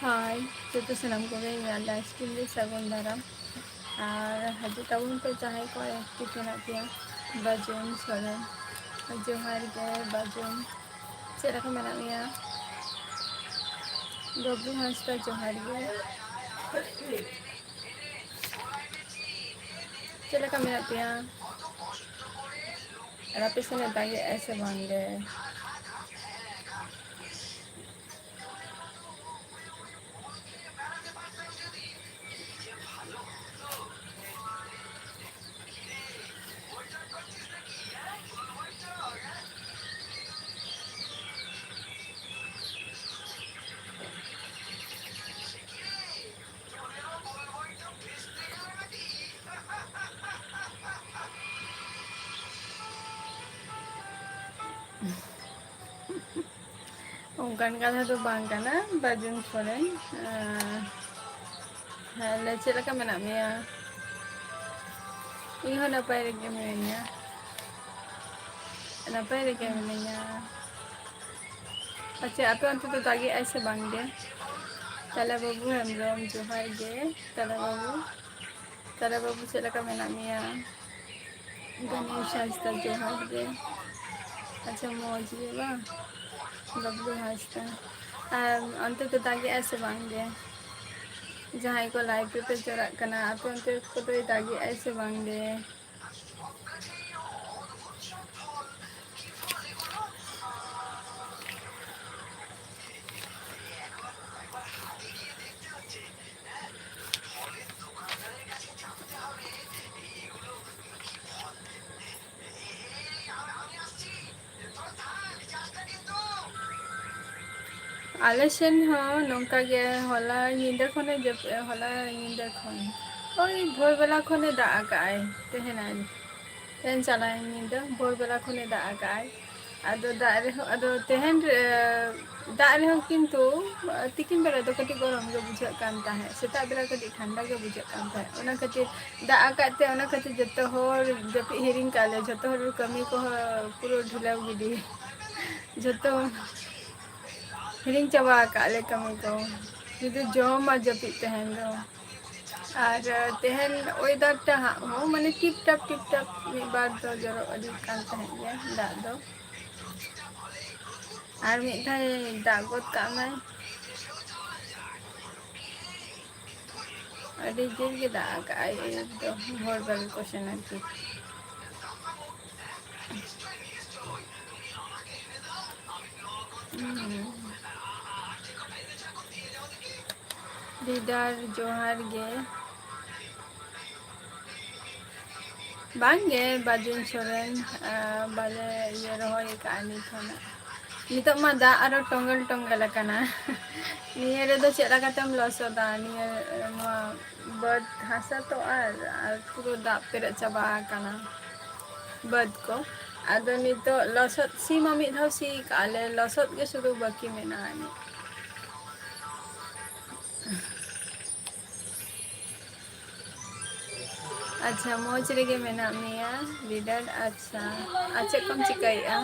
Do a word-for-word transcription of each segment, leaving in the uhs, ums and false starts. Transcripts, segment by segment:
ᱦᱟᱭ, ᱡᱚᱛᱚ ᱥᱟᱱᱟᱢ ᱠᱚᱜᱮ ᱤᱧᱟᱹᱜ live stream ᱨᱮ ᱥᱟᱹᱜᱩᱱ ᱫᱟᱨᱟᱢ᱾ ᱟᱨ ᱦᱤᱡᱩᱜ ᱛᱟᱵᱚᱱ ᱯᱮ ᱡᱟᱦᱟᱸᱭ ᱠᱚ active ᱢᱮᱱᱟᱜ ᱯᱮᱭᱟ᱾ ᱵᱟᱡᱩᱱ ᱥᱚᱨᱮᱱ, ᱡᱚᱦᱟᱨ ᱜᱮ ᱵᱟᱡᱩᱱ, ᱪᱮᱫ ᱞᱮᱠᱟ ᱢᱮᱱᱟᱜ ᱢᱮᱭᱟ? ᱵᱟᱹᱵᱞᱩ ᱦᱟᱸᱥᱫᱟ, ᱡᱚᱦᱟᱨ ᱜᱮ᱾ ᱪᱮᱫ ᱞᱮᱠᱟ ᱢᱮᱱᱟᱜ ᱯᱮᱭᱟ? ᱟᱨ ᱟᱯᱮ ᱥᱮᱱ ᱮ ᱫᱟᱜᱮᱜᱼᱟᱭ ᱥᱮ ᱵᱟᱝ ᱜᱮ? ᱚᱱᱠᱟᱱ ᱠᱟᱛᱷᱟ ᱫᱚ ᱵᱟᱝ ᱠᱟᱱᱟ, ᱵᱟᱡᱩᱱ ᱥᱚᱨᱮᱱ᱾ ᱟᱸ, ᱦᱮᱸ, ᱞᱟᱹᱭ, ᱪᱮᱫ ᱞᱮᱠᱟ ᱢᱮᱱᱟᱜ ᱢᱮᱭᱟ? ᱤᱧ ᱦᱚᱸ ᱱᱟᱯᱟᱭ ᱨᱮᱜᱮ ᱢᱤᱱᱟᱹᱧᱟ, ᱱᱟᱯᱟᱭ ᱨᱮᱜᱮ ᱢᱤᱱᱟᱹᱧᱟ᱾ ᱟᱪᱪᱷᱟ, ᱟᱯᱮ ᱚᱱᱛᱮ ᱫᱚ ᱫᱟᱜᱮᱜᱼᱟᱭ ᱥᱮ ᱵᱟᱝ ᱜᱮ? ᱛᱟᱞᱟ ᱵᱟᱹᱵᱩ ᱦᱮᱢᱵᱨᱚᱢ, ᱡᱚᱦᱟᱨ ᱜᱮ᱾ ᱛᱟᱞᱟ ᱵᱟᱹᱵᱩ, ᱛᱟᱞᱟ ᱵᱟᱹᱵᱩ, ᱪᱮᱫ ᱞᱮᱠᱟ ᱢᱮᱱᱟᱜ ᱢᱮᱭᱟ? ᱜᱟᱱᱮᱥ ᱦᱟᱸᱥᱫᱟ, ᱡᱚᱦᱟᱨ ᱜᱮ᱾ ᱟᱪᱪᱷᱟ, ᱢᱚᱡᱽ ᱜᱮ ᱵᱟᱝ? ᱵᱟᱹᱵᱞᱩ ᱦᱟᱸᱥᱫᱟ, ᱟᱨ ᱚᱱᱛᱮ ᱫᱚ ᱫᱟᱜᱮᱜᱼᱟᱭ ᱥᱮ ᱵᱟᱝ ᱜᱮ? ᱡᱟᱦᱟᱸᱭ ᱠᱚ live ᱨᱮᱯᱮ ᱡᱚᱲᱟᱜ ᱠᱟᱱᱟ, ᱟᱯᱮ ᱚᱱᱛᱮ ᱠᱚᱫᱚᱭ ᱫᱟᱜᱮᱜᱼᱟᱭ ᱥᱮ ᱵᱟᱝ ᱜᱮ? ᱟᱞᱮ ᱥᱮᱱ ᱦᱚᱸ ᱱᱚᱝᱠᱟ ᱜᱮ, ᱦᱚᱞᱟ ᱧᱤᱫᱟᱹ ᱠᱷᱚᱱᱮ ᱡᱟᱹᱯᱩᱫ, ᱦᱚᱞᱟ ᱧᱤᱫᱟᱹ ᱠᱷᱚᱱ, ᱳᱭ ᱵᱷᱳᱨ ᱵᱮᱞᱟ ᱠᱷᱚᱱᱮ ᱫᱟᱜ ᱟᱠᱟᱫ ᱟᱭ᱾ ᱛᱮᱦᱮᱧ, ᱛᱮᱦᱮᱧ ᱪᱟᱞᱟᱣᱮᱱ ᱧᱤᱫᱟᱹ ᱵᱷᱳᱨ ᱵᱮᱞᱟ ᱠᱷᱚᱱᱮ ᱫᱟᱜ ᱟᱠᱟᱫ ᱟᱭ᱾ ᱟᱫᱚ ᱫᱟᱜ ᱨᱮᱦᱚᱸ, ᱟᱫᱚ ᱛᱮᱦᱮᱧ ᱨᱮ, ᱫᱟᱜ ᱨᱮᱦᱚᱸ ᱠᱤᱱᱛᱩ ᱛᱤᱠᱤᱱ ᱵᱮᱲᱟ ᱫᱚ ᱠᱟᱹᱴᱤᱡ ᱜᱚᱨᱚᱢ ᱜᱮ ᱵᱩᱡᱷᱟᱹᱜ ᱠᱟᱱ ᱛᱟᱦᱮᱸᱫ, ᱥᱮᱛᱟᱜ ᱵᱮᱲᱟ ᱠᱟᱹᱴᱤᱡ ᱴᱷᱟᱱᱰᱟ ᱜᱮ ᱵᱩᱡᱷᱟᱹᱜ ᱠᱟᱱ ᱛᱟᱦᱮᱸᱫ᱾ ᱚᱱᱟ ᱠᱷᱟᱹᱛᱤᱨ ᱫᱟᱜ ᱟᱠᱟᱫ ᱛᱮ, ᱚᱱᱟ ᱠᱷᱟᱹᱛᱤᱨ ᱡᱚᱛᱚ ᱦᱚᱲ ᱡᱟᱹᱯᱤᱫ ᱦᱤᱲᱤᱧ ᱠᱟᱜ ᱞᱮ, ᱡᱚᱛᱚ ᱦᱚᱲ ᱠᱟᱹᱢᱤ ᱠᱚᱦᱚᱸ ᱯᱩᱨᱟᱹ ᱰᱷᱤᱞᱟᱹᱣ ᱜᱤᱰᱤ, ᱡᱚᱛᱚ ᱦᱤᱲᱤᱧ ᱪᱟᱵᱟ ᱟᱠᱟᱫ ᱞᱮ ᱠᱟᱹᱢᱤ ᱠᱚ, ᱥᱩᱫᱷᱩ ᱡᱚᱢ ᱟᱨ ᱡᱟᱹᱯᱤᱫ ᱛᱟᱦᱮᱱ ᱫᱚ᱾ ᱟᱨ ᱛᱮᱦᱮᱧ weather ᱴᱟ ᱦᱟᱸᱜ ᱦᱚᱸ ᱢᱟᱱᱮ ᱴᱤᱯ ᱴᱟᱯ ᱴᱤᱯ ᱴᱟᱯ ᱢᱤᱫ ᱵᱟᱨ ᱫᱚ ᱡᱚᱨᱚ ᱤᱫᱤ ᱠᱟᱱ ᱛᱟᱦᱮᱸᱫ ᱜᱮᱭᱟ ᱫᱟᱜ ᱫᱚ, ᱟᱨ ᱢᱤᱫ ᱫᱷᱟᱣ ᱫᱟᱜ ᱜᱚᱫ ᱠᱟᱜ ᱢᱟᱭ᱾ ᱟᱹᱰᱤ ᱡᱳᱨ ᱜᱮ ᱫᱟᱜ ᱟᱠᱟᱜᱼᱟᱭ ᱮᱠᱫᱚᱢ ᱵᱷᱳᱨ ᱵᱮᱞᱟ ᱠᱚ ᱥᱮᱱ ᱟᱨᱠᱤ᱾ ᱦᱩᱸ᱾ ᱫᱤᱫᱟᱨ ᱡᱚᱦᱟᱨ ᱜᱮ᱾ ᱵᱟᱝᱜᱮ, ᱵᱟᱡᱩᱱ ᱥᱚᱨᱮᱱ, ᱟᱸ, ᱵᱟᱞᱮ ᱤᱭᱟᱹ ᱨᱚᱦᱚᱭ ᱟᱠᱟᱫᱼᱟ ᱱᱤᱛ ᱦᱚᱸ ᱱᱟᱜ᱾ ᱱᱤᱛᱚᱜ ᱢᱟ ᱫᱟᱜ ᱟᱨᱚ ᱴᱚᱸᱜᱮᱞ ᱴᱚᱸᱜᱮᱞ ᱟᱠᱟᱱᱟ᱾ ᱱᱤᱭᱟᱹ ᱨᱮᱫᱚ ᱪᱮᱫ ᱞᱮᱠᱟᱛᱮᱢ ᱞᱚᱥᱚᱫᱟ? ᱱᱤᱭᱟᱹ, ᱱᱚᱣᱟ ᱵᱟᱹᱫᱽ ᱦᱟᱥᱟ ᱛᱚ, ᱟᱨ, ᱟᱨ ᱯᱩᱨᱟᱹ ᱫᱟᱜ ᱯᱮᱨᱮᱡ ᱪᱟᱵᱟ ᱟᱠᱟᱱᱟ ᱵᱟᱹᱫᱽ ᱠᱚ᱾ ᱟᱫᱚ ᱱᱤᱛᱚᱜ ᱞᱚᱥᱚᱫ, ᱥᱤ ᱢᱟ ᱢᱤᱫ ᱫᱷᱟᱣ ᱥᱤ ᱠᱟᱜᱼᱟ ᱞᱮ, ᱞᱚᱥᱚᱫ ᱜᱮ ᱥᱩᱫᱷᱩ ᱵᱟᱹᱠᱤ ᱢᱮᱱᱟᱜᱼᱟ ᱟᱹᱱᱤᱡ᱾ ᱟᱪᱪᱷᱟ, ᱢᱚᱡᱽ ᱨᱮᱜᱮ ᱢᱮᱱᱟᱜ ᱢᱮᱭᱟ ᱫᱤᱫᱟᱨ᱾ ᱟᱪᱪᱷᱟ, ᱟᱨ ᱪᱮᱫ ᱠᱚᱢ ᱪᱤᱠᱟᱹᱭᱮᱫᱼᱟ?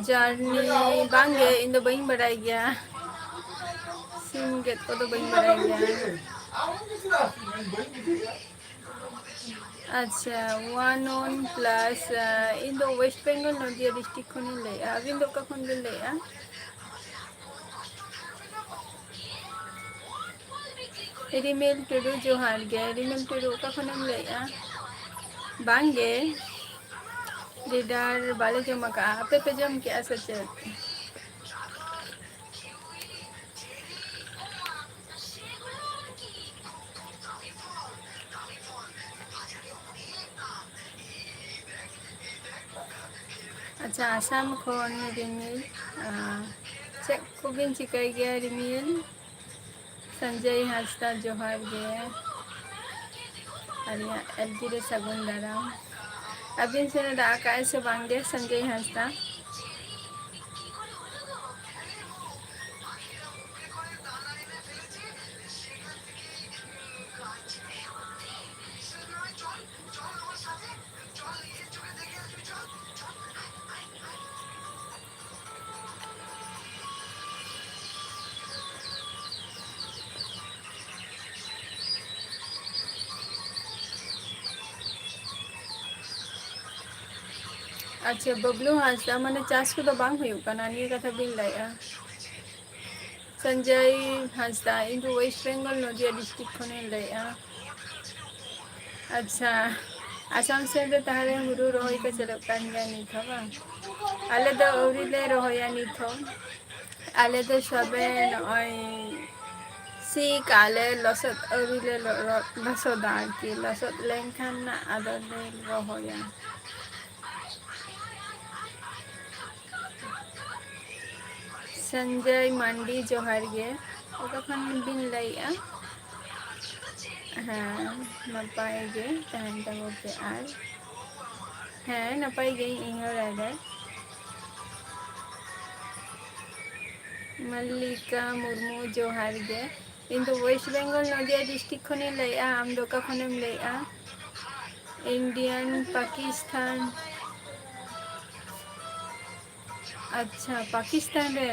ᱡᱟᱨᱱᱤ ᱵᱟᱝᱜᱮ, ᱤᱧ ᱫᱚ ᱵᱟᱹᱧ ᱵᱟᱰᱟᱭ ᱜᱮᱭᱟ, ᱥᱤᱢ ᱜᱮᱫ ᱠᱚᱫᱚ ᱵᱟᱹᱧ ᱵᱟᱰᱟᱭ ᱜᱮᱭᱟ᱾ ᱟᱪᱪᱷᱟ, one one plus, ᱤᱧ ᱫᱚ West Bengal, ᱱᱚᱫᱤᱭᱟ district ᱠᱷᱚᱱᱤᱧ ᱞᱟᱹᱭᱮᱫᱼᱟ᱾ ᱟᱹᱵᱤᱱ ᱫᱚ ᱚᱠᱟ ᱠᱷᱚᱱ ᱵᱤᱱ ᱞᱟᱹᱭᱮᱫᱼᱟ? ᱨᱤᱢᱤᱞ ᱴᱩᱰᱩ, ᱡᱚᱦᱟᱨ ᱜᱮ᱾ ᱨᱤᱢᱤᱞ ᱴᱩᱰᱩ, ᱚᱠᱟ ᱠᱷᱚᱱᱮᱢ ᱞᱟᱹᱭᱮᱫᱼᱟ? ᱵᱟᱝ ᱜᱮ, ᱫᱤᱫᱟᱨ ᱵᱟᱞᱮ ᱡᱚᱢ ᱟᱠᱟᱫᱼᱟ᱾ ᱟᱯᱮ ᱯᱮ ᱡᱚᱢ ᱠᱮᱫᱼᱟ ᱥᱮ ᱪᱮᱫ? ᱟᱪᱪᱷᱟ, ᱟᱥᱟᱢ ᱠᱷᱚᱱ ᱨᱤᱢᱤᱞ᱾ ᱟᱨ ᱪᱮᱫ ᱠᱚᱵᱤᱱ ᱪᱤᱠᱟᱹᱭ ᱜᱮᱭᱟ ᱨᱤᱢᱤᱞ? ᱥᱚᱧᱡᱚᱭ ᱦᱟᱸᱥᱫᱟ, ᱡᱚᱦᱟᱨ ᱜᱮ᱾ ᱟᱹᱞᱤᱧᱟᱜ ᱮᱞ ᱯᱤ ᱨᱮ ᱥᱟᱹᱜᱩᱱ ᱫᱟᱨᱟᱢ᱾ ᱟᱹᱵᱤᱱ ᱥᱮᱱ ᱮ ᱫᱟᱜ ᱟᱠᱟᱫᱼᱟᱭ ᱥᱮ ᱵᱟᱝ ᱜᱮ, ᱥᱚᱧᱡᱚᱭ ᱦᱟᱸᱥᱫᱟ? ᱟᱪᱪᱷᱟ, ᱵᱟᱵᱞᱩ ᱦᱟᱸᱥᱫᱟ, ᱢᱟᱱᱮ ᱪᱟᱥ ᱠᱚᱫᱚ ᱵᱟᱝ ᱦᱩᱭᱩᱜ ᱠᱟᱱᱟ, ᱱᱤᱭᱟᱹ ᱠᱟᱛᱷᱟ ᱵᱤᱱ ᱞᱟᱹᱭᱮᱜᱼᱟ? ᱥᱚᱧᱡᱚᱭ ᱦᱟᱸᱥᱫᱟ, ᱤᱧ ᱫᱚ ᱳᱭᱮᱥᱴ ᱵᱮᱝᱜᱚᱞ ᱱᱚᱫᱤᱭᱟ ᱰᱤᱥᱴᱨᱤᱠᱴ ᱠᱷᱚᱱᱤᱧ ᱞᱟᱹᱭᱮᱜᱼᱟ᱾ ᱟᱪᱪᱷᱟ, ᱟᱥᱟᱢ ᱥᱮᱫ ᱫᱚ ᱛᱟᱦᱚᱞᱮ ᱦᱩᱲᱩ ᱨᱚᱦᱚᱭ ᱠᱚ ᱪᱟᱹᱞᱩᱜ ᱠᱟᱱ ᱜᱮᱭᱟ ᱱᱤᱛ ᱦᱚᱸ ᱵᱟᱝ? ᱟᱞᱮ ᱫᱚ ᱟᱹᱣᱨᱤ ᱞᱮ ᱨᱚᱦᱚᱭᱟ ᱱᱤᱛ ᱦᱚᱸ᱾ ᱟᱞᱮ ᱫᱚ ᱥᱚᱵᱮ ᱱᱚᱜᱼᱚᱭ ᱥᱤ ᱠᱟᱜᱼᱟ ᱞᱮ, ᱞᱚᱥᱚᱫ ᱟᱹᱣᱨᱤ ᱞᱮ ᱞᱚ-, ᱞᱚ-, ᱞᱚᱥᱚᱫᱟ ᱟᱨᱠᱤ᱾ ᱞᱚᱥᱚᱫ ᱞᱮᱱᱠᱷᱟᱱ ᱱᱟᱜ ᱟᱫᱚ ᱞᱮ ᱨᱚᱦᱚᱭᱟ᱾ ᱥᱚᱧᱡᱚᱭ ᱢᱟᱱᱰᱤ, ᱡᱚᱦᱟᱨ ᱜᱮ᱾ ᱚᱠᱟ ᱠᱷᱚᱱ ᱵᱤᱱ ᱞᱟᱹᱭᱮᱜᱼᱟ? ᱦᱮᱸ, ᱱᱟᱯᱟᱭ ᱜᱮ ᱛᱟᱦᱮᱱ ᱛᱟᱵᱚ ᱯᱮ᱾ ᱟᱨ ᱦᱮᱸ, ᱱᱟᱯᱟᱭ ᱜᱮ ᱤᱧ ᱦᱚᱸ ᱨᱟᱭᱜᱟᱲ᱾ ᱢᱟᱞᱞᱤᱠᱟ ᱢᱩᱨᱢᱩ, ᱡᱚᱦᱟᱨ ᱜᱮ᱾ ᱤᱧ ᱫᱚ ᱳᱭᱮᱥᱴ ᱵᱮᱝᱜᱚᱞ ᱱᱚᱫᱤᱭᱟ ᱰᱤᱥᱴᱨᱤᱠᱴ ᱠᱷᱚᱱᱤᱧ ᱞᱟᱹᱭᱮᱜᱼᱟ᱾ ᱟᱢ ᱫᱚ ᱚᱠᱟ ᱠᱷᱚᱱᱮᱢ ᱞᱟᱹᱭᱮᱜᱼᱟ? ᱤᱱᱰᱤᱭᱟᱱ, ᱯᱟᱠᱤᱥᱛᱟᱱ᱾ ᱟᱪᱪᱷᱟ, ᱯᱟᱠᱤᱥᱛᱟᱱ ᱨᱮ,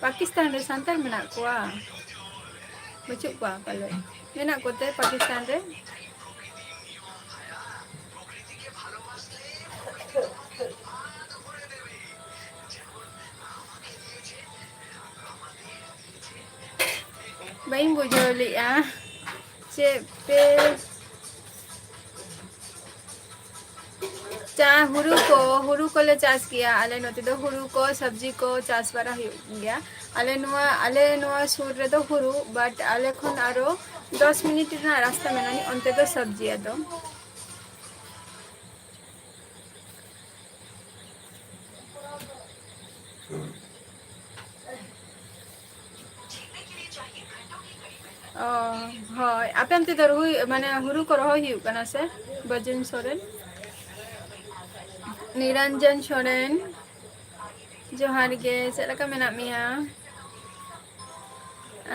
ᱯᱟᱠᱤᱥᱛᱟᱱ ᱨᱮ ᱥᱟᱱᱛᱟᱲ ᱢᱮᱱᱟᱜ ᱠᱚᱣᱟ? ᱵᱟᱹᱪᱩᱜ ᱠᱚᱣᱟ ᱯᱟᱞᱮ, ᱢᱮᱱᱟᱜ ᱠᱚᱛᱮ ᱯᱟᱠᱤᱥᱛᱟᱱ ᱨᱮ᱾ ᱵᱟᱹᱧ ᱵᱩᱡᱷᱟᱹᱣ ᱞᱮᱜᱼᱟ᱾ ᱪᱮᱫ ᱯᱮ ᱪᱟ-, ᱦᱩᱲᱩ ᱠᱚ, ᱦᱩᱲᱩ ᱠᱚᱞᱮ ᱪᱟᱥ ᱜᱮᱭᱟ᱾ ᱟᱞᱮ ᱱᱚᱛᱮ ᱫᱚ ᱦᱩᱲᱩ ᱠᱚ, ᱥᱚᱵᱽᱡᱤ ᱠᱚ ᱪᱟᱥ ᱵᱟᱲᱟ ᱦᱩᱭᱩᱜ ᱜᱮᱭᱟ᱾ ᱟᱞᱮ ᱱᱚᱣᱟ, ᱟᱞᱮ ᱱᱚᱣᱟ ᱥᱩᱨ ᱨᱮᱫᱚ ᱦᱩᱲᱩ, but ᱟᱞᱮ ᱠᱷᱚᱱ ᱟᱨᱚ ᱫᱚᱥ ᱢᱤᱱᱤᱴ ᱨᱮᱱᱟᱜ ᱨᱟᱥᱛᱟ ᱢᱮᱱᱟᱜᱼᱟ, ᱚᱱᱛᱮ ᱫᱚ ᱥᱚᱵᱽᱡᱤ ᱟᱫᱚ᱾ ᱟᱯᱮ ᱚᱱᱛᱮ ᱫᱚ ᱨᱚᱦᱚᱭ, ᱢᱟᱱᱮ, ᱦᱩᱲᱩ ᱠᱚ ᱨᱚᱦᱚᱭ ᱦᱩᱭᱩᱜ ᱠᱟᱱᱟ ᱥᱮ? ᱵᱟᱹᱡᱩᱱ ᱥᱚᱨᱮᱱ, ᱱᱤᱨᱚᱧᱡᱚᱱ ᱥᱚᱨᱮᱱ, ᱡᱚᱦᱟᱨ ᱜᱮ, ᱪᱮᱫ ᱞᱮᱠᱟ ᱢᱮᱱᱟᱜ ᱢᱮᱭᱟ?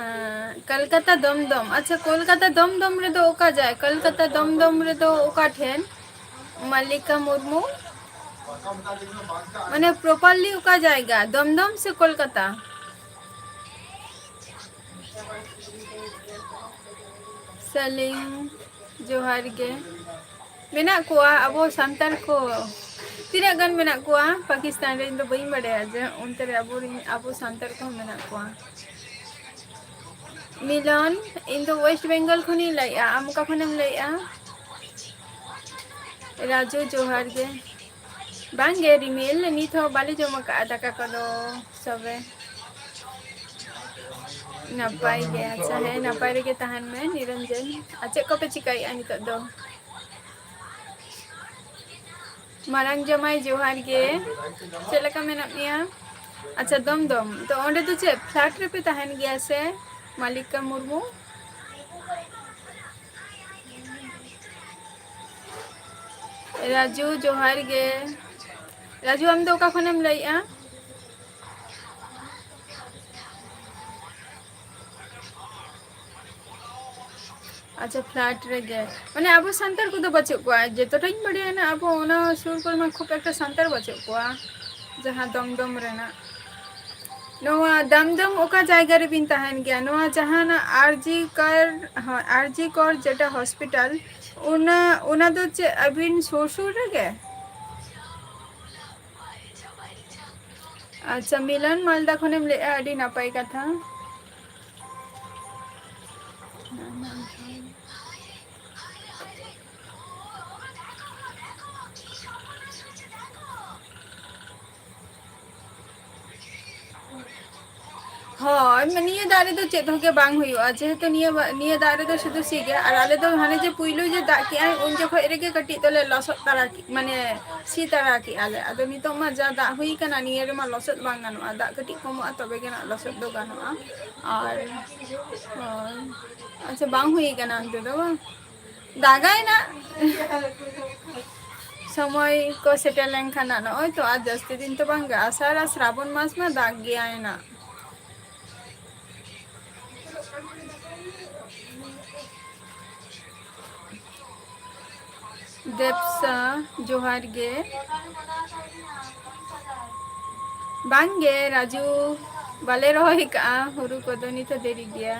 ᱟᱸ, ᱠᱚᱞᱠᱟᱛᱟ ᱫᱚᱢᱫᱚᱢ᱾ ᱟᱪᱪᱷᱟ, ᱠᱚᱞᱠᱟᱛᱟ ᱫᱚᱢᱫᱚᱢ ᱨᱮᱫᱚ ᱚᱠᱟ ᱡᱟᱭ-, ᱠᱚᱞᱠᱟᱛᱟ ᱫᱚᱢᱫᱚᱢ ᱨᱮᱫᱚ ᱚᱠᱟ ᱴᱷᱮᱱ? ᱢᱟᱞᱞᱤᱠᱟ ᱢᱩᱨᱢᱩ? ᱢᱟᱱᱮ, properly ᱚᱠᱟ ᱡᱟᱭᱜᱟ, ᱫᱚᱢᱫᱚᱢ ᱥᱮ ᱠᱚᱞᱠᱟᱛᱟ? ᱥᱟᱞᱤᱢ, ᱡᱚᱦᱟᱨ ᱜᱮ᱾ ᱢᱮᱱᱟᱜ ᱠᱚᱣᱟ ᱟᱵᱚ ᱥᱟᱱᱛᱟᱲ ᱠᱚ, ᱛᱤᱱᱟᱹᱜ ᱜᱟᱱ ᱢᱮᱱᱟᱜ ᱠᱚᱣᱟ ᱯᱟᱠᱤᱥᱛᱟᱱ ᱨᱮ, ᱤᱧ ᱫᱚ ᱵᱟᱹᱧ ᱵᱟᱰᱟᱭᱟ ᱡᱮ ᱚᱱᱛᱮ ᱨᱮ ᱟᱵᱚᱨᱮᱱ, ᱟᱵᱚ ᱥᱟᱱᱛᱟᱲ ᱠᱚᱦᱚᱸ ᱢᱮᱱᱟᱜ ᱠᱚᱣᱟ᱾ ᱢᱤᱞᱚᱱ, ᱤᱧ ᱫᱚ West Bengal ᱠᱷᱚᱱᱤᱧ ᱞᱟᱹᱭᱮᱜᱼᱟ, ᱟᱢ ᱚᱠᱟ ᱠᱷᱚᱱᱮᱢ ᱞᱟᱹᱭᱮᱜᱼᱟ? ᱨᱟᱡᱩ, ᱡᱚᱦᱟᱨ ᱜᱮ᱾ ᱵᱟᱝᱜᱮ ᱨᱤᱢᱤᱞ, ᱱᱤᱛ ᱦᱚᱸ ᱵᱟᱞᱮ ᱡᱚᱢ ᱟᱠᱟᱫᱼᱟ ᱫᱟᱠᱟ ᱠᱚᱫᱚ ᱥᱚᱵᱮ᱾ ᱱᱟᱯᱟᱭ ᱜᱮ, ᱟᱪᱪᱷᱟ, ᱦᱮᱸ, ᱱᱟᱯᱟᱭ ᱨᱮᱜᱮ ᱛᱟᱦᱮᱱ ᱢᱮ ᱱᱤᱨᱚᱧᱡᱚᱱ᱾ ᱟᱨ ᱪᱮᱫ ᱠᱚᱯᱮ ᱪᱤᱠᱟᱹᱭᱮᱫᱼᱟ ᱱᱤᱛᱚᱜ ᱫᱚ? ᱢᱟᱨᱟᱝ ᱡᱟᱢᱟᱭ, ᱡᱚᱦᱟᱨ ᱜᱮ, ᱪᱮᱫ ᱞᱮᱠᱟ ᱢᱮᱱᱟᱜ ᱢᱮᱭᱟ? ᱟᱪᱪᱷᱟ, ᱫᱚᱢᱫᱚᱢ, ᱛᱚ ᱚᱸᱰᱮ ᱫᱚ ᱪᱮᱫ flat ᱨᱮᱯᱮ ᱛᱟᱦᱮᱱ ᱜᱮᱭᱟ ᱥᱮ? ᱢᱟᱞᱤᱠᱟ ᱢᱩᱨᱢᱩ᱾ ᱨᱟᱡᱩ, ᱡᱚᱦᱟᱨ ᱜᱮ᱾ ᱨᱟᱡᱩ, ᱟᱢ ᱫᱚ ᱚᱠᱟ ᱠᱷᱚᱱᱮᱢ ᱞᱟᱹᱭᱮᱜᱼᱟ? ᱟᱪᱪᱷᱟ, flat ᱨᱮᱜᱮ᱾ ᱢᱟᱱᱮ, ᱟᱵᱚ ᱥᱟᱱᱛᱟᱲ ᱠᱚᱫᱚ ᱵᱟᱹᱪᱩᱜ ᱠᱚᱣᱟ, ᱡᱚᱛᱚᱴᱟᱧ ᱵᱟᱰᱟᱭᱟ ᱱᱟ, ᱟᱵᱚ ᱚᱱᱟ ᱥᱩᱨ ᱠᱚᱨᱮ ᱢᱟ ᱠᱷᱩᱵ ᱮᱠᱴᱟ ᱥᱟᱱᱛᱟᱲ ᱵᱟᱹᱪᱩᱜ ᱠᱚᱣᱟ, ᱡᱟᱦᱟᱸ ᱫᱚᱢᱫᱚᱢ ᱨᱮᱱᱟᱜ᱾ ᱱᱚᱣᱟ ᱫᱚᱢᱫᱚᱢ ᱚᱠᱟ ᱡᱟᱭᱜᱟ ᱨᱮᱵᱤᱱ ᱛᱟᱦᱮᱱ ᱜᱮᱭᱟ? ᱱᱚᱣᱟ ᱡᱟᱦᱟᱱᱟᱜ ᱟᱨ ᱡᱤ ᱠᱟᱨ, ᱦᱳᱭ, ᱟᱨ ᱡᱤ ᱠᱚᱨ ᱡᱮᱴᱟ hospital, ᱚᱱᱟ, ᱚᱱᱟ ᱫᱚ ᱪᱮᱫ ᱟᱹᱵᱤᱱ ᱥᱩᱨ ᱥᱩᱨ ᱨᱮᱜᱮ? ᱟᱪᱪᱷᱟ, ᱢᱤᱞᱚᱱ ᱢᱟᱞᱫᱟ ᱠᱷᱚᱱᱮᱢ ᱞᱟᱹᱭᱮᱜᱼᱟ, ᱟᱹᱰᱤ ᱱᱟᱯᱟᱭ ᱠᱟᱛᱷᱟ᱾ ᱦᱳᱭ, ᱢᱟ-, ᱱᱤᱭᱟᱹ ᱫᱟᱜ ᱨᱮᱫᱚ ᱪᱮᱫ ᱦᱚᱸ ᱜᱮ ᱵᱟᱝ ᱦᱩᱭᱩᱜᱼᱟ, ᱡᱮᱦᱮᱛᱩ ᱱᱤᱭᱟᱹ ᱵᱟ-, ᱱᱤᱭᱟᱹ ᱫᱟᱜ ᱨᱮᱫᱚ ᱥᱩᱫᱷᱩ ᱥᱤ ᱜᱮ᱾ ᱟᱨ ᱟᱞᱮ ᱫᱚ ᱦᱟᱱᱮ ᱡᱮ ᱯᱩᱭᱞᱩ ᱡᱮ ᱫᱟᱜ ᱠᱮᱜᱼᱟᱭ, ᱩᱱ ᱡᱚᱠᱷᱚᱡ ᱨᱮᱜᱮ ᱠᱟᱹᱴᱤᱡ ᱫᱚᱞᱮ ᱞᱚᱥᱚᱫ ᱛᱟᱨᱟ ᱠᱮ-, ᱢᱟᱱᱮ ᱥᱤ ᱛᱟᱨᱟ ᱠᱮᱜᱼᱟ ᱞᱮ᱾ ᱟᱫᱚ ᱱᱤᱛᱚᱜ ᱢᱟ ᱡᱟ ᱫᱟᱜ ᱦᱩᱭ ᱠᱟᱱᱟ, ᱱᱤᱭᱟᱹ ᱨᱮᱢᱟ ᱞᱚᱥᱚᱫ ᱵᱟᱝ ᱜᱟᱱᱚᱜᱼᱟ, ᱫᱟᱜ ᱠᱟᱹᱴᱤᱡ ᱠᱚᱢᱚᱜᱼᱟ ᱛᱚᱵᱮ ᱜᱮ ᱱᱟᱜ ᱞᱚᱥᱚᱫ ᱫᱚ ᱜᱟᱱᱚᱜᱼᱟ᱾ ᱟᱨ, ᱦᱳᱭ, ᱟᱪᱪᱷᱟ, ᱵᱟᱝ ᱦᱩᱭ ᱠᱟᱱᱟ ᱚᱱᱛᱮ ᱫᱚ ᱵᱟᱝ? ᱫᱟᱜᱟᱭ ᱱᱟᱜ᱾ ᱥᱚᱢᱚᱭ ᱠᱚ ᱥᱮᱴᱮᱨ ᱞᱮᱱᱠᱷᱟᱱ ᱱᱟᱜ, ᱱᱚᱜᱼᱚᱭ ᱛᱚ ᱟᱨ ᱡᱟᱹᱥᱛᱤ ᱫᱤᱱ ᱛᱚ ᱵᱟᱝ ᱜᱮ, ᱟᱥᱟᱲ ᱟᱨ ᱥᱨᱟᱵᱚᱱ ᱢᱟᱥ ᱢᱟ ᱫᱟᱜ ᱜᱮᱭᱟᱭ ᱱᱟᱜ᱾ ᱫᱮᱵᱥᱟ, ᱡᱚᱦᱟᱨ ᱜᱮ᱾ ᱵᱟᱝ ᱜᱮ ᱨᱟᱡᱩ, ᱵᱟᱞᱮ ᱨᱚᱦᱚᱭ ᱠᱟᱜᱼᱟ, ᱦᱩᱲᱩ ᱠᱚᱫᱚ ᱱᱤᱛ ᱦᱚᱸ ᱫᱮᱨᱤ ᱜᱮᱭᱟ᱾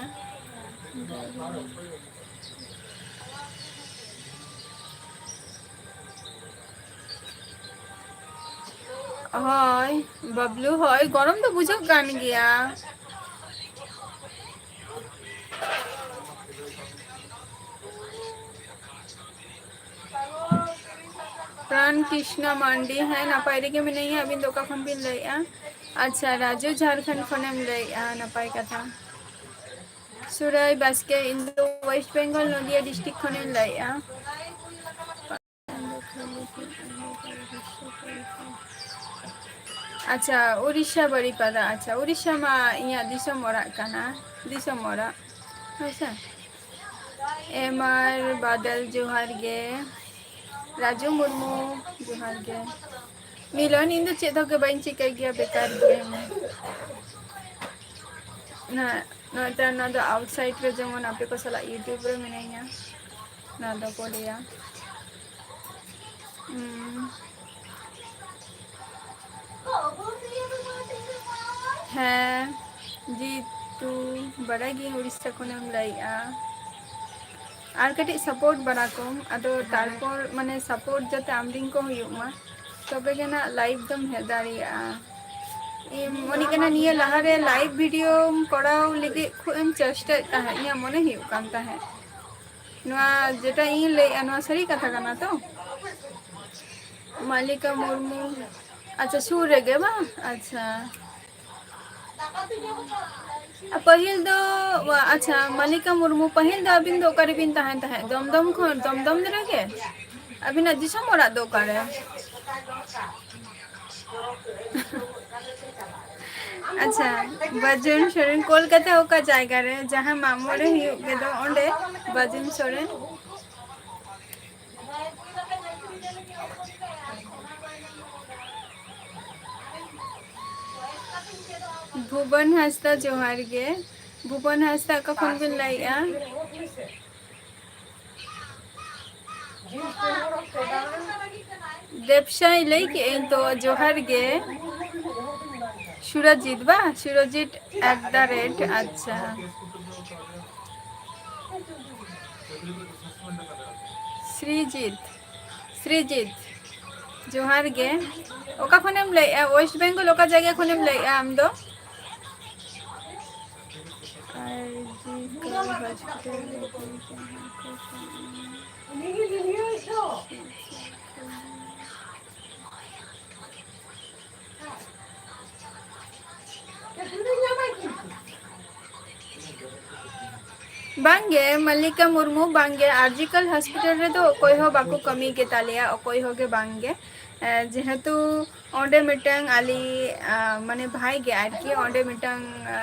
ᱦᱳᱭ, ᱵᱟᱵᱞᱩ, ᱦᱳᱭ, ᱜᱚᱨᱚᱢ ᱫᱚ ᱵᱩᱡᱷᱟᱹᱜ ᱠᱟᱱ ᱜᱮᱭᱟ᱾ ᱯᱨᱟᱱ ᱠᱨᱤᱥᱱᱟ ᱢᱟᱱᱰᱤ, ᱦᱮᱸ, ᱱᱟᱯᱟᱭ ᱨᱮᱜᱮ ᱢᱤᱱᱟᱹᱧᱟ᱾ ᱟᱹᱵᱤᱱ ᱫᱚ ᱚᱠᱟ ᱠᱷᱚᱱ ᱵᱤᱱ ᱞᱟᱹᱭᱮᱜᱼᱟ? ᱟᱪᱪᱷᱟ, ᱨᱟᱡᱩ, ᱡᱷᱟᱲᱠᱷᱚᱸᱰ ᱠᱷᱚᱱᱮᱢ ᱞᱟᱹᱭᱮᱜᱼᱟ, ᱱᱟᱯᱟᱭ ᱠᱟᱛᱷᱟ᱾ ᱥᱩᱨᱟᱭ ᱵᱟᱥᱠᱮ, ᱤᱧ ᱫᱚ ᱳᱭᱮᱥᱴ ᱵᱮᱝᱜᱚᱞ, ᱱᱚᱫᱤᱭᱟ ᱰᱤᱥᱴᱨᱤᱠᱴ ᱠᱷᱚᱱᱤᱧ ᱞᱟᱹᱭᱮᱜᱼᱟ᱾ ᱟᱪᱪᱷᱟ, ᱩᱲᱤᱥᱥᱟ ᱵᱟᱨᱤᱯᱟᱫᱟ᱾ ᱟᱪᱪᱷᱟ, ᱩᱲᱤᱥᱥᱟ ᱢᱟ ᱤᱧᱟᱹᱜ ᱫᱤᱥᱚᱢ ᱚᱲᱟᱜ ᱠᱟᱱᱟ, ᱫᱤᱥᱚᱢ ᱚᱲᱟᱜ᱾ ᱦᱳᱭ ᱥᱮ? ᱮᱢ ᱟᱨ ᱵᱟᱫᱚᱞ, ᱡᱚᱦᱟᱨ ᱜᱮ᱾ ᱨᱟᱡᱩ ᱢᱩᱨᱢᱩ, ᱡᱚᱦᱟᱨ ᱜᱮ᱾ ᱢᱤᱞᱚᱱ, ᱤᱧ ᱫᱚ ᱪᱮᱫ ᱦᱚᱸ ᱜᱮ ᱵᱟᱹᱧ ᱪᱤᱠᱟᱹᱭ ᱜᱮᱭᱟ, ᱵᱮᱠᱟᱨ ᱜᱮᱭᱟᱹᱧ᱾ ᱱᱟ-, ᱱᱚᱜᱼᱚᱭ ᱛᱚ, ᱱᱚᱣᱟ ᱫᱚ outside ᱨᱮ, ᱡᱮᱢᱚᱱ ᱟᱯᱮ ᱠᱚ ᱥᱟᱞᱟᱜ YouTube ᱨᱮ ᱢᱤᱱᱟᱹᱧᱟ, ᱱᱚᱣᱟ ᱫᱚ ᱠᱚ ᱞᱟᱹᱭᱟ᱾ ᱦᱩᱸ᱾ ᱦᱮᱸ, ᱡᱤᱛᱩ, ᱵᱟᱰᱟᱭ ᱜᱤᱭᱟᱹᱧ ᱩᱲᱤᱥᱥᱟ ᱠᱷᱚᱱᱮᱢ ᱞᱟᱹᱭᱮᱜᱼᱟ᱾ ᱟᱨ ᱠᱟᱹᱴᱤᱡ support ᱵᱟᱲᱟ ᱠᱚᱢ, ᱟᱫᱚ ᱛᱟᱨᱯᱚᱨ ᱢᱟᱱᱮ support ᱡᱟᱛᱮ ᱟᱢᱨᱤᱱ ᱠᱚ ᱦᱩᱭᱩᱜ ᱢᱟ, ᱛᱚᱵᱮ ᱜᱮ ᱱᱟᱜ live ᱫᱚᱢ ᱦᱮᱡ ᱫᱟᱲᱮᱭᱟᱜᱼᱟ᱾ ᱤᱧ ᱢᱚᱱᱮ ᱠᱟᱱᱟ ᱱᱤᱭᱟᱹ ᱞᱟᱦᱟᱨᱮ live videoᱢ ᱠᱚᱨᱟᱣ ᱞᱟᱹᱜᱤᱫ ᱠᱷᱩᱵ ᱮᱢ ᱪᱮᱥᱴᱟᱭᱮᱫ ᱛᱟᱦᱮᱸᱫ, ᱤᱧᱟᱹᱜ ᱢᱚᱱᱮ ᱦᱩᱭᱩᱜ ᱠᱟᱱ ᱛᱟᱦᱮᱸᱫ᱾ ᱱᱚᱣᱟ ᱡᱮᱴᱟ ᱤᱧ ᱞᱟᱹᱭᱮᱜᱼᱟ, ᱱᱚᱣᱟ ᱥᱟᱹᱨᱤ ᱠᱟᱛᱷᱟ ᱠᱟᱱᱟ ᱛᱚ? ᱢᱟᱞᱤᱠᱟ ᱢᱩᱨᱢᱩ, ᱟᱪᱪᱷᱟ, ᱥᱩᱨ ᱨᱮᱜᱮ ᱵᱟᱝ? ᱟᱪᱪᱷᱟ, ᱯᱟᱹᱦᱤᱞ ᱫᱚ, ᱟᱪᱪᱷᱟ, ᱢᱟᱞᱤᱠᱟ ᱢᱩᱨᱢᱩ, ᱯᱟᱹᱦᱤᱞ ᱫᱚ ᱟᱹᱵᱤᱱ ᱫᱚ ᱚᱠᱟ ᱨᱮᱵᱤᱱ ᱛᱟᱦᱮᱱ ᱛᱟᱦᱮᱸᱫ? ᱫᱚᱢᱫᱚᱢ ᱠᱷᱚᱱ, ᱫᱚᱢᱫᱚᱢ ᱨᱮᱜᱮ? ᱟᱹᱵᱤᱱᱟᱜ ᱫᱤᱥᱚᱢ ᱚᱲᱟᱜ ᱫᱚ ᱚᱠᱟᱨᱮ? ᱟᱪᱪᱷᱟ, ᱵᱟᱡᱩᱱ ᱥᱚᱨᱮᱱ, ᱠᱳᱞᱠᱟᱛᱟ ᱚᱠᱟ ᱡᱟᱭᱜᱟ ᱨᱮ? ᱡᱟᱦᱟᱸ ᱢᱟᱜ ᱢᱚᱬᱮ ᱦᱩᱭᱩᱜ ᱜᱮᱫᱚ, ᱚᱸᱰᱮ ᱵᱟᱡᱩᱱ ᱥᱚᱨᱮᱱ᱾ ᱵᱷᱩᱵᱚᱱ ᱦᱟᱸᱥᱫᱟ, ᱡᱚᱦᱟᱨ ᱜᱮ᱾ ᱵᱷᱩᱵᱚᱱ ᱦᱟᱸᱥᱫᱟ, ᱚᱠᱟ ᱠᱷᱚᱱ ᱵᱤᱱ ᱞᱟᱹᱭᱮᱜᱼᱟ? ᱫᱮᱵᱥᱟᱭ ᱞᱟᱹᱭ ᱠᱮᱜᱼᱟᱹᱧ ᱛᱚ, ᱡᱚᱦᱟᱨ ᱜᱮ᱾ ᱥᱩᱨᱚᱡᱤᱛ ᱵᱟ? ᱥᱩᱨᱚᱡᱤᱛ at the rate, ᱟᱪᱪᱷᱟ᱾ ᱥᱨᱤᱡᱤᱛ, ᱥᱨᱤᱡᱤᱛ, ᱡᱚᱦᱟᱨ ᱜᱮ᱾ ᱚᱠᱟ ᱠᱷᱚᱱᱮᱢ ᱞᱟᱹᱭᱮᱜᱼᱟ? ᱳᱭᱮᱥᱴ ᱵᱮᱝᱜᱚᱞ ᱚᱠᱟ ᱡᱟᱭᱜᱟ ᱠᱷᱚᱱᱮᱢ ᱞᱟᱹᱭᱮᱜᱼᱟ ᱟᱢ ᱫᱚ? ᱟᱨ ᱡᱤ ᱠᱚᱨ ᱦᱚᱥᱯᱤᱴᱟᱞ ᱨᱮ ᱡᱟᱦᱟᱸ ᱠᱚ ᱠᱟᱹᱢᱤᱭᱟ᱾ ᱵᱟᱝᱜᱮ, ᱢᱟᱞᱞᱤᱠᱟ ᱢᱩᱨᱢᱩ, ᱵᱟᱝᱜᱮ, ᱟᱨᱡᱤᱠᱟᱞ ᱦᱚᱥᱯᱤᱴᱟᱞ ᱨᱮᱫᱚ ᱚᱠᱚᱭ ᱦᱚᱸ ᱵᱟᱠᱚ ᱠᱟᱹᱢᱤ ᱜᱮᱛᱟᱞᱮᱭᱟ, ᱚᱠᱚᱭ ᱦᱚᱸ ᱜᱮ ᱵᱟᱝᱜᱮ᱾ ᱮ, ᱡᱮᱦᱮᱛᱩ ᱚᱸᱰᱮ ᱢᱤᱫᱴᱟᱝ ᱟᱞᱮ, ᱟ, ᱢᱟᱱᱮ ᱵᱷᱟᱭ ᱜᱮ ᱟᱨᱠᱤ, ᱚᱸᱰᱮ ᱢᱤᱫᱴᱟᱝ, ᱟ,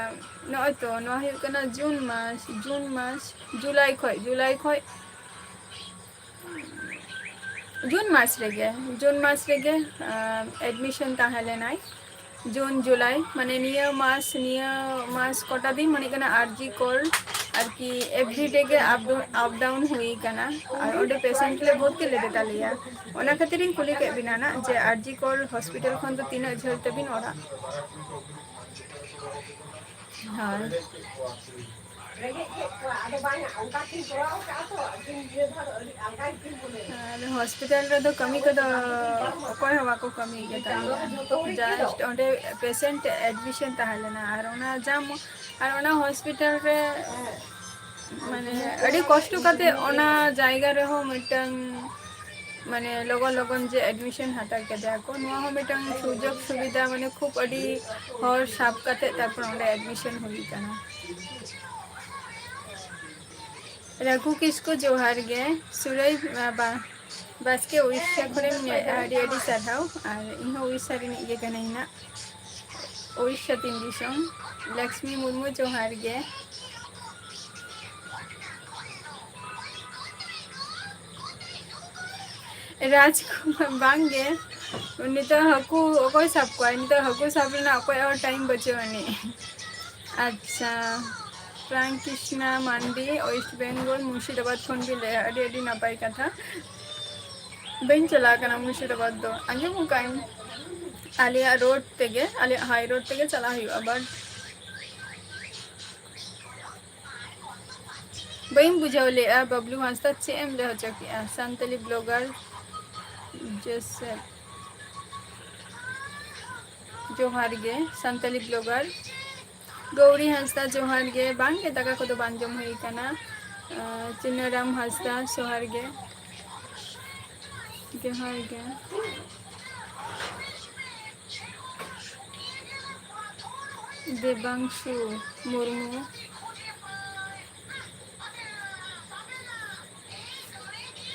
ᱱᱚᱜᱼᱚᱭ ᱛᱚ, ᱱᱚᱣᱟ ᱦᱩᱭᱩᱜ ᱠᱟᱱᱟ ᱡᱩᱱ ᱢᱟᱥ, ᱡᱩᱱ ᱢᱟᱥ, ᱡᱩᱞᱟᱭ ᱠᱷᱚᱡ, ᱡᱩᱞᱟᱭ ᱠᱷᱚᱡ, ᱡᱩᱱ ᱢᱟᱥ ᱨᱮᱜᱮ, ᱡᱩᱱ ᱢᱟᱥ ᱨᱮᱜᱮ, ᱟ, ᱮᱰᱢᱤᱥᱚᱱ ᱛᱟᱦᱮᱸ ᱞᱮᱱᱟᱭ᱾ ᱡᱩᱱ, ᱡᱩᱞᱟᱭ, ᱢᱟᱱᱮ ᱱᱤᱭᱟᱹ ᱢᱟᱥ, ᱱᱤᱭᱟᱹ ᱢᱟᱥ ᱠᱚᱴᱟ ᱫᱤᱱ ᱢᱚᱱᱮ ᱠᱟᱱᱟ ᱟᱨᱡᱤ ᱠᱚᱨ ᱟᱨᱠᱤ everyday ᱜᱮ up down, up down ᱦᱩᱭ ᱠᱟᱱᱟ᱾ ᱟᱨ ᱚᱸᱰᱮ patient ᱞᱮ ᱵᱷᱚᱨᱛᱤ ᱞᱮᱫᱮ ᱛᱟᱞᱮᱭᱟ᱾ ᱚᱱᱟ ᱠᱷᱟᱹᱛᱤᱨ ᱤᱧ ᱠᱩᱞᱤ ᱠᱮᱫ ᱵᱤᱱᱟ ᱱᱟᱜ ᱡᱮ ᱟᱨᱡᱤ ᱠᱚᱨ ᱦᱚᱥᱯᱤᱴᱟᱞ ᱠᱷᱚᱱ ᱫᱚ ᱛᱤᱱᱟᱹᱜ ᱡᱷᱟᱹᱞ ᱛᱟᱹᱵᱤᱱ ᱚᱲᱟᱜ? ᱦᱳᱭ᱾ ᱨᱮᱸᱜᱮᱡ ᱠᱮᱫ ᱠᱚᱣᱟ, ᱟᱫᱚ ᱵᱟᱝᱟ, ᱚᱱᱠᱟ ᱠᱤᱱ ᱠᱚᱨᱟᱣ ᱠᱟᱜᱼᱟ ᱛᱚ, ᱟᱹᱠᱤᱱ ᱱᱤᱭᱟᱹ ᱫᱷᱟᱣ ᱫᱚ ᱟᱹᱰᱤ ᱟᱞᱜᱟ ᱜᱮᱠᱤᱱ ᱢᱚᱱᱮᱭᱟ᱾ ᱟᱨ ᱦᱚᱥᱯᱤᱴᱟᱞ ᱨᱮᱫᱚ ᱠᱟᱹᱢᱤ ᱠᱚᱫᱚ ᱚᱠᱚᱭ ᱦᱚᱸ ᱵᱟᱠᱚ ᱠᱟᱹᱢᱤ ᱜᱮ ᱛᱟᱞᱮᱭᱟ᱾ ᱡᱟᱥᱴ ᱚᱸᱰᱮ ᱯᱮᱥᱮᱱᱴ ᱮᱰᱢᱤᱥᱚᱱ ᱛᱟᱦᱮᱸ ᱞᱮᱱᱟ, ᱟᱨ ᱚᱱᱟ ᱡᱟᱢ-, ᱟᱨ ᱚᱱᱟ ᱦᱚᱥᱯᱤᱴᱟᱞ ᱨᱮ ᱢᱟᱱᱮ ᱟᱹᱰᱤ ᱠᱚᱥᱴᱚ ᱠᱟᱛᱮ ᱚᱱᱟ ᱡᱟᱭᱜᱟ ᱨᱮᱦᱚᱸ ᱢᱤᱫᱴᱟᱝ ᱢᱟᱱᱮ ᱞᱚᱜᱚᱱ ᱞᱚᱜᱚᱱ ᱡᱮ admission ᱦᱟᱛᱟᱣ ᱠᱮᱫᱮᱭᱟ ᱠᱚ, ᱱᱚᱣᱟ ᱦᱚᱸ ᱢᱤᱫᱴᱟᱝ ᱥᱩᱡᱳᱜᱽ ᱥᱩᱵᱤᱫᱷᱟ, ᱢᱟᱱᱮ ᱠᱷᱩᱵ ᱟᱹᱰᱤ ᱦᱚᱲ ᱥᱟᱵ ᱠᱟᱛᱮ ᱛᱟᱨᱯᱚᱨ ᱚᱸᱰᱮ admission ᱦᱩᱭ ᱠᱟᱱᱟ᱾ ᱨᱟᱹᱜᱷᱩ ᱠᱤᱥᱠᱩ ᱡᱚᱦᱟᱨ ᱜᱮ, ᱥᱩᱨᱟᱹᱭ ᱵᱟ-, ᱵᱟᱥᱠᱮ ᱩᱲᱤᱥᱥᱟ ᱠᱷᱚᱱᱮᱢ ᱧᱮᱞᱮᱫᱼᱟ, ᱟᱹᱰᱤ ᱟᱹᱰᱤ ᱥᱟᱨᱦᱟᱣ᱾ ᱟᱨ ᱤᱧᱦᱚᱸ ᱩᱲᱤᱥᱥᱟ ᱨᱤᱱᱤᱡ ᱜᱮ ᱠᱟᱹᱱᱟᱹᱧ ᱱᱟᱜ᱾ ᱩᱲᱤᱥᱥᱟ ᱛᱤᱧ ᱫᱤᱥᱚᱢ᱾ ᱞᱚᱠᱥᱢᱤ ᱢᱩᱨᱢᱩ ᱡᱚᱦᱟᱨ ᱜᱮ᱾ ᱨᱟᱡᱽᱠᱩᱢᱟᱨ ᱵᱟᱝ ᱜᱮ, ᱱᱤᱛᱚᱜ ᱦᱟᱹᱠᱩ ᱚᱠᱚᱭ ᱥᱟᱵ ᱠᱚᱣᱟ? ᱱᱤᱛᱚᱜ ᱦᱟᱹᱠᱩ ᱥᱟᱵ ᱨᱮᱱᱟᱜ ᱚᱠᱚᱭᱟᱜ ᱦᱚᱸ time ᱵᱟᱹᱪᱩᱜ ᱟᱹᱱᱤᱡ᱾ ᱟᱪᱪᱷᱟ, ᱯᱨᱟᱝ ᱠᱨᱤᱥᱱᱟ ᱢᱟᱱᱰᱤ, West Bengal, ᱢᱩᱨᱥᱤᱫᱟᱵᱟᱫᱽ ᱠᱷᱚᱱ ᱵᱤᱱ ᱞᱟᱹᱭᱟ, ᱟᱹᱰᱤ ᱟᱹᱰᱤ ᱱᱟᱯᱟᱭ ᱠᱟᱛᱷᱟ᱾ ᱵᱟᱹᱧ ᱪᱟᱞᱟᱣ ᱠᱟᱱᱟ ᱢᱩᱨᱥᱤᱫᱟᱵᱟᱫᱽ ᱫᱚ, ᱟᱸᱡᱚᱢ ᱟᱠᱟᱫᱟᱹᱧ᱾ ᱟᱞᱮᱭᱟᱜ road ᱛᱮᱜᱮ, ᱟᱞᱮᱭᱟᱜ high road ᱛᱮᱜᱮ ᱪᱟᱞᱟᱣ ᱦᱩᱭᱩᱜᱼᱟ, but ᱵᱟᱹᱧ ᱵᱩᱡᱷᱟᱹᱣ ᱞᱮᱜᱼᱟ ᱵᱟᱵᱞᱩ ᱦᱟᱸᱥᱫᱟ, ᱪᱮᱫ ᱮᱢ ᱞᱟᱹᱭ ᱦᱚᱪᱚ ᱠᱮᱜᱼᱟ? ᱥᱟᱱᱛᱟᱞᱤ blogger ᱡᱳᱥᱮᱯ, ᱡᱚᱦᱟᱨ ᱜᱮ᱾ ᱥᱟᱱᱛᱟᱞᱤ blogger ᱜᱳᱣᱨᱤ ᱦᱟᱸᱥᱫᱟ, ᱡᱚᱦᱟᱨ ᱜᱮ᱾ ᱵᱟᱝ ᱜᱮ, ᱫᱟᱠᱟ ᱠᱚᱫᱚ ᱵᱟᱝ ᱡᱚᱢ ᱦᱩᱭ ᱠᱟᱱᱟ᱾ ᱟᱸ, ᱪᱩᱱᱟᱹᱨᱟᱢ ᱦᱟᱸᱥᱫᱟ, ᱡᱚᱦᱟᱨ ᱜᱮ᱾ ᱡᱚᱦᱟᱨ ᱜᱮ᱾ ᱫᱮᱵᱟᱝᱥᱩ ᱢᱩᱨᱢᱩ᱾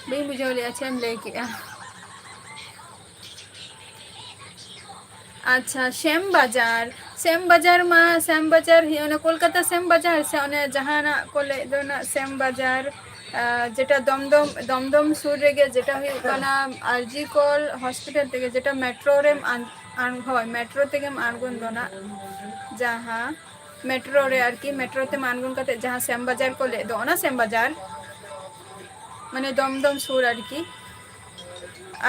ᱵᱟᱹᱧ ᱵᱩᱡᱷᱟᱹᱣ ᱞᱮᱫᱼᱟ, ᱪᱮᱫ ᱮᱢ ᱞᱟᱹᱭ ᱠᱮᱜᱼᱟ? ᱟᱪᱪᱷᱟ, ᱥᱮᱢ ᱵᱟᱡᱟᱨ, ᱥᱮᱢ ᱵᱟᱡᱟᱨ ᱢᱟ, ᱥᱮᱢ ᱵᱟᱡᱟᱨ ᱦᱩᱭᱩᱜ, ᱚᱱᱟ ᱠᱳᱞᱠᱟᱛᱟ ᱥᱮᱢ ᱵᱟᱡᱟᱨ ᱥᱮ ᱚᱱᱮ ᱡᱟᱦᱟᱱᱟᱜ ᱠᱚ ᱞᱟᱹᱭ ᱫᱚ ᱱᱟᱜ ᱥᱮᱢ ᱵᱟᱡᱟᱨ, ᱟᱸ, ᱡᱮᱴᱟ ᱫᱚᱢᱫᱚᱢ, ᱫᱚᱢᱫᱚᱢ ᱥᱩᱨ ᱨᱮᱜᱮ ᱡᱮᱴᱟ ᱦᱩᱭᱩᱜ ᱠᱟᱱᱟ ᱟᱨ ᱡᱤ ᱠᱚᱨ hospital ᱛᱮᱜᱮ, ᱡᱮᱴᱟ metro ᱨᱮᱢ ᱟᱬ-, ᱟᱬ-, ᱦᱳᱭ, metro ᱛᱮᱜᱮᱢ ᱟᱬᱜᱚᱱ ᱫᱚ ᱱᱟᱜ, ᱡᱟᱦᱟᱸ metro ᱨᱮ ᱟᱨᱠᱤ, metro ᱛᱮᱢ ᱟᱬᱜᱚᱱ ᱠᱟᱛᱮ ᱡᱟᱦᱟᱸ ᱥᱮᱢ ᱵᱟᱡᱟᱨ ᱠᱚ ᱞᱟᱹᱭ ᱫᱚ, ᱚᱱᱟ ᱥᱮᱢ ᱵᱟᱡᱟᱨ, ᱢᱟᱱᱮ ᱫᱚᱢᱫᱚᱢ ᱥᱩᱨ ᱟᱨᱠᱤ᱾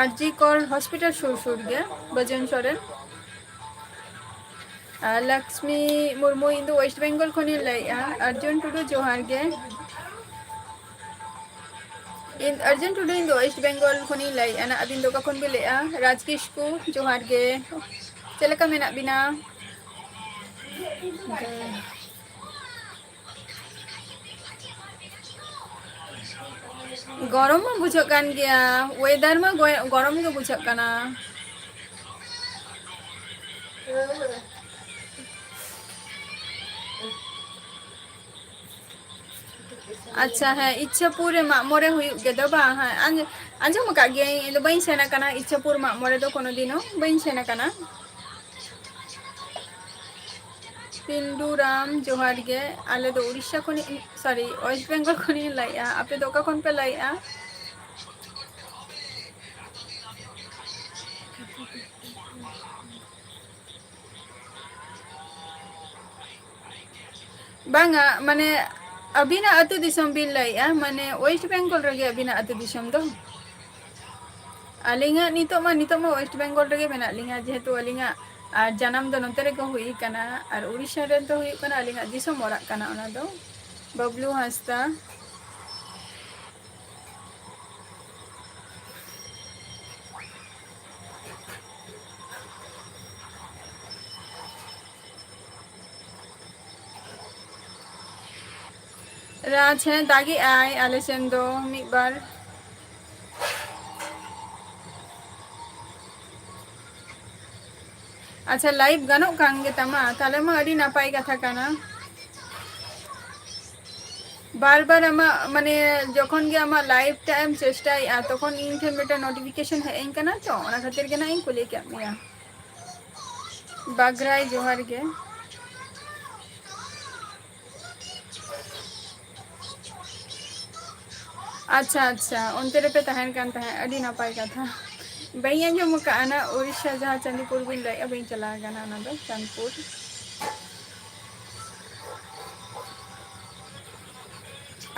ᱟᱨ ᱡᱤ ᱠᱚᱨ hospital ᱥᱩᱨ ᱥᱩᱨ ᱜᱮ, ᱵᱟᱹᱡᱩᱱ ᱥᱚᱨᱮᱱ᱾ ᱟᱨ ᱞᱚᱠᱥᱢᱤ ᱢᱩᱨᱢᱩ, ᱤᱧ ᱫᱚ West Bengal ᱠᱷᱚᱱᱤᱧ ᱞᱟᱹᱭᱮᱜᱼᱟ᱾ ᱚᱨᱡᱩᱱ ᱴᱩᱰᱩ, ᱡᱚᱦᱟᱨ ᱜᱮ᱾ ᱤᱧ, ᱚᱨᱡᱩᱱ ᱴᱩᱰᱩ, ᱤᱧ ᱫᱚ West Bengal ᱠᱷᱚᱱᱤᱧ ᱞᱟᱹᱭᱮᱜᱼᱟ ᱱᱟᱜ᱾ ᱟᱹᱵᱤᱱ ᱫᱚ ᱚᱠᱟ ᱠᱷᱚᱱ ᱵᱤᱱ ᱞᱟᱹᱭᱮᱜᱼᱟ? ᱨᱟᱡᱽ ᱠᱤᱥᱠᱩ, ᱡᱚᱦᱟᱨ ᱜᱮ᱾ ᱪᱮᱫ ᱞᱮᱠᱟ ᱢᱮᱱᱟᱜ ᱵᱤᱱᱟ? ᱜᱚᱨᱚᱢ ᱢᱟ ᱵᱩᱡᱷᱟᱹᱜ ᱠᱟᱱ ᱜᱮᱭᱟ, weather ᱢᱟ ᱜᱚᱭ-, ᱜᱚᱨᱚᱢ ᱜᱮ ᱵᱩᱡᱷᱟᱹᱜ ᱠᱟᱱᱟ᱾ ᱟᱪᱪᱷᱟ, ᱦᱮᱸ, ᱤᱪᱪᱷᱟᱯᱩᱨ ᱨᱮ ᱢᱟᱜ ᱢᱚᱬᱮ ᱦᱩᱭᱩᱜ ᱜᱮᱫᱚ ᱵᱟᱝ? ᱦᱮᱸ, ᱟᱸᱡ-, ᱟᱸᱡᱚᱢ ᱟᱠᱟᱫ ᱜᱤᱭᱟᱹᱧ, ᱤᱧ ᱫᱚ ᱵᱟᱹᱧ ᱥᱮᱱ ᱟᱠᱟᱱᱟ ᱤᱪᱪᱷᱟᱯᱩᱨ ᱢᱟᱜ ᱢᱚᱬᱮ ᱫᱚ, ᱠᱳᱱᱳ ᱫᱤᱱ ᱦᱚᱸ ᱵᱟᱹᱧ ᱥᱮᱱ ᱟᱠᱟᱱᱟ᱾ ᱯᱤᱱᱰᱩ ᱨᱟᱢ, ᱡᱚᱦᱟᱨ ᱜᱮ᱾ ᱟᱞᱮ ᱫᱚ ᱩᱲᱤᱥᱥᱟ ᱠᱷᱚᱱᱤᱧ, sorry, West Bengal ᱠᱷᱚᱱᱤᱧ ᱞᱟᱹᱭᱮᱜᱼᱟ᱾ ᱟᱯᱮ ᱫᱚ ᱚᱠᱟ ᱠᱷᱚᱱ ᱯᱮ ᱞᱟᱹᱭᱮᱜᱼᱟ? ᱵᱟᱝᱟ, ᱢᱟᱱᱮ, ᱟᱹᱵᱤᱱᱟᱜ ᱟᱹᱛᱩ ᱫᱤᱥᱚᱢ ᱵᱤᱱ ᱞᱟᱹᱭᱮᱜᱼᱟ, ᱢᱟᱱᱮ, West Bengal ᱨᱮᱜᱮ ᱟᱹᱵᱤᱱᱟᱜ ᱟᱹᱛᱩ ᱫᱤᱥᱚᱢ ᱫᱚ? ᱟᱹᱞᱤᱧᱟᱜ ᱱᱤᱛᱚᱜ ᱢᱟ, ᱱᱤᱛᱚᱜ ᱢᱟ West Bengal ᱨᱮᱜᱮ ᱢᱮᱱᱟᱜ ᱞᱤᱧᱟ, ᱡᱮᱦᱮᱛᱩ ᱟᱹᱞᱤᱧᱟᱜ, ᱟᱨ, ᱡᱟᱱᱟᱢ ᱫᱚ ᱱᱚᱛᱮ ᱨᱮᱜᱮ ᱦᱩᱭ ᱠᱟᱱᱟ, ᱟᱨ ᱩᱲᱤᱥᱥᱟ ᱨᱮᱫᱚ ᱦᱩᱭᱩᱜ ᱠᱟᱱᱟ ᱟᱹᱞᱤᱧᱟᱜ ᱫᱤᱥᱚᱢ ᱚᱲᱟᱜ ᱠᱟᱱᱟ ᱚᱱᱟ ᱫᱚ᱾ ᱵᱟᱵᱞᱩ ᱦᱟᱸᱥᱫᱟ᱾ ᱨᱟᱡᱽ, ᱦᱮᱸ, ᱫᱟᱜᱮᱜᱼᱟᱭ ᱟᱞᱮ ᱥᱮᱱ ᱫᱚ ᱢᱤᱫ ᱵᱟᱨ᱾ ᱟᱪᱪᱷᱟ, live ᱜᱟᱱᱚᱜ ᱠᱟᱱ ᱜᱮ ᱛᱟᱢᱟ? ᱛᱟᱦᱞᱮ ᱢᱟ ᱟᱹᱰᱤ ᱱᱟᱯᱟᱭ ᱠᱟᱛᱷᱟ ᱠᱟᱱᱟ᱾ ᱵᱟᱨ ᱵᱟᱨ ᱟᱢᱟᱜ, ᱢᱟᱱᱮ, ᱡᱚᱠᱷᱚᱱ ᱜᱮ ᱟᱢᱟᱜ live ᱴᱟᱜ ᱮᱢ ᱪᱮᱥᱴᱟᱭᱮᱫᱼᱟ, ᱛᱚᱠᱷᱚᱱ ᱤᱧ ᱴᱷᱮᱱ ᱢᱤᱫᱴᱮᱱ notification ᱦᱮᱡ ᱟᱹᱧ ᱠᱟᱱᱟ ᱛᱚ, ᱚᱱᱟ ᱠᱷᱟᱹᱛᱤᱨ ᱜᱮ ᱱᱟᱜ ᱤᱧ ᱠᱩᱞᱤ ᱠᱮᱫ ᱢᱮᱭᱟ᱾ ᱵᱟᱜᱽᱨᱟᱭ, ᱡᱚᱦᱟᱨ ᱜᱮ᱾ ᱟᱪᱪᱷᱟ, ᱟᱪᱪᱷᱟ, ᱚᱱᱛᱮ ᱨᱮᱯᱮ ᱛᱟᱦᱮᱱ ᱠᱟᱱ ᱛᱟᱦᱮᱸᱫ, ᱟᱹᱰᱤ ᱱᱟᱯᱟᱭ ᱠᱟᱛᱷᱟ᱾ ᱵᱟᱹᱧ ᱟᱸᱡᱚᱢ ᱟᱠᱟᱫᱼᱟ ᱱᱟ, ᱩᱲᱤᱥᱥᱟ ᱡᱟᱦᱟᱸ ᱪᱟᱸᱫᱤᱯᱩᱨ ᱵᱤᱱ ᱞᱟᱹᱭᱮᱫᱼᱟ, ᱵᱟᱹᱧ ᱪᱟᱞᱟᱣ ᱟᱠᱟᱱᱟ ᱚᱱᱟ ᱫᱚ, ᱪᱟᱸᱫᱽᱯᱩᱨ᱾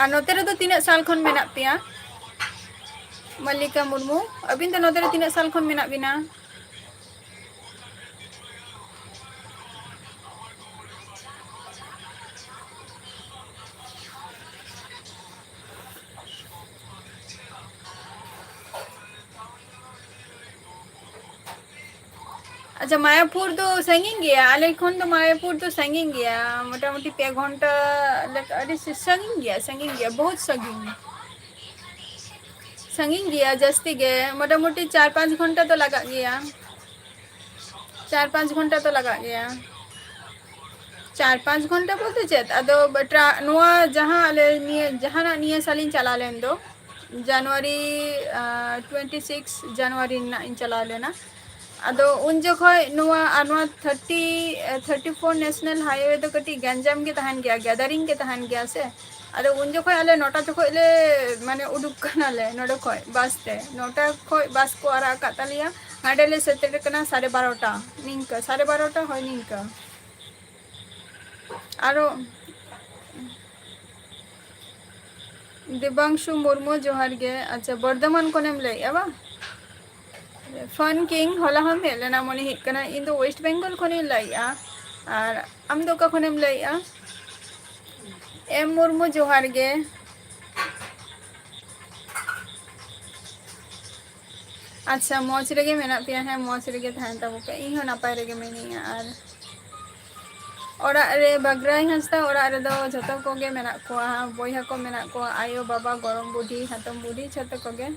ᱟᱨ ᱱᱚᱛᱮ ᱨᱮᱫᱚ ᱛᱤᱱᱟᱹᱜ ᱥᱟᱞ ᱠᱷᱚᱱ ᱢᱮᱱᱟᱜ ᱯᱮᱭᱟ? ᱢᱟᱞᱞᱤᱠᱟ ᱢᱩᱨᱢᱩ, ᱟᱹᱵᱤᱱ ᱫᱚ ᱱᱚᱛᱮ ᱨᱮ ᱛᱤᱱᱟᱹᱜ ᱥᱟᱞ ᱠᱷᱚᱱ ᱢᱮᱱᱟᱜ ᱵᱤᱱᱟ? ᱟᱪᱪᱷᱟ, ᱢᱟᱭᱟᱯᱩᱨ ᱫᱚ ᱥᱟᱺᱜᱤᱧ ᱜᱮᱭᱟ, ᱟᱞᱮ ᱠᱷᱚᱱ ᱫᱚ ᱢᱟᱭᱟᱯᱩᱨ ᱫᱚ ᱥᱟᱺᱜᱤᱧ ᱜᱮᱭᱟ, ᱢᱚᱴᱟᱢᱩᱴᱤ ᱯᱮ ᱜᱷᱚᱱᱴᱟ ᱞᱮᱠᱟ, ᱟᱹᱰᱤ ᱥᱟᱺᱜᱤᱧ ᱜᱮᱭᱟ, ᱥᱟᱺᱜᱤᱧ ᱜᱮᱭᱟ, ᱵᱚᱦᱩᱛ ᱥᱟᱺᱜᱤᱧ᱾ ᱥᱟᱺᱜᱤᱧ ᱜᱮᱭᱟ ᱡᱟᱹᱥᱛᱤ ᱜᱮ, ᱢᱚᱴᱟᱢᱩᱴᱤ ᱪᱟᱨ ᱯᱟᱸᱪ ᱜᱷᱚᱱᱴᱟ ᱫᱚ ᱞᱟᱜᱟᱜ ᱜᱮᱭᱟ᱾ ᱪᱟᱨ ᱯᱟᱸᱪ ᱜᱷᱚᱱᱴᱟ ᱫᱚ ᱞᱟᱜᱟᱜ ᱜᱮᱭᱟ᱾ ᱪᱟᱨ ᱯᱟᱸᱪ ᱜᱷᱚᱱᱴᱟ ᱵᱚᱞᱛᱮ ᱪᱮᱫ, ᱟᱫᱚ ᱵᱟᱴᱨᱟ-, ᱱᱚᱣᱟ ᱡᱟᱦᱟᱸ ᱟᱞᱮ ᱱᱤᱭᱟᱹ, ᱡᱟᱦᱟᱱᱟᱜ ᱱᱤᱭᱟᱹ ᱥᱟᱞᱤᱧ ᱪᱟᱞᱟᱣ ᱞᱮᱱ ᱫᱚ, ᱡᱟᱱᱩᱣᱟᱨᱤ, ᱟᱸ, ᱴᱩᱭᱮᱱᱴᱤ ᱥᱤᱠᱥ ᱡᱟᱱᱩᱣᱟᱨᱤ ᱨᱮᱱᱟᱜ ᱤᱧ ᱪᱟᱞᱟᱣ ᱞᱮᱱᱟ᱾ ᱟᱫᱚ ᱩᱱ ᱡᱚᱠᱷᱚᱡ ᱱᱚᱣᱟ, ᱟᱨ ᱱᱚᱣᱟ thirty, thirty four national highway ᱫᱚ ᱠᱟᱹᱴᱤᱡ ᱜᱟᱱᱡᱟᱢ ᱜᱮ ᱛᱟᱦᱮᱱ ᱜᱮᱭᱟ, ᱜᱮᱫᱟᱨᱤᱝ ᱜᱮ ᱛᱟᱦᱮᱱ ᱜᱮᱭᱟ ᱥᱮ᱾ ᱟᱫᱚ ᱩᱱ ᱡᱚᱠᱷᱚᱡ ᱟᱞᱮ ᱱᱚᱴᱟ ᱡᱚᱠᱷᱚᱡ ᱞᱮ, ᱢᱟᱱᱮ, ᱩᱰᱩᱠ ᱠᱟᱱᱟᱞᱮ ᱱᱚᱰᱮ ᱠᱷᱚᱡ ᱵᱟᱥ ᱛᱮ᱾ ᱱᱚᱴᱟ ᱠᱷᱚᱡ ᱵᱟᱥ ᱠᱚ ᱟᱲᱟᱜ ᱟᱠᱟᱫ ᱛᱟᱞᱮᱭᱟ, ᱦᱟᱸᱰᱮ ᱞᱮ ᱥᱮᱴᱮᱨ ᱠᱟᱱᱟ ᱥᱟᱲᱮ ᱵᱟᱨᱚᱴᱟ, ᱱᱤᱝᱠᱟᱹ, ᱥᱟᱲᱮ ᱵᱟᱨᱚᱴᱟ, ᱦᱳᱭ, ᱱᱤᱝᱠᱟᱹ᱾ ᱟᱨᱚ ᱫᱮᱵᱟᱝᱥᱩ ᱢᱩᱨᱢᱩ, ᱡᱚᱦᱟᱨ ᱜᱮ᱾ ᱟᱪᱪᱷᱟ, ᱵᱚᱨᱫᱷᱚᱢᱟᱱ ᱠᱷᱚᱱᱮᱢ ᱞᱟᱹᱭᱮᱜᱼᱟ ᱵᱟᱝ? ᱯᱷᱟᱱ ᱠᱤᱝ, ᱦᱚᱞᱟ ᱦᱚᱸᱢ ᱦᱮᱡ ᱞᱮᱱᱟ ᱢᱚᱱᱮ ᱦᱩᱭᱩᱜ ᱠᱟᱱᱟ᱾ ᱤᱧ ᱫᱚ ᱳᱭᱮᱥᱴ ᱵᱮᱝᱜᱚᱞ ᱠᱷᱚᱱᱤᱧ ᱞᱟᱹᱭᱮᱜᱼᱟ᱾ ᱟᱨ ᱟᱢ ᱫᱚ ᱚᱠᱟ ᱠᱷᱚᱱᱮᱢ ᱞᱟᱹᱭᱮᱜᱼᱟ? ᱮᱢ ᱢᱩᱨᱢᱩ, ᱡᱚᱦᱟᱨ ᱜᱮ᱾ ᱟᱪᱪᱷᱟ, ᱢᱚᱡᱽ ᱨᱮᱜᱮ ᱢᱮᱱᱟᱜ ᱯᱮᱭᱟ? ᱦᱮᱸ, ᱢᱚᱡᱽ ᱨᱮᱜᱮ ᱛᱟᱦᱮᱱ ᱛᱟᱵᱚ ᱯᱮ᱾ ᱤᱧ ᱦᱚᱸ ᱱᱟᱯᱟᱭ ᱨᱮᱜᱮ ᱢᱤᱱᱟᱹᱧᱟ᱾ ᱟᱨ ᱚᱲᱟᱜ ᱨᱮ ᱵᱟᱜᱽᱨᱟᱭ ᱦᱟᱸᱥᱫᱟ ᱚᱲᱟᱜ ᱨᱮᱫᱚ ᱡᱷᱚᱛᱚ ᱠᱚᱜᱮ ᱢᱮᱱᱟᱜ ᱠᱚᱣᱟ, ᱵᱚᱭᱦᱟ ᱠᱚ ᱢᱮᱱᱟᱜ ᱠᱚᱣᱟ, ᱟᱭᱳ, ᱵᱟᱵᱟ, ᱜᱚᱲᱚᱢ ᱵᱩᱰᱷᱤ, ᱦᱟᱛᱚᱢ ᱵᱩᱰᱷᱤ, ᱡᱷᱚᱛᱚ ᱠᱚᱜᱮ᱾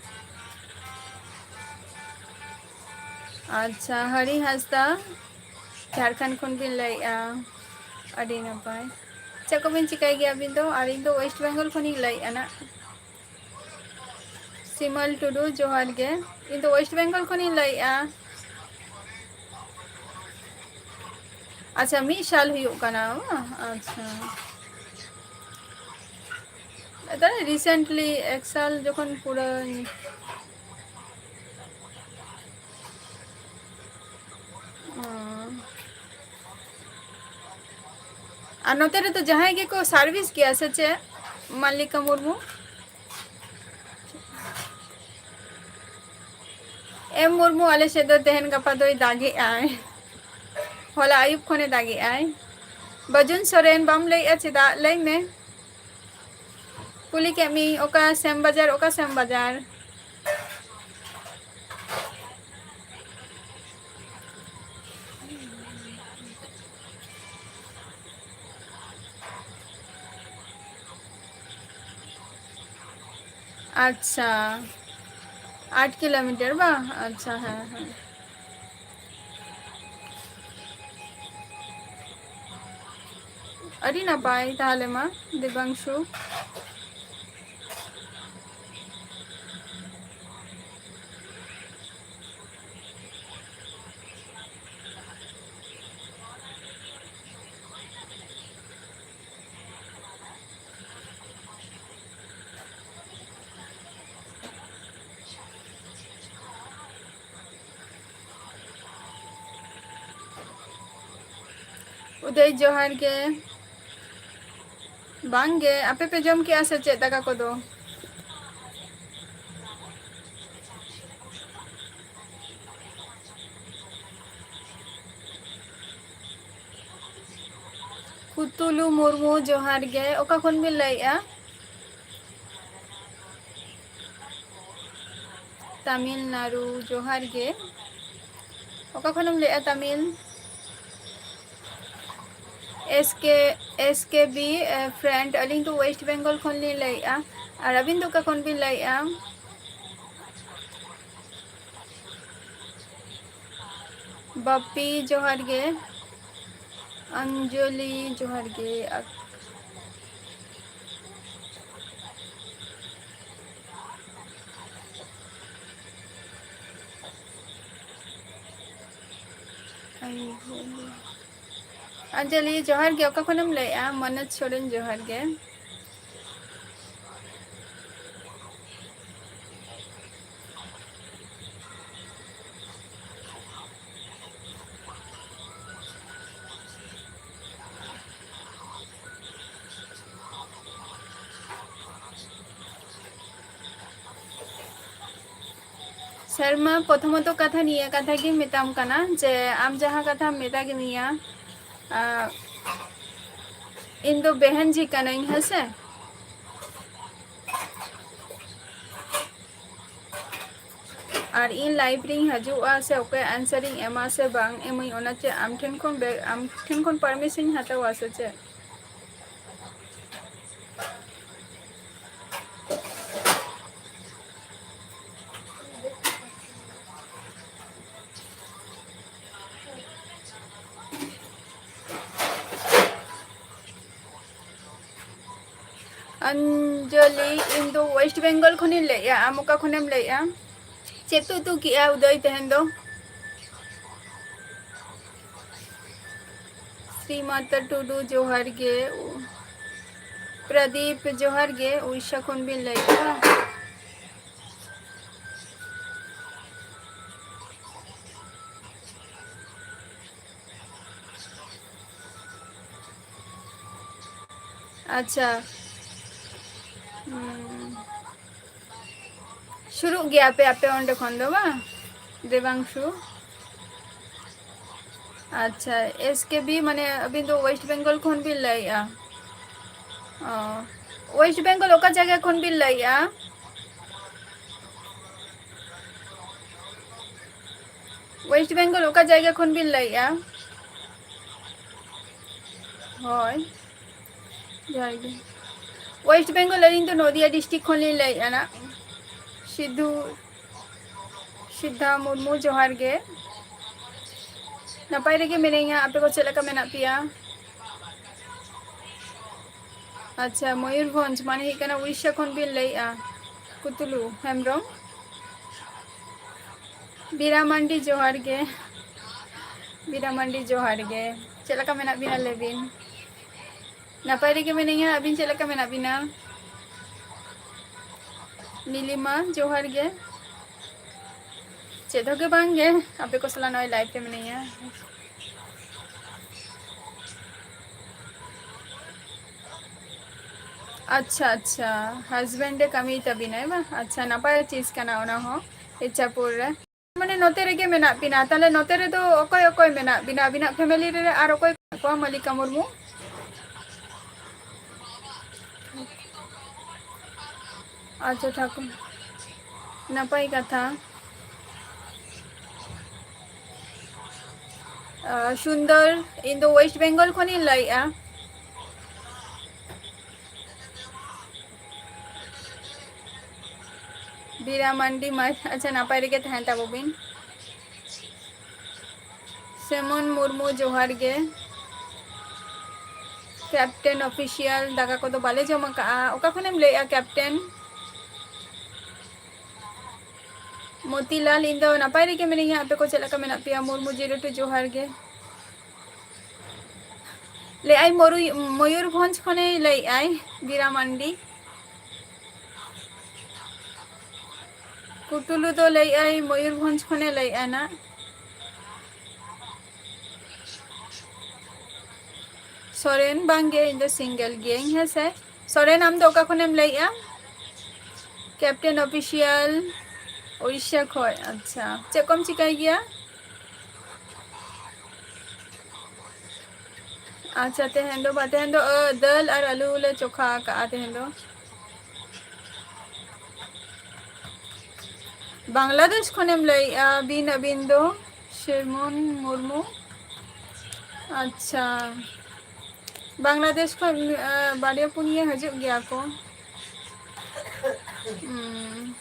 ᱟᱪᱪᱷᱟ, ᱦᱟᱹᱨᱤ ᱦᱟᱸᱥᱫᱟ, ᱡᱷᱟᱲᱠᱷᱚᱸᱰ ᱠᱷᱚᱱ ᱵᱤᱱ ᱞᱟᱹᱭᱮᱜᱼᱟ, ᱟᱹᱰᱤ ᱱᱟᱯᱟᱭ᱾ ᱪᱮᱫ ᱠᱚᱵᱤᱱ ᱪᱤᱠᱟᱹᱭ ᱜᱮᱭᱟ ᱟᱹᱵᱤᱱ ᱫᱚ? ᱟᱨ ᱤᱧ ᱫᱚ ᱳᱭᱮᱥᱴ ᱵᱮᱝᱜᱚᱞ ᱠᱷᱚᱱᱤᱧ ᱞᱟᱹᱭᱮᱜᱼᱟ ᱱᱟᱜ᱾ ᱥᱤᱢᱟᱞ ᱴᱩᱰᱩ, ᱡᱚᱦᱟᱨ ᱜᱮ᱾ ᱤᱧ ᱫᱚ ᱳᱭᱮᱥᱴ ᱵᱮᱝᱜᱚᱞ ᱠᱷᱚᱱᱤᱧ ᱞᱟᱹᱭᱮᱜᱼᱟ᱾ ᱟᱪᱪᱷᱟ, ᱢᱤᱫ ᱥᱟᱞ ᱦᱩᱭᱩᱜ ᱠᱟᱱᱟ ᱵᱟᱝ? ᱟᱪᱪᱷᱟ, ᱛᱟᱦᱞᱮ recently ᱮᱠ ᱥᱟᱞ ᱡᱚᱠᱷᱚᱱ ᱯᱩᱨᱟᱹ᱾ ᱚ᱾ ᱟᱨ ᱱᱚᱛᱮ ᱨᱮᱫᱚ ᱡᱟᱦᱟᱸᱭ ᱜᱮᱠᱚ ᱥᱟᱨᱵᱷᱤᱥ ᱜᱮᱭᱟ ᱥᱮ ᱪᱮᱫ, ᱢᱟᱞᱞᱤᱠᱟ ᱢᱩᱨᱢᱩ? ᱮᱢ ᱢᱩᱨᱢᱩ, ᱟᱞᱮ ᱥᱮᱫ ᱫᱚ ᱛᱮᱦᱮᱧ ᱜᱟᱯᱟ ᱫᱚᱭ ᱫᱟᱜᱮᱜᱼᱟᱭ, ᱦᱚᱞᱟ ᱟᱹᱭᱩᱵ ᱠᱷᱚᱱᱮ ᱫᱟᱜᱮᱜᱼᱟᱭ᱾ ᱵᱟᱹᱡᱩᱱ ᱥᱚᱨᱮᱱ, ᱵᱟᱢ ᱞᱟᱹᱭᱮᱜᱼᱟ ᱪᱮᱫᱟᱜ? ᱞᱟᱹᱭ ᱢᱮ᱾ ᱠᱩᱞᱤ ᱠᱮᱫ ᱢᱤᱭᱟᱹᱧ, ᱚᱠᱟ ᱥᱮᱢ ᱵᱟᱡᱟᱨ, ᱚᱠᱟ ᱥᱮᱢ ᱵᱟᱡᱟᱨ? ᱟᱪᱪᱷᱟ, ᱟᱴ ᱠᱤᱞᱳᱢᱤᱴᱟᱨ ᱵᱟᱝ? ᱟᱪᱪᱷᱟ, ᱦᱮᱸ, ᱦᱮᱸ᱾ ᱟᱹᱰᱤ ᱱᱟᱯᱟᱭ ᱛᱟᱦᱚᱞᱮ ᱢᱟ, ᱫᱤᱵᱟᱝᱥᱩ᱾ ᱩᱫᱚᱭ, ᱡᱚᱦᱟᱨ ᱜᱮ᱾ ᱵᱟᱝ ᱜᱮ, ᱟᱯᱮ ᱯᱮ ᱡᱚᱢ ᱠᱮᱜᱼᱟ ᱥᱮ ᱪᱮᱫ ᱫᱟᱠᱟ ᱠᱚᱫᱚ? ᱠᱩᱛᱩᱞᱩ ᱢᱩᱨᱢᱩ, ᱡᱚᱦᱟᱨ ᱜᱮ᱾ ᱚᱠᱟ ᱠᱷᱚᱱ ᱵᱤᱱ ᱞᱟᱹᱭᱮᱜᱼᱟ? ᱛᱟᱢᱤᱞᱱᱟᱲᱩ, ᱡᱚᱦᱟᱨ ᱜᱮ᱾ ᱚᱠᱟ ᱠᱷᱚᱱᱮᱢ ᱞᱟᱹᱭᱮᱜᱼᱟ, Tamil? S K, S K B, ᱮ, friend, ᱟᱹᱞᱤᱧ ᱫᱚ West Bengal ᱠᱷᱚᱱ ᱞᱤᱧ ᱞᱟᱹᱭᱮᱜᱼᱟ᱾ ᱟᱨ ᱟᱹᱵᱤᱱ ᱫᱚ ᱚᱠᱟ ᱠᱷᱚᱱ ᱵᱤᱱ ᱞᱟᱹᱭᱮᱜᱼᱟ? ᱵᱟᱯᱤ, ᱡᱚᱦᱟᱨ ᱜᱮ᱾ ᱟᱧᱡᱚᱞᱤ, ᱡᱚᱦᱟᱨ ᱜᱮ᱾ ᱟᱠ-, ᱟᱧᱡᱚᱞᱤ, ᱡᱚᱦᱟᱨ ᱜᱮ᱾ ᱚᱠᱟ ᱠᱷᱚᱱᱮᱢ ᱞᱟᱹᱭᱮᱜᱼᱟ? ᱢᱚᱱᱳᱡᱽ ᱥᱚᱨᱮᱱ, ᱡᱚᱦᱟᱨ ᱜᱮ᱾ ᱥᱮᱨᱢᱟ, ᱯᱨᱚᱛᱷᱚᱢᱚᱛᱚ ᱠᱟᱛᱷᱟ, ᱱᱤᱭᱟᱹ ᱠᱟᱛᱷᱟ ᱜᱤᱧ ᱢᱮᱛᱟᱢ ᱠᱟᱱᱟ ᱡᱮ ᱟᱢ ᱡᱟᱦᱟᱸ ᱠᱟᱛᱷᱟᱢ ᱢᱮᱛᱟ ᱫᱤᱧᱟ, ᱟᱸ, ᱤᱧ ᱫᱚ ᱵᱮᱦᱮᱱ ᱡᱤ ᱠᱟᱹᱱᱟᱹᱧ, ᱦᱮᱸ ᱥᱮ? ᱟᱨ ᱤᱧ live ᱨᱤᱧ ᱦᱤᱡᱩᱜᱼᱟ ᱥᱮ ᱚᱠᱚᱭ answer ᱤᱧ ᱮᱢᱟ ᱥᱮ ᱵᱟᱝ ᱮᱢᱟᱹᱧ, ᱚᱱᱟ ᱪᱮᱫ ᱟᱢ ᱴᱷᱮᱱ ᱠᱷᱚᱱ ᱵᱮ-, ᱟᱢ ᱴᱷᱮᱱ ᱠᱷᱚᱱ permission ᱤᱧ ᱦᱟᱛᱟᱣᱟ ᱥᱮ ᱪᱮᱫ? ᱚᱧᱡᱚᱞᱤ, ᱤᱧ ᱫᱚ ᱳᱭᱮᱥᱴ ᱵᱮᱝᱜᱚᱞ ᱠᱷᱚᱱᱤᱧ ᱞᱟᱹᱭᱮᱜᱼᱟ᱾ ᱟᱢ ᱚᱠᱟ ᱠᱷᱚᱱᱮᱢ ᱞᱟᱹᱭᱮᱜᱼᱟ? ᱪᱮᱫ ᱯᱮ ᱩᱛᱩ ᱠᱮᱜᱼᱟ ᱩᱫᱟᱹᱭ ᱛᱮᱦᱮᱧ ᱫᱚ? ᱥᱨᱤᱢᱟᱛᱟ ᱴᱩᱰᱩ, ᱡᱚᱦᱟᱨ ᱜᱮ᱾ ᱯᱨᱚᱫᱤᱯ, ᱡᱚᱦᱟᱨ ᱜᱮ, ᱩᱲᱤᱥᱥᱟ ᱠᱷᱚᱱ ᱵᱤᱱ ᱞᱟᱹᱭᱮᱜᱼᱟ? ᱟᱪᱪᱷᱟ᱾ ᱦᱩᱸ᱾ ᱥᱩᱨᱩᱜ ᱜᱮᱭᱟ ᱯᱮ ᱟᱯᱮ ᱚᱸᱰᱮ ᱠᱷᱚᱱ ᱫᱚ ᱵᱟᱝ, ᱫᱮᱵᱟᱝᱥᱩ? ᱟᱪᱪᱷᱟ, ᱮᱥ ᱠᱮ ᱵᱤ, ᱢᱟᱱᱮ ᱟᱹᱵᱤᱱ ᱫᱚ ᱳᱭᱮᱥᱴ ᱵᱮᱝᱜᱚᱞ ᱠᱷᱚᱱ ᱵᱤᱱ ᱞᱟᱹᱭᱮᱜᱼᱟ? ᱚ, ᱳᱭᱮᱥᱴ ᱵᱮᱝᱜᱚᱞ ᱚᱠᱟ ᱡᱟᱭᱜᱟ ᱠᱷᱚᱱ ᱵᱤᱱ ᱞᱟᱹᱭᱮᱜᱼᱟ? ᱳᱭᱮᱥᱴ ᱵᱮᱝᱜᱚᱞ ᱚᱠᱟ ᱡᱟᱭᱜᱟ ᱠᱷᱚᱱ ᱵᱤᱱ ᱞᱟᱹᱭᱮᱜᱼᱟ? ᱦᱳᱭ, ᱡᱚᱦᱟᱨ ᱜᱮ᱾ ᱳᱭᱮᱥᱴ ᱵᱮᱝᱜᱚᱞ, ᱟᱹᱞᱤᱧ ᱫᱚ ᱱᱚᱫᱤᱭᱟ ᱰᱤᱥᱴᱨᱤᱠᱴ ᱠᱷᱚᱱ ᱞᱤᱧ ᱞᱟᱹᱭᱮᱫᱼᱟ ᱱᱟᱜ᱾ ᱥᱤᱫᱷᱩ, ᱥᱤᱫᱷᱟ ᱢᱩᱨᱢᱩ, ᱡᱚᱦᱟᱨ ᱜᱮ᱾ ᱱᱟᱯᱟᱭ ᱨᱮᱜᱮ ᱢᱤᱱᱟᱹᱧᱟ, ᱟᱯᱮ ᱠᱚ ᱪᱮᱫ ᱞᱮᱠᱟ ᱢᱮᱱᱟᱜ ᱯᱮᱭᱟ? ᱟᱪᱪᱷᱟ, ᱢᱚᱭᱩᱨᱵᱷᱚᱸᱡᱽ ᱢᱟᱱᱮ ᱦᱩᱭᱩᱜ ᱠᱟᱱᱟ ᱩᱲᱤᱥᱥᱟ ᱠᱷᱚᱱ ᱵᱤᱱ ᱞᱟᱹᱭᱮᱫᱼᱟ, ᱠᱩᱛᱞᱩ ᱦᱮᱢᱵᱨᱚᱢ᱾ ᱵᱤᱨᱟ ᱢᱟᱱᱰᱤ, ᱡᱚᱦᱟᱨ ᱜᱮ᱾ ᱵᱤᱨᱟ ᱢᱟᱱᱰᱤ, ᱡᱚᱦᱟᱨ ᱜᱮ᱾ ᱪᱮᱫ ᱞᱮᱠᱟ ᱢᱮᱱᱟᱜ ᱵᱤᱱᱟ, ᱞᱟᱹᱭ ᱵᱤᱱ? ᱱᱟᱯᱟᱭ ᱨᱮᱜᱮ ᱢᱤᱱᱟᱹᱧᱟ, ᱟᱹᱵᱤᱱ ᱪᱮᱫ ᱞᱮᱠᱟ ᱢᱮᱱᱟᱜ ᱵᱤᱱᱟ? ᱱᱤᱞᱤᱢᱟ, ᱡᱚᱦᱟᱨ ᱜᱮ᱾ ᱪᱮᱫ ᱦᱚᱸ ᱜᱮ ᱵᱟᱝ ᱜᱮ, ᱟᱯᱮ ᱠᱚ ᱥᱟᱞᱟᱜ ᱱᱚᱜᱼᱚᱭ ᱞᱟᱭᱤᱵᱷ ᱨᱮ ᱢᱤᱱᱟᱹᱧᱟ᱾ ᱟᱪᱪᱷᱟ, ᱟᱪᱪᱷᱟ, ᱦᱟᱡᱵᱮᱱᱰ ᱮ ᱠᱟᱹᱢᱤᱭ ᱛᱟᱵᱤᱱᱟᱭ ᱵᱟᱝ? ᱟᱪᱪᱷᱟ, ᱱᱟᱯᱟᱭ ᱪᱤᱡᱽ ᱠᱟᱱᱟ ᱚᱱᱟ ᱦᱚᱸ, ᱤᱪᱷᱟᱯᱩᱨ ᱨᱮ᱾ ᱢᱟᱱᱮ ᱱᱚᱛᱮ ᱨᱮᱜᱮ ᱢᱮᱱᱟᱜ ᱵᱤᱱᱟ, ᱛᱟᱦᱞᱮ ᱱᱚᱛᱮ ᱨᱮᱫᱚ ᱚᱠᱚᱭ ᱚᱠᱚᱭ ᱢᱮᱱᱟᱜ ᱵᱤᱱᱟ? ᱟᱹᱵᱤᱱᱟᱜ ᱯᱷᱮᱢᱮᱞᱤ ᱨᱮ ᱟᱨ ᱚᱠᱚᱭ ᱠᱚ ᱢᱮᱱᱟᱜ ᱠᱚᱣᱟ? ᱢᱟᱞᱤᱠᱟ ᱢᱩᱨᱢᱩ᱾ ᱟᱪᱪᱷᱟ, ᱴᱷᱟᱹᱠᱩᱨ, ᱱᱟᱯᱟᱭ ᱠᱟᱛᱷᱟ᱾ ᱟᱸ, ᱥᱩᱱᱫᱚᱨ, ᱤᱧ ᱫᱚ ᱳᱭᱮᱥᱴ ᱵᱮᱝᱜᱚᱞ ᱠᱷᱚᱱᱤᱧ ᱞᱟᱹᱭᱮᱜᱼᱟ᱾ ᱵᱤᱨᱟ ᱢᱟᱱᱰᱤ ᱢᱟᱹᱭ, ᱟᱪᱪᱷᱟ, ᱱᱟᱯᱟᱭ ᱨᱮᱜᱮ ᱛᱟᱦᱮᱱ ᱛᱟᱵᱚ ᱵᱤᱱ᱾ ᱥᱮᱢᱚᱱ ᱢᱩᱨᱢᱩ, ᱡᱚᱦᱟᱨ ᱜᱮ᱾ Captain Official, ᱫᱟᱠᱟ ᱠᱚᱫᱚ ᱵᱟᱞᱮ ᱡᱚᱢ ᱟᱠᱟᱜᱼᱟ᱾ ᱚᱠᱟ ᱠᱷᱚᱱᱮᱢ ᱞᱟᱹᱭᱮᱜᱼᱟ, Captain? ᱢᱚᱛᱤᱞᱟᱞ, ᱤᱧ ᱫᱚ ᱱᱟᱯᱟᱭ ᱨᱮᱜᱮ ᱢᱤᱱᱟᱹᱧᱟ, ᱟᱯᱮ ᱠᱚ ᱪᱮᱫ ᱞᱮᱠᱟ ᱢᱮᱱᱟᱜ ᱯᱮᱭᱟ? ᱢᱩᱨᱢᱩ ᱡᱤᱨᱳ ᱴᱩ, ᱡᱚᱦᱟᱨ ᱜᱮ᱾ ᱞᱟᱹᱭᱮᱜᱼᱟᱭ ᱢᱚᱨᱩᱭ-, ᱢᱚᱭᱩᱨᱵᱷᱚᱸᱡᱽ ᱠᱷᱚᱱᱮ ᱞᱟᱹᱭᱮᱜᱼᱟᱭ, ᱵᱤᱨᱟ ᱢᱟᱱᱰᱤ᱾ ᱠᱩᱴᱩᱞᱩ ᱫᱚ ᱞᱟᱹᱭᱮᱜᱼᱟᱭ ᱢᱚᱭᱩᱨᱵᱷᱚᱸᱡᱽ ᱠᱷᱚᱱᱮ ᱞᱟᱹᱭᱮᱜᱼᱟ ᱱᱟᱜ᱾ ᱥᱚᱨᱮᱱ, ᱵᱟᱝᱜᱮ, ᱤᱧ ᱫᱚ single ᱜᱤᱭᱟᱹᱧ, ᱦᱮᱸ ᱥᱮ᱾ ᱥᱚᱨᱮᱱ, ᱟᱢ ᱫᱚ ᱚᱠᱟ ᱠᱷᱚᱱᱮᱢ ᱞᱟᱹᱭᱮᱜᱼᱟ? Captain Official, ᱳᱰᱤᱥᱟ ᱠᱷᱚᱡ᱾ ᱟᱪᱪᱷᱟ, ᱪᱮᱫ ᱠᱚᱢ ᱪᱤᱠᱟᱹᱭ ᱜᱮᱭᱟ? ᱟᱪᱪᱷᱟ, ᱛᱮᱦᱮᱧ ᱫᱚ ᱵᱟ-, ᱛᱮᱦᱮᱧ ᱫᱚ, ᱟᱹ, ᱫᱟᱹᱞ ᱟᱨ ᱟᱹᱞᱩ ᱞᱮ ᱪᱚᱠᱷᱟ ᱟᱠᱟᱜᱼᱟ ᱛᱮᱦᱮᱧ ᱫᱚ᱾ ᱵᱟᱝᱞᱟᱫᱮᱥ ᱠᱷᱚᱱᱮᱢ ᱞᱟᱹᱭᱮᱜᱼᱟ ᱵᱤᱱ, ᱟᱹᱵᱤᱱ ᱫᱚ? ᱥᱮᱢᱚᱱ ᱢᱩᱨᱢᱩ᱾ ᱟᱪᱪᱷᱟ, ᱵᱟᱝᱞᱟᱫᱮᱥ ᱠᱷᱚᱱ, ᱟᱸ, ᱵᱟᱨᱭᱟ ᱯᱩᱱᱭᱟᱹ ᱦᱤᱡᱩᱜ ᱜᱮᱭᱟ ᱠᱚ᱾ ᱦᱩᱸ᱾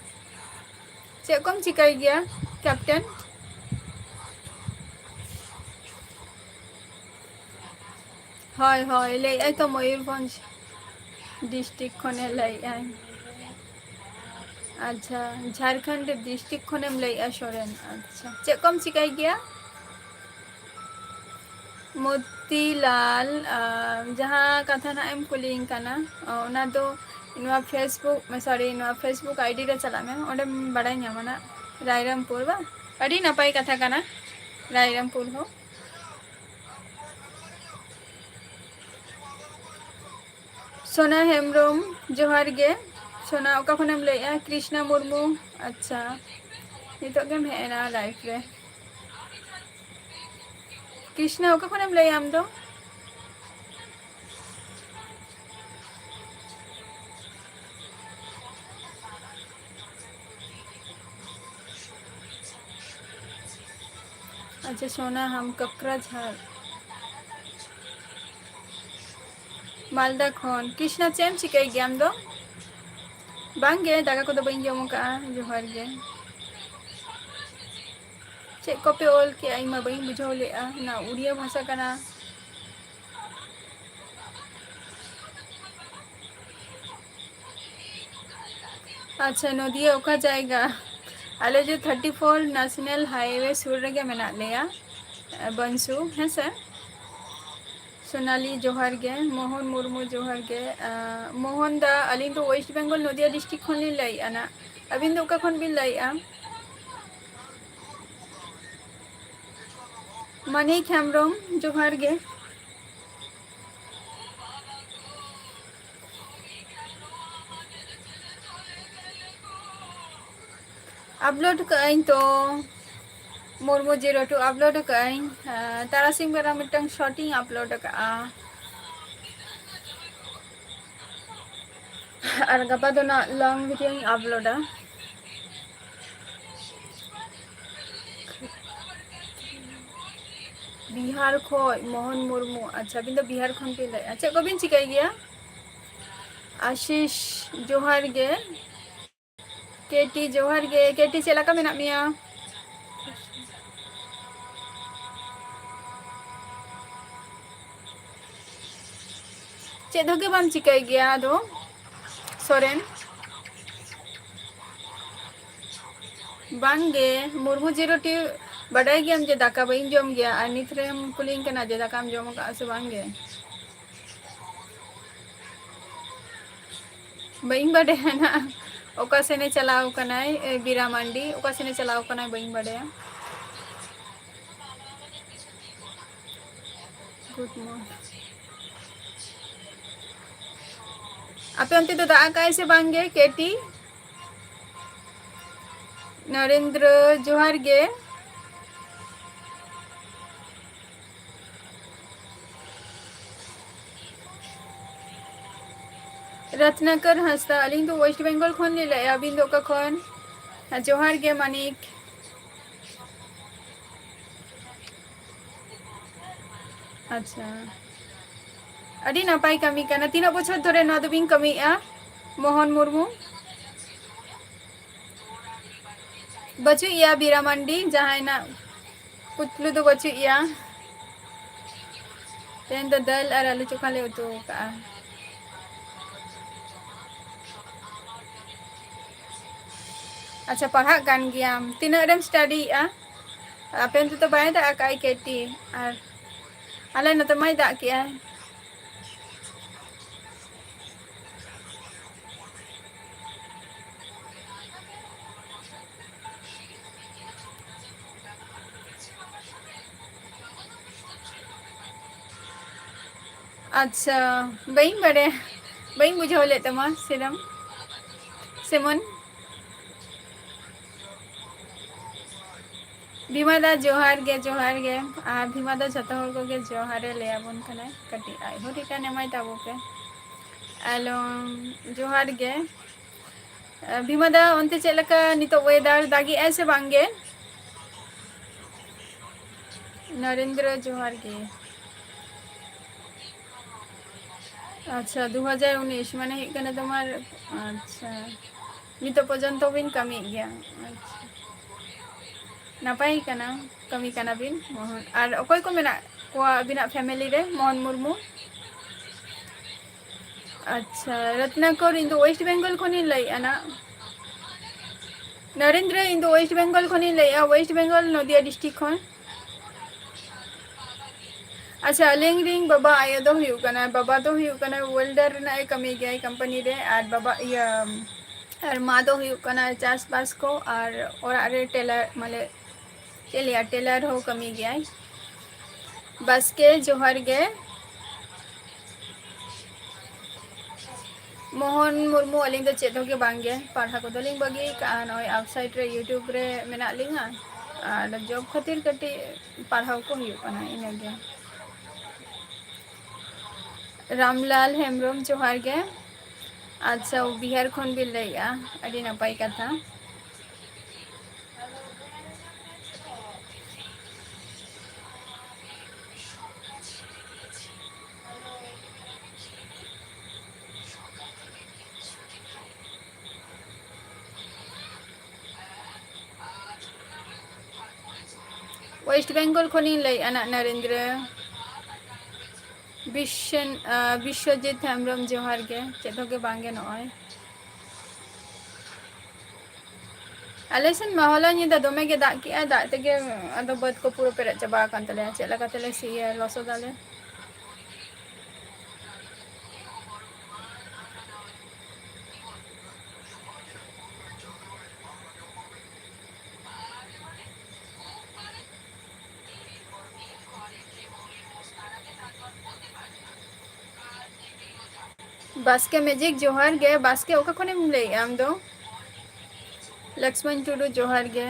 ᱪᱮᱫ ᱠᱚᱢ ᱪᱤᱠᱟᱹᱭ ᱜᱮᱭᱟ, Captain? ᱦᱳᱭ, ᱦᱳᱭ, ᱞᱟᱹᱭᱮᱫᱼᱟᱭ ᱛᱚ ᱢᱚᱭᱩᱨᱵᱷᱚᱸᱡᱽ district ᱠᱷᱚᱱᱮ ᱞᱟᱹᱭᱮᱫᱼᱟᱭ᱾ ᱟᱪᱪᱷᱟ, ᱡᱷᱟᱲᱠᱷᱚᱸᱰ district ᱠᱷᱚᱱᱮᱢ ᱞᱟᱹᱭᱮᱫᱼᱟ ᱥᱚᱨᱮᱱ᱾ ᱟᱪᱪᱷᱟ, ᱪᱮᱫ ᱠᱚᱢ ᱪᱤᱠᱟᱹᱭ ᱜᱮᱭᱟ? ᱢᱚᱛᱤᱞᱟᱞ, ᱟ, ᱡᱟᱦᱟᱸ ᱠᱟᱛᱷᱟ ᱱᱟᱜ ᱮᱢ ᱠᱩᱞᱤᱭᱤᱧ ᱠᱟᱱᱟ, ᱚ, ᱚᱱᱟ ᱫᱚ ᱱᱚᱣᱟ Facebook, sorry, ᱱᱚᱣᱟ Facebook ID ᱨᱮ ᱪᱟᱞᱟᱜ ᱢᱮ, ᱚᱸᱰᱮᱢ ᱵᱟᱲᱟᱭ ᱧᱟᱢᱟ ᱱᱟᱜ᱾ ᱨᱟᱭᱨᱚᱝᱯᱩᱨ ᱵᱟᱝ? ᱟᱹᱰᱤ ᱱᱟᱯᱟᱭ ᱠᱟᱛᱷᱟ ᱠᱟᱱᱟ, ᱨᱟᱭᱨᱚᱝᱯᱩᱨ ᱦᱚᱸ᱾ ᱥᱳᱱᱟ ᱦᱮᱢᱵᱨᱚᱢ, ᱡᱚᱦᱟᱨ ᱜᱮ᱾ ᱥᱳᱱᱟ, ᱚᱠᱟ ᱠᱷᱚᱱᱮᱢ ᱞᱟᱹᱭᱮᱜᱼᱟ? ᱠᱨᱤᱥᱱᱟ ᱢᱩᱨᱢᱩ᱾ ᱟᱪᱪᱷᱟ, ᱱᱤᱛᱚᱜ ᱜᱮᱢ ᱦᱮᱡ ᱮᱱᱟ live ᱨᱮ᱾ ᱠᱨᱤᱥᱱᱟ, ᱚᱠᱟ ᱠᱷᱚᱱᱮᱢ ᱞᱟᱹᱭᱟ ᱟᱢ ᱫᱚ? ᱟᱪᱪᱷᱟ, ᱥᱳᱱᱟ, ᱦᱟᱢ ᱠᱚᱠᱨᱟᱡᱷᱟᱨ᱾ ᱢᱟᱞᱫᱟ ᱠᱷᱚᱱ᱾ ᱠᱨᱤᱥᱱᱟ, ᱪᱮᱫ ᱮᱢ ᱪᱤᱠᱟᱹᱭ ᱜᱮᱭᱟ ᱟᱢ ᱫᱚ? ᱵᱟᱝ ᱜᱮ, ᱫᱟᱠᱟ ᱠᱚᱫᱚ ᱵᱟᱹᱧ ᱡᱚᱢ ᱟᱠᱟᱜᱼᱟ᱾ ᱡᱚᱦᱟᱨ ᱜᱮ᱾ ᱪᱮᱫ ᱠᱚᱯᱮ ᱚᱞ ᱠᱮᱜᱼᱟ? ᱤᱧ ᱢᱟ ᱵᱟᱹᱧ ᱵᱩᱡᱷᱟᱹᱣ ᱞᱮᱜᱼᱟ᱾ ᱚᱱᱟ ᱩᱲᱤᱭᱟ ᱵᱷᱟᱥᱟ ᱠᱟᱱᱟ᱾ ᱟᱪᱪᱷᱟ, ᱱᱚᱫᱤᱭᱟ ᱚᱠᱟ ᱡᱟᱭᱜᱟ? ᱟᱞᱮ ᱡᱮ ᱛᱷᱟᱨᱴᱤ ᱯᱷᱳᱨ ᱱᱮᱥᱱᱟᱞ ᱦᱟᱭᱣᱮ ᱥᱩᱨ ᱨᱮᱜᱮ ᱢᱮᱱᱟᱜ ᱞᱮᱭᱟ, ᱵᱟᱱᱥᱩ, ᱦᱮᱸ ᱥᱮ? ᱥᱳᱱᱟᱞᱤ, ᱡᱚᱦᱟᱨ ᱜᱮ᱾ ᱢᱳᱦᱚᱱ ᱢᱩᱨᱢᱩ, ᱡᱚᱦᱟᱨ ᱜᱮ᱾ ᱟᱸ, ᱢᱳᱦᱚᱱ ᱫᱟ, ᱟᱹᱞᱤᱧ ᱫᱚ ᱳᱭᱮᱥᱴ ᱵᱮᱝᱜᱚᱞ, ᱱᱚᱫᱤᱭᱟ ᱰᱤᱥᱴᱨᱤᱠᱴ ᱠᱷᱚᱱ ᱞᱤᱧ ᱞᱟᱹᱭᱮᱫᱼᱟ ᱱᱟᱜ᱾ ᱟᱹᱵᱤᱱ ᱫᱚ ᱚᱠᱟ ᱠᱷᱚᱱ ᱵᱤᱱ ᱞᱟᱹᱭᱮᱫᱼᱟ? ᱢᱟᱹᱱᱤᱠ ᱦᱮᱢᱵᱨᱚᱢ, ᱡᱚᱦᱟᱨ ᱜᱮ᱾ ᱟᱯᱞᱳᱰ ᱠᱟᱜ ᱟᱹᱧ ᱛᱚ, ᱢᱩᱨᱢᱩ ᱡᱤᱨᱳ ᱴᱩ ᱟᱯᱞᱳᱰ ᱠᱟᱜ ᱟᱹᱧ᱾ ᱦᱮᱸ, ᱛᱟᱨᱟᱥᱤᱧ ᱵᱮᱲᱟ ᱢᱤᱫᱴᱟᱝ ᱥᱚᱨᱴ ᱤᱧ ᱟᱯᱞᱳᱰ ᱠᱟᱜᱼᱟ᱾ ᱟᱨ ᱜᱟᱯᱟ ᱫᱚ ᱱᱟᱜ ᱞᱚᱝ ᱵᱷᱤᱰᱤᱭᱳᱧ ᱟᱯᱞᱳᱰᱟ᱾ ᱵᱤᱦᱟᱨ ᱠᱷᱚᱡ ᱢᱳᱦᱚᱱ ᱢᱩᱨᱢᱩ᱾ ᱟᱪᱪᱷᱟ, ᱟᱹᱵᱤᱱ ᱫᱚ ᱵᱤᱦᱟᱨ ᱠᱷᱚᱱ ᱵᱤᱱ ᱞᱟᱹᱭᱮᱫᱼᱟ᱾ ᱪᱮᱫ ᱠᱚᱵᱤᱱ ᱪᱤᱠᱟᱹᱭ ᱜᱮᱭᱟ? ᱟᱥᱤᱥ, ᱡᱚᱦᱟᱨ ᱜᱮ᱾ ᱠᱮᱴᱤ, ᱡᱚᱦᱟᱨ ᱜᱮ᱾ ᱠᱮᱴᱤ, ᱪᱮᱫ ᱞᱮᱠᱟ ᱢᱮᱱᱟᱜ ᱢᱮᱭᱟ? ᱪᱮᱫ ᱦᱚᱸ ᱜᱮ ᱵᱟᱢ ᱪᱤᱠᱟᱹᱭ ᱜᱮᱭᱟ ᱟᱫᱚ, ᱥᱚᱨᱮᱱ? ᱵᱟᱝ ᱜᱮ, ᱢᱩᱨᱢᱩ ᱡᱤᱨᱳ ᱴᱤ ᱵᱟᱰᱟᱭ ᱜᱮᱭᱟᱢ ᱡᱮ ᱫᱟᱠᱟ ᱵᱟᱹᱧ ᱡᱚᱢ ᱜᱮᱭᱟ, ᱟᱨ ᱱᱤᱛ ᱨᱮᱢ ᱠᱩᱞᱤᱧ ᱠᱟᱱᱟ ᱡᱮ ᱫᱟᱠᱟᱢ ᱡᱚᱢ ᱟᱠᱟᱫᱼᱟ ᱥᱮ ᱵᱟᱝ ᱜᱮ? ᱵᱟᱹᱧ ᱵᱟᱰᱟᱭᱟ ᱱᱟᱜ ᱚᱠᱟ ᱥᱮᱱᱮ ᱪᱟᱞᱟᱣ ᱠᱟᱱᱟᱭ, ᱮ, ᱵᱤᱨᱟ ᱢᱟᱱᱰᱤ, ᱚᱠᱟ ᱥᱮᱱᱮ ᱪᱟᱞᱟᱣ ᱠᱟᱱᱟᱭ ᱵᱟᱹᱧ ᱵᱟᱰᱟᱭᱟ᱾ Good morning. ᱟᱯᱮ ᱚᱱᱛᱮ ᱫᱚ ᱫᱟᱜ ᱟᱠᱟᱜᱼᱟᱭ ᱥᱮ ᱵᱟᱝ ᱜᱮ, ᱠᱮᱴᱤ? ᱱᱚᱨᱮᱱᱫᱨᱚ, ᱡᱚᱦᱟᱨ ᱜᱮ᱾ ᱨᱟᱛᱱᱟᱠᱚᱨ ᱦᱟᱸᱥᱫᱟ, ᱟᱹᱞᱤᱧ ᱫᱚ ᱳᱭᱮᱥᱴ ᱵᱮᱝᱜᱚᱞ ᱠᱷᱚᱱ ᱞᱤᱧ ᱞᱟᱹᱭᱮᱫᱼᱟ, ᱟᱹᱵᱤᱱ ᱫᱚ ᱚᱠᱟ ᱠᱷᱚᱱ? ᱡᱚᱦᱟᱨ ᱜᱮ ᱢᱟᱱᱤᱠ᱾ ᱟᱪᱪᱷᱟ, ᱟᱹᱰᱤ ᱱᱟᱯᱟᱭ ᱠᱟᱹᱢᱤ ᱠᱟᱱᱟ᱾ ᱛᱤᱱᱟᱹᱜ ᱵᱚᱪᱷᱚᱨ ᱫᱷᱚᱨᱮ ᱱᱚᱣᱟ ᱫᱚᱵᱤᱱ ᱠᱟᱹᱢᱤᱭᱮᱫᱼᱟ, ᱢᱳᱦᱚᱱ ᱢᱩᱨᱢᱩ? ᱵᱟᱹᱪᱩᱜ ᱮᱭᱟ ᱵᱤᱨᱟ ᱢᱟᱱᱰᱤ, ᱡᱟᱦᱟᱸᱭ ᱱᱟᱜ ᱯᱩᱛᱞᱩ ᱫᱚ ᱵᱟᱹᱪᱩᱜ ᱮᱭᱟ᱾ ᱛᱮᱦᱮᱧ ᱫᱚ ᱫᱟᱹᱞ ᱟᱨ ᱟᱹᱞᱩ ᱪᱚᱠᱷᱟ ᱞᱮ ᱩᱛᱩ ᱟᱠᱟᱜᱼᱟ᱾ ᱟᱪᱪᱷᱟ, ᱯᱟᱲᱦᱟᱜ ᱠᱟᱱ ᱜᱮᱭᱟᱢ᱾ ᱛᱤᱱᱟᱹᱜ ᱨᱮᱢ ᱥᱴᱟᱰᱤᱭᱮᱜᱼᱟ? ᱟᱯᱮ ᱚᱱᱛᱮ ᱫᱚ ᱵᱟᱭ ᱫᱟᱜ ᱟᱠᱟᱫᱼᱟᱭ ᱠᱮᱴᱤ? ᱟᱨ ᱟᱞᱮ ᱱᱚᱛᱮ ᱢᱟᱭ ᱫᱟᱜ ᱠᱮᱜᱼᱟᱭ᱾ ᱟᱪᱪᱷᱟ, ᱵᱟᱹᱧ ᱵᱟᱲᱟᱭᱟ, ᱵᱟᱹᱧ ᱵᱩᱡᱷᱟᱹᱣ ᱞᱮᱫ ᱛᱟᱢᱟ ᱥᱮᱨᱚᱢ, ᱥᱮᱢᱚᱱ᱾ ᱵᱷᱤᱢᱟ ᱫᱟ ᱡᱚᱦᱟᱨ ᱜᱮ, ᱡᱚᱦᱟᱨ ᱜᱮ᱾ ᱟᱨ ᱵᱷᱤᱢᱟ ᱫᱟ ᱡᱷᱚᱛᱚ ᱦᱚᱲ ᱠᱚᱜᱮ ᱡᱚᱦᱟᱨᱮ ᱞᱟᱹᱭ ᱟᱵᱚᱱ ᱠᱟᱱᱟᱭ᱾ ᱠᱟᱹᱴᱤᱡ ᱟᱡ ᱦᱚᱸ return ᱮᱢᱟᱭ ᱛᱟᱵᱚ ᱯᱮ᱾ ᱟᱞᱚᱢ, ᱡᱚᱦᱟᱨ ᱜᱮ᱾ ᱵᱷᱤᱢᱟ ᱫᱟ, ᱚᱱᱛᱮ ᱪᱮᱫ ᱞᱮᱠᱟ ᱱᱤᱛᱚᱜ weather, ᱫᱟᱜᱮᱜᱼᱟᱭ ᱥᱮ ᱵᱟᱝ ᱜᱮ? ᱱᱚᱨᱮᱱᱫᱨᱚ, ᱡᱚᱦᱟᱨ ᱜᱮ᱾ ᱟᱪᱪᱷᱟ, ᱫᱩ ᱦᱟᱡᱟᱨ ᱩᱱᱤᱥ, ᱢᱟᱱᱮ ᱦᱩᱭᱩᱜ ᱠᱟᱱᱟ ᱛᱳᱢᱟᱨ, ᱟᱪᱪᱷᱟ, ᱱᱤᱛᱚᱜ ᱯᱚᱨᱡᱚᱱᱛᱚ ᱵᱤᱱ ᱠᱟᱹᱢᱤᱭᱮᱫ ᱜᱮᱭᱟ᱾ ᱟᱪᱪᱷᱟ, ᱱᱟᱯᱟᱭ ᱠᱟᱱᱟ, ᱠᱟᱹᱢᱤ ᱠᱟᱱᱟ ᱵᱤᱱ᱾ ᱢᱚᱦᱚᱱ, ᱟᱨ ᱚᱠᱚᱭ ᱠᱚ ᱢᱮᱱᱟᱜ ᱠᱚᱣᱟ ᱟᱹᱵᱤᱱᱟᱜ family ᱨᱮ? ᱢᱚᱦᱚᱱ ᱢᱩᱨᱢᱩ᱾ ᱟᱪᱪᱷᱟ, ᱨᱚᱛᱱᱟᱠᱚᱨ, ᱤᱧ ᱫᱚ West Bengal ᱠᱷᱚᱱᱤᱧ ᱞᱟᱹᱭᱮᱫᱼᱟ ᱱᱟᱜ᱾ ᱱᱚᱨᱮᱱᱫᱨᱚ, ᱤᱧ ᱫᱚ West Bengal ᱠᱷᱚᱱᱤᱧ ᱞᱟᱹᱭᱮᱫᱼᱟ, West Bengal, ᱱᱚᱫᱤᱭᱟ district ᱠᱷᱚᱱ᱾ ᱟᱪᱪᱷᱟ, ᱟᱹᱞᱤᱧ ᱨᱤᱱ ᱵᱟᱵᱟ ᱟᱭᱳ ᱫᱚ ᱦᱩᱭᱩᱜ ᱠᱟᱱᱟ, ᱵᱟᱵᱟ ᱫᱚ ᱦᱩᱭᱩᱜ ᱠᱟᱱᱟ welder ᱨᱮᱱᱟᱜ ᱮ ᱠᱟᱹᱢᱤ ᱜᱮᱭᱟᱭ company ᱨᱮ, ᱟᱨ ᱵᱟᱵᱟ, ᱤᱭᱟᱹ, ᱟᱨ ᱢᱟ ᱫᱚ ᱦᱩᱭᱩᱜ ᱠᱟᱱᱟ ᱪᱟᱥᱵᱟᱥ ᱠᱚ, ᱟᱨ ᱚᱲᱟᱜ ᱨᱮ tailor, ᱢᱟᱱᱮ ᱪᱮᱫ ᱞᱟᱹᱭᱟ, tailor ᱦᱚᱸ ᱠᱟᱹᱢᱤ ᱜᱮᱭᱟᱭ᱾ ᱵᱟᱥᱠᱮ, ᱡᱚᱦᱟᱨ ᱜᱮ᱾ ᱢᱳᱦᱚᱱ ᱢᱩᱨᱢᱩ, ᱟᱹᱞᱤᱧ ᱫᱚ ᱪᱮᱫ ᱦᱚᱸ ᱜᱮ ᱵᱟᱝ ᱜᱮ, ᱯᱟᱲᱦᱟᱣ ᱠᱚᱫᱚ ᱞᱤᱧ ᱵᱟᱹᱜᱤ ᱠᱟᱜᱼᱟ᱾ ᱱᱚᱜᱼᱚᱭ outside ᱨᱮ YouTube ᱨᱮ ᱢᱮᱱᱟᱜ ᱞᱤᱧᱟ, ᱟᱨ job ᱠᱷᱟᱹᱛᱤᱨ ᱠᱟᱹᱴᱤᱡ ᱯᱟᱲᱦᱟᱣ ᱠᱚ ᱦᱩᱭᱩᱜ ᱠᱟᱱᱟ, ᱤᱱᱟᱹᱜᱮ᱾ ᱨᱟᱢᱞᱟᱞ ᱦᱮᱢᱵᱨᱚᱢ, ᱡᱚᱦᱟᱨ ᱜᱮ᱾ ᱟᱪᱪᱷᱟ, ᱵᱤᱦᱟᱨ ᱠᱷᱚᱱ ᱵᱤᱱ ᱞᱟᱹᱭᱮᱜᱼᱟ, ᱟᱹᱰᱤ ᱱᱟᱯᱟᱭ ᱠᱟᱛᱷᱟ᱾ West Bengal ᱠᱷᱚᱱᱤᱧ ᱞᱟᱹᱭᱮᱫᱼᱟ ᱱᱟᱜ, ᱱᱚᱨᱮᱱᱫᱨᱚ᱾ ᱵᱤᱥᱥᱚᱱ-, ᱟ, ᱵᱤᱥᱥᱚᱡᱤᱛ ᱦᱮᱢᱵᱨᱚᱢ, ᱡᱚᱦᱟᱨ ᱜᱮ᱾ ᱪᱮᱫ ᱦᱚᱸ ᱜᱮ ᱵᱟᱝ ᱜᱮ ᱱᱚᱜᱼᱚᱭ᱾ ᱟᱞᱮ ᱥᱮᱱ ᱢᱟ ᱦᱚᱞᱟ ᱧᱤᱫᱟᱹ ᱫᱚᱢᱮ ᱜᱮ ᱫᱟᱜ ᱠᱮᱜᱼᱟᱭ, ᱫᱟᱜ ᱛᱮᱜᱮ ᱟᱫᱚ ᱵᱟᱹᱫᱽ ᱠᱚ ᱯᱩᱨᱟᱹ ᱯᱮᱨᱮᱡ ᱪᱟᱵᱟ ᱟᱠᱟᱱ ᱛᱟᱞᱮᱭᱟ᱾ ᱪᱮᱫ ᱞᱮᱠᱟ ᱛᱮᱞᱮ ᱥᱤᱭᱟ, ᱞᱚᱥᱚᱫᱟᱞᱮ? ᱵᱟᱥᱠᱮ ᱢᱮᱡᱤᱠ, ᱡᱚᱦᱟᱨ ᱜᱮ᱾ ᱵᱟᱥᱠᱮ, ᱚᱠᱟ ᱠᱷᱚᱱᱮᱢ ᱞᱟᱹᱭᱮᱜᱼᱟ ᱟᱢ ᱫᱚ? ᱞᱚᱠᱥᱢᱚᱱ ᱴᱩᱰᱩ, ᱡᱚᱦᱟᱨ ᱜᱮ᱾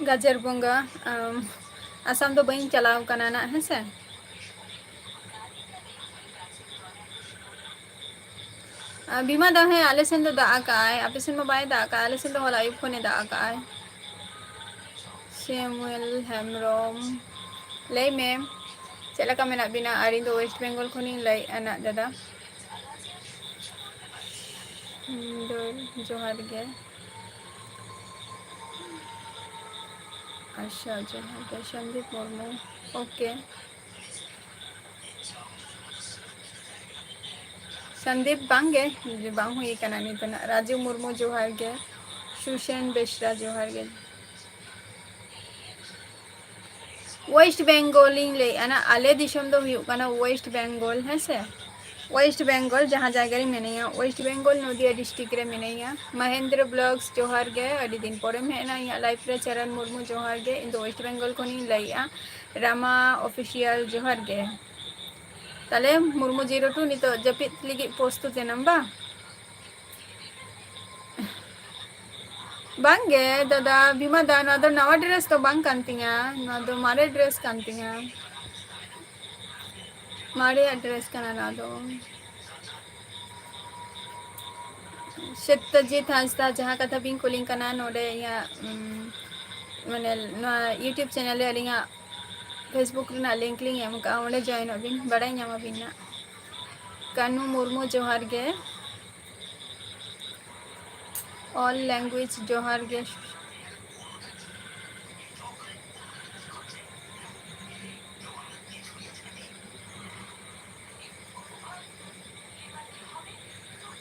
ᱜᱟᱡᱟᱲ ᱵᱚᱸᱜᱟ, ᱟᱢ, ᱟᱥᱟᱢ ᱫᱚ ᱵᱟᱹᱧ ᱪᱟᱞᱟᱣ ᱠᱟᱱᱟ ᱱᱟᱜ, ᱦᱮᱸ ᱥᱮ᱾ ᱟᱨ ᱵᱤᱢᱟ ᱫᱟ, ᱦᱮᱸ, ᱟᱞᱮ ᱥᱮᱱ ᱫᱚ ᱫᱟᱜ ᱟᱠᱟᱜᱼᱟᱭ, ᱟᱯᱮ ᱥᱮᱱ ᱢᱟ ᱵᱟᱭ ᱫᱟᱜ ᱟᱠᱟᱜᱼᱟ, ᱟᱞᱮ ᱥᱮᱱ ᱫᱚ ᱦᱚᱞᱟ ᱟᱹᱭᱩᱵ ᱠᱷᱚᱱᱮ ᱫᱟᱜ ᱟᱠᱟᱜᱼᱟᱭ᱾ ᱥᱮᱢᱩᱭᱮᱞ ᱦᱮᱢᱵᱨᱚᱢ, ᱞᱟᱹᱭ ᱢᱮ, ᱪᱮᱫ ᱞᱮᱠᱟ ᱢᱮᱱᱟᱜ ᱵᱤᱱᱟ? ᱟᱨ ᱤᱧ ᱫᱚ ᱳᱭᱮᱥᱴ ᱵᱮᱝᱜᱚᱞ ᱠᱷᱚᱱᱤᱧ ᱞᱟᱹᱭᱮᱫᱼᱟ ᱱᱟᱜ, ᱫᱟᱫᱟ᱾ ᱦᱩᱸ, ᱫᱚ ᱡᱚᱦᱟᱨ ᱜᱮ᱾ ᱟᱪᱪᱷᱟ, ᱡᱚᱦᱟᱨ ᱜᱮ, ᱥᱚᱱᱫᱤᱯ ᱢᱩᱨᱢᱩ᱾ ᱳᱠᱮ᱾ ᱥᱚᱱᱫᱤᱯ ᱵᱟᱝ ᱜᱮ, ᱵᱟᱝ ᱦᱩᱭ ᱟᱠᱟᱱᱟ ᱱᱤᱛᱚᱜ ᱱᱟᱜ᱾ ᱨᱟᱡᱩ ᱢᱩᱨᱢᱩ, ᱡᱚᱦᱟᱨ ᱜᱮ᱾ ᱥᱩᱥᱮᱱ ᱵᱮᱥᱨᱟ, ᱡᱚᱦᱟᱨ ᱜᱮ᱾ ᱳᱭᱮᱥᱴ ᱵᱮᱝᱜᱚᱞ ᱤᱧ ᱞᱟᱹᱭᱮᱫᱼᱟ ᱱᱟᱜ, ᱟᱞᱮ ᱫᱤᱥᱚᱢ ᱫᱚ ᱦᱩᱭᱩᱜ ᱠᱟᱱᱟ ᱳᱭᱮᱥᱴ ᱵᱮᱝᱜᱚᱞ, ᱦᱮᱸ ᱥᱮ? ᱳᱭᱮᱥᱴ ᱵᱮᱝᱜᱚᱞ ᱡᱟᱦᱟᱸ ᱡᱟᱭᱜᱟ ᱨᱮ ᱢᱤᱱᱟᱹᱧᱟ, ᱳᱭᱮᱥᱴ ᱵᱮᱝᱜᱚᱞ, ᱱᱚᱫᱤᱭᱟ ᱰᱤᱥᱴᱨᱤᱠᱴ ᱨᱮ ᱢᱤᱱᱟᱹᱧᱟ᱾ ᱢᱚᱦᱮᱱᱫᱨᱚ ᱵᱞᱚᱜᱥ, ᱡᱚᱦᱟᱨ ᱜᱮ, ᱟᱹᱰᱤ ᱫᱤᱱ ᱯᱚᱨᱮᱢ ᱦᱮᱡ ᱮᱱᱟ ᱤᱧᱟᱹᱜ ᱞᱟᱭᱤᱵᱷ ᱨᱮ᱾ ᱪᱟᱨᱟᱱ ᱢᱩᱨᱢᱩ, ᱡᱚᱦᱟᱨ ᱜᱮ, ᱤᱧ ᱫᱚ ᱳᱭᱮᱥᱴ ᱵᱮᱝᱜᱚᱞ ᱠᱷᱚᱱᱤᱧ ᱞᱟᱹᱭᱮᱫᱼᱟ᱾ ᱨᱟᱢᱟ ᱚᱯᱷᱤᱥᱤᱭᱟᱞ, ᱡᱚᱦᱟᱨ ᱜᱮ᱾ ᱛᱟᱦᱞᱮ ᱢᱩᱨᱢᱩ ᱡᱤᱨᱳ ᱴᱩ, ᱱᱤᱛᱚᱜ ᱡᱟᱹᱯᱤᱫ ᱞᱟᱹᱜᱤᱫ ᱯᱨᱚᱥᱛᱩᱛ ᱮᱱᱟᱢ ᱵᱟᱝ? ᱵᱟᱝ ᱜᱮ ᱫᱟᱫᱟ, ᱵᱤᱢᱟ ᱫᱟ, ᱱᱚᱣᱟ ᱫᱚ ᱱᱟᱣᱟ ᱰᱨᱮᱥ ᱫᱚ ᱵᱟᱝ ᱠᱟᱱ ᱛᱤᱧᱟ, ᱱᱚᱣᱟ ᱫᱚ ᱢᱟᱨᱮ ᱰᱨᱮᱥ ᱠᱟᱱ ᱛᱤᱧᱟ, ᱢᱟᱨᱮᱭᱟᱜ ᱰᱨᱮᱥ ᱠᱟᱱᱟ ᱱᱚᱣᱟ ᱫᱚ᱾ ᱥᱚᱛᱭᱚᱡᱤᱛ ᱦᱟᱸᱥᱫᱟ, ᱡᱟᱦᱟᱸ ᱠᱟᱛᱷᱟ ᱵᱤᱱ ᱠᱩᱞᱤᱧ ᱠᱟᱱᱟ, ᱱᱚᱰᱮ ᱤᱧᱟᱹᱜ, ᱩᱢ, ᱢᱟᱱᱮ, ᱱᱚᱣᱟ YouTube ᱪᱮᱱᱮᱞ ᱨᱮ ᱟᱹᱞᱤᱧᱟᱜ Facebook ᱨᱮᱱᱟᱜ ᱞᱤᱝᱠ ᱞᱤᱧ ᱮᱢ ᱠᱟᱜᱼᱟ, ᱚᱸᱰᱮ ᱡᱚᱭᱮᱱᱚᱜ ᱵᱤᱱ, ᱵᱟᱲᱟᱭ ᱧᱟᱢᱟᱵᱤᱱ ᱱᱟᱜ᱾ ᱠᱟᱹᱱᱩ ᱢᱩᱨᱢᱩ, ᱡᱚᱦᱟᱨ ᱜᱮ᱾ All language, ᱡᱚᱦᱟᱨ ᱜᱮ᱾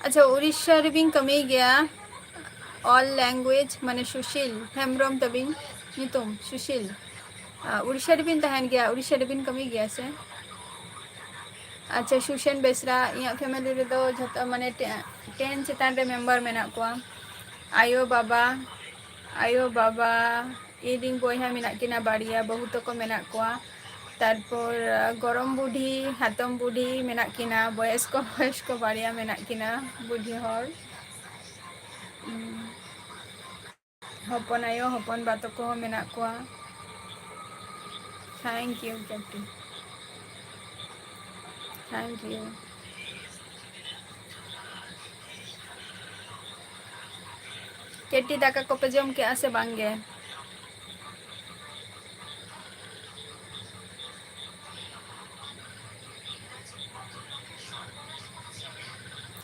ᱟᱪᱪᱷᱟ, ᱩᱲᱤᱥᱥᱟ ᱨᱮᱵᱤᱱ ᱠᱟᱹᱢᱤᱭ ᱜᱮᱭᱟ? All language, ᱢᱟᱱᱮ ᱥᱩᱥᱤᱞ ᱦᱮᱢᱵᱨᱚᱢ ᱛᱟᱵᱤᱱ ᱧᱩᱛᱩᱢ, ᱥᱩᱥᱤᱞ᱾ ᱟᱨ ᱩᱲᱤᱥᱥᱟ ᱨᱮᱵᱤᱱ ᱛᱟᱦᱮᱱ ᱜᱮᱭᱟ, ᱩᱲᱤᱥᱥᱟ ᱨᱮᱵᱤᱱ ᱠᱟᱹᱢᱤᱭ ᱜᱮᱭᱟ ᱥᱮ? ᱟᱪᱪᱷᱟ, ᱥᱩᱥᱮᱱ ᱵᱮᱥᱨᱟ, ᱤᱧᱟᱹᱜ family ᱨᱮᱫᱚ ᱡᱷᱚᱛᱚ ᱢᱟᱱᱮ ᱴᱮ-, ten ᱪᱮᱛᱟᱱ ᱨᱮ member ᱢᱮᱱᱟᱜ ᱠᱚᱣᱟ᱾ ᱟᱭᱳ ᱵᱟᱵᱟ, ᱟᱭᱳ ᱵᱟᱵᱟ, ᱤᱧ ᱨᱮᱱ ᱵᱚᱭᱦᱟ ᱢᱮᱱᱟᱜ ᱠᱤᱱᱟ ᱵᱟᱨᱭᱟ, ᱵᱟᱹᱦᱩ ᱛᱟᱠᱚ ᱢᱮᱱᱟᱜ ᱠᱚᱣᱟ᱾ ᱛᱟᱨᱯᱚᱨ, ᱟᱸ, ᱜᱚᱲᱚᱢ ᱵᱩᱰᱷᱤ, ᱦᱟᱛᱚᱢ ᱵᱩᱰᱷᱤ ᱢᱮᱱᱟᱜ ᱠᱤᱱᱟ, ᱵᱚᱭᱚᱥᱠᱚ, ᱵᱚᱭᱚᱥᱠᱚ ᱵᱟᱨᱭᱟ ᱢᱮᱱᱟᱜ ᱠᱤᱱᱟ, ᱵᱩᱰᱷᱤ ᱦᱚᱲ᱾ ᱩᱸ, ᱦᱚᱯᱚᱱ ᱟᱭᱳ, ᱦᱚᱯᱚᱱ ᱵᱟ ᱛᱟᱠᱚ ᱦᱚᱸ ᱢᱮᱱᱟᱜ ᱠᱚᱣᱟ᱾ Thank you, ᱠᱟᱹᱴᱤ᱾ Thank you. ᱠᱮᱴᱤ, ᱫᱟᱠᱟ ᱠᱚᱯᱮ ᱡᱚᱢ ᱠᱮᱜᱼᱟ ᱥᱮ ᱵᱟᱝ ᱜᱮ?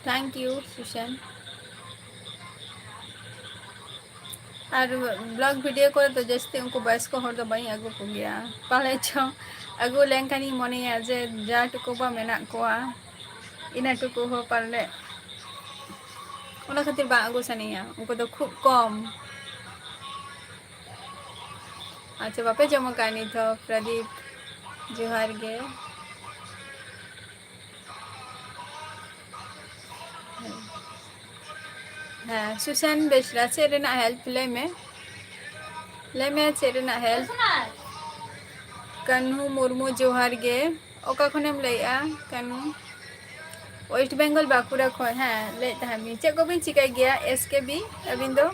Thank you, ᱥᱩᱥᱟᱱ᱾ R vlog video ᱠᱚᱨᱮ ᱫᱚ ᱡᱟᱹᱥᱛᱤ ᱩᱱᱠᱩ ᱵᱚᱭᱚᱥᱠᱚ ᱦᱚᱲ ᱫᱚ ᱵᱟᱹᱧ ᱟᱹᱜᱩ ᱠᱚᱜᱮᱭᱟ, ᱯᱟᱞᱮ ᱪᱚ ᱟᱹᱜᱩ ᱞᱮᱱᱠᱷᱟᱱᱤᱧ ᱢᱚᱱᱮᱭᱟ ᱡᱮ ᱡᱟ ᱴᱩᱠᱩ ᱵᱟ ᱢᱮᱱᱟᱜ ᱠᱚᱣᱟ, ᱤᱱᱟᱹ ᱴᱩᱠᱩ ᱦᱚᱸ ᱯᱟᱞᱮ, ᱚᱱᱟ ᱠᱷᱟᱹᱛᱤᱨ ᱵᱟᱝ ᱟᱹᱜᱩ ᱥᱟᱱᱟᱧᱟ, ᱩᱱᱠᱩ ᱫᱚ ᱠᱷᱩᱵ ᱠᱚᱢ᱾ ᱟᱪᱪᱷᱟ, ᱵᱟᱯᱮ ᱡᱚᱢ ᱟᱠᱟᱫ ᱱᱤᱛ ᱦᱚᱸ? ᱯᱨᱚᱫᱤᱯ, ᱡᱚᱦᱟᱨ ᱜᱮ᱾ ᱦᱮᱸ, ᱥᱩᱥᱟᱱ ᱵᱮᱥᱨᱟ, ᱪᱮᱫ ᱨᱮᱱᱟᱜ help? ᱞᱟᱹᱭ ᱢᱮ, ᱞᱟᱹᱭ ᱢᱮ, ᱪᱮᱫ ᱨᱮᱱᱟᱜ help? ᱠᱟᱹᱱᱦᱩ ᱢᱩᱨᱢᱩ, ᱡᱚᱦᱟᱨ ᱜᱮ᱾ ᱚᱠᱟ ᱠᱷᱚᱱᱮᱢ ᱞᱟᱹᱭᱮᱜᱼᱟ, ᱠᱟᱹᱱᱦᱩ? West Bengal, ᱵᱟᱸᱠᱩᱲᱟ ᱠᱷᱚᱱ᱾ ᱦᱮᱸ, ᱞᱟᱹᱭᱮᱫ ᱛᱟᱦᱮᱸᱫ ᱵᱤᱱ, ᱪᱮᱫ ᱠᱚᱵᱤᱱ ᱪᱤᱠᱟᱹᱭ ᱜᱮᱭᱟ, S K B, ᱟᱹᱵᱤᱱ ᱫᱚ?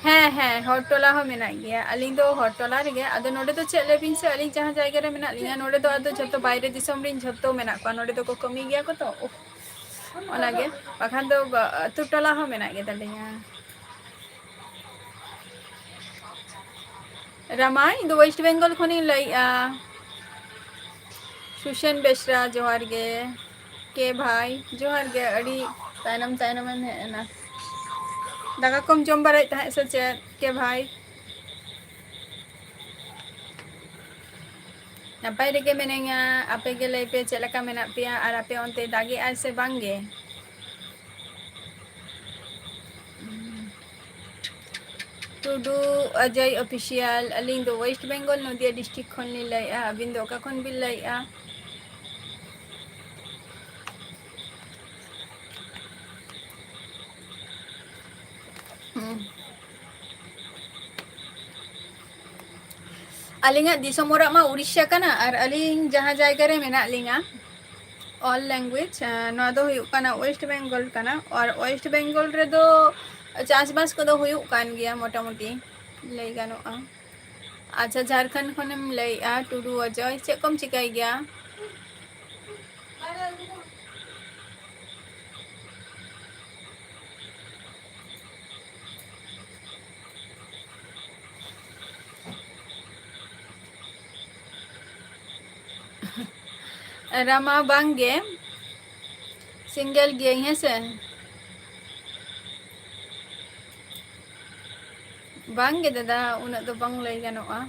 ᱦᱮᱸ, ᱦᱮᱸ, ᱦᱚᱲ ᱴᱚᱞᱟ ᱦᱚᱸ ᱢᱮᱱᱟᱜ ᱜᱮᱭᱟ᱾ ᱟᱹᱞᱤᱧ ᱫᱚ ᱦᱚᱲ ᱴᱚᱞᱟ ᱨᱮᱜᱮ᱾ ᱟᱫᱚ ᱱᱚᱰᱮ ᱫᱚ ᱪᱮᱫ ᱞᱟᱹᱭ ᱵᱤᱱ ᱥᱮ, ᱟᱹᱞᱤᱧ ᱡᱟᱦᱟᱸ ᱡᱟᱭᱜᱟ ᱨᱮ ᱢᱮᱱᱟᱜ ᱞᱤᱧᱟ, ᱱᱚᱰᱮ ᱫᱚ ᱟᱫᱚ ᱡᱷᱚᱛᱚ ᱵᱟᱭᱨᱮ ᱫᱤᱥᱚᱢ ᱨᱮᱱ ᱡᱷᱚᱛᱚ ᱢᱮᱱᱟᱜ ᱠᱚᱣᱟ, ᱱᱚᱰᱮ ᱫᱚᱠᱚ ᱠᱟᱹᱢᱤ ᱜᱮᱭᱟ ᱠᱚ ᱛᱚ᱾ ᱩᱯᱷ, ᱚᱱᱟᱜᱮ, ᱵᱟᱠᱷᱟᱱ ᱫᱚ ᱵᱟ-, ᱟᱹᱛᱩ ᱴᱚᱞᱟ ᱦᱚᱸ ᱢᱮᱱᱟᱜ ᱜᱮᱛᱟ ᱞᱤᱧᱟ᱾ ᱨᱟᱢᱟ, ᱤᱧ ᱫᱚ West Bengal ᱠᱷᱚᱱᱤᱧ ᱞᱟᱹᱭᱮᱜᱼᱟ᱾ ᱥᱩᱥᱮᱱ ᱵᱮᱥᱨᱟ, ᱡᱚᱦᱟᱨ ᱜᱮ᱾ ᱠᱮ ᱵᱷᱟᱭ, ᱡᱚᱦᱟᱨ ᱜᱮ, ᱟᱹᱰᱤ ᱛᱟᱭᱱᱚᱢ ᱛᱟᱭᱱᱚᱢ ᱮᱢ ᱦᱮᱡ ᱮᱱᱟ᱾ ᱫᱟᱠᱟ ᱠᱚᱢ ᱡᱚᱢ ᱵᱟᱲᱟᱭᱮᱫ ᱛᱟᱦᱮᱸᱫ ᱥᱮ ᱪᱮᱫ, ᱠᱮ ᱵᱷᱟᱭ? ᱱᱟᱯᱟᱭ ᱨᱮᱜᱮ ᱢᱤᱱᱟᱹᱧᱟ᱾ ᱟᱯᱮ ᱜᱮ ᱞᱟᱹᱭ ᱯᱮ, ᱪᱮᱫ ᱞᱮᱠᱟ ᱢᱮᱱᱟᱜ ᱯᱮᱭᱟ ᱟᱨ ᱟᱯᱮ ᱚᱱᱛᱮ ᱫᱟᱜᱮᱜᱼᱟᱭ ᱥᱮ ᱵᱟᱝ ᱜᱮ? ᱴᱩᱰᱩ ᱚᱡᱚᱭ ᱚᱯᱷᱤᱥᱤᱭᱟᱞ, ᱟᱹᱞᱤᱧ ᱫᱚ ᱳᱭᱮᱥᱴ ᱵᱮᱝᱜᱚᱞ ᱱᱚᱫᱤᱭᱟ ᱰᱤᱥᱴᱨᱤᱠᱴ ᱠᱷᱚᱱ ᱞᱤᱧ ᱞᱟᱹᱭᱮᱫᱼᱟ᱾ ᱟᱹᱵᱤᱱ ᱫᱚ ᱚᱠᱟ ᱠᱷᱚᱱ ᱵᱤᱱ ᱞᱟᱹᱭᱮᱫᱼᱟ? ᱦᱩᱸ᱾ ᱟᱹᱞᱤᱧᱟᱜ ᱫᱤᱥᱚᱢ ᱚᱲᱟᱜ ᱢᱟ ᱩᱲᱤᱥᱥᱟ ᱠᱟᱱᱟ, ᱟᱨ ᱟᱹᱞᱤᱧ ᱡᱟᱦᱟᱸ ᱡᱟᱭᱜᱟ ᱨᱮ ᱢᱮᱱᱟᱜ ᱞᱤᱧᱟ, ᱚᱞ ᱞᱮᱝᱜᱩᱭᱮᱡᱽ, ᱱᱚᱣᱟ ᱫᱚ ᱦᱩᱭᱩᱜ ᱠᱟᱱᱟ ᱳᱭᱮᱥᱴ ᱵᱮᱝᱜᱚᱞ ᱠᱟᱱᱟ᱾ ᱟᱨ ᱳᱭᱮᱥᱴ ᱵᱮᱝᱜᱚᱞ ᱨᱮᱫᱚ ᱪᱟᱥᱵᱟᱥ ᱠᱚᱫᱚ ᱦᱩᱭᱩᱜ ᱠᱟᱱ ᱜᱮᱭᱟ ᱢᱚᱴᱟᱢᱩᱴᱤ, ᱞᱟᱹᱭ ᱜᱟᱱᱚᱜᱼᱟ᱾ ᱟᱪᱪᱷᱟ, ᱡᱷᱟᱲᱠᱷᱚᱸᱰ ᱠᱷᱚᱱᱮᱢ ᱞᱟᱹᱭᱮᱜᱼᱟ ᱴᱩᱰᱩ ᱚᱡᱚᱭ, ᱪᱮᱫ ᱠᱚᱢ ᱪᱤᱠᱟᱹᱭ ᱜᱮᱭᱟ? ᱨᱟᱢᱟ, ᱵᱟᱝ ᱜᱮ, ᱥᱤᱝᱜᱮᱞ ᱜᱤᱭᱟᱹᱧ, ᱦᱮᱸ ᱥᱮ᱾ ᱵᱟᱝ ᱜᱮ ᱫᱟᱫᱟ, ᱩᱱᱟᱹᱜ ᱫᱚ ᱵᱟᱝ ᱞᱟᱹᱭ ᱜᱟᱱᱚᱜᱼᱟ᱾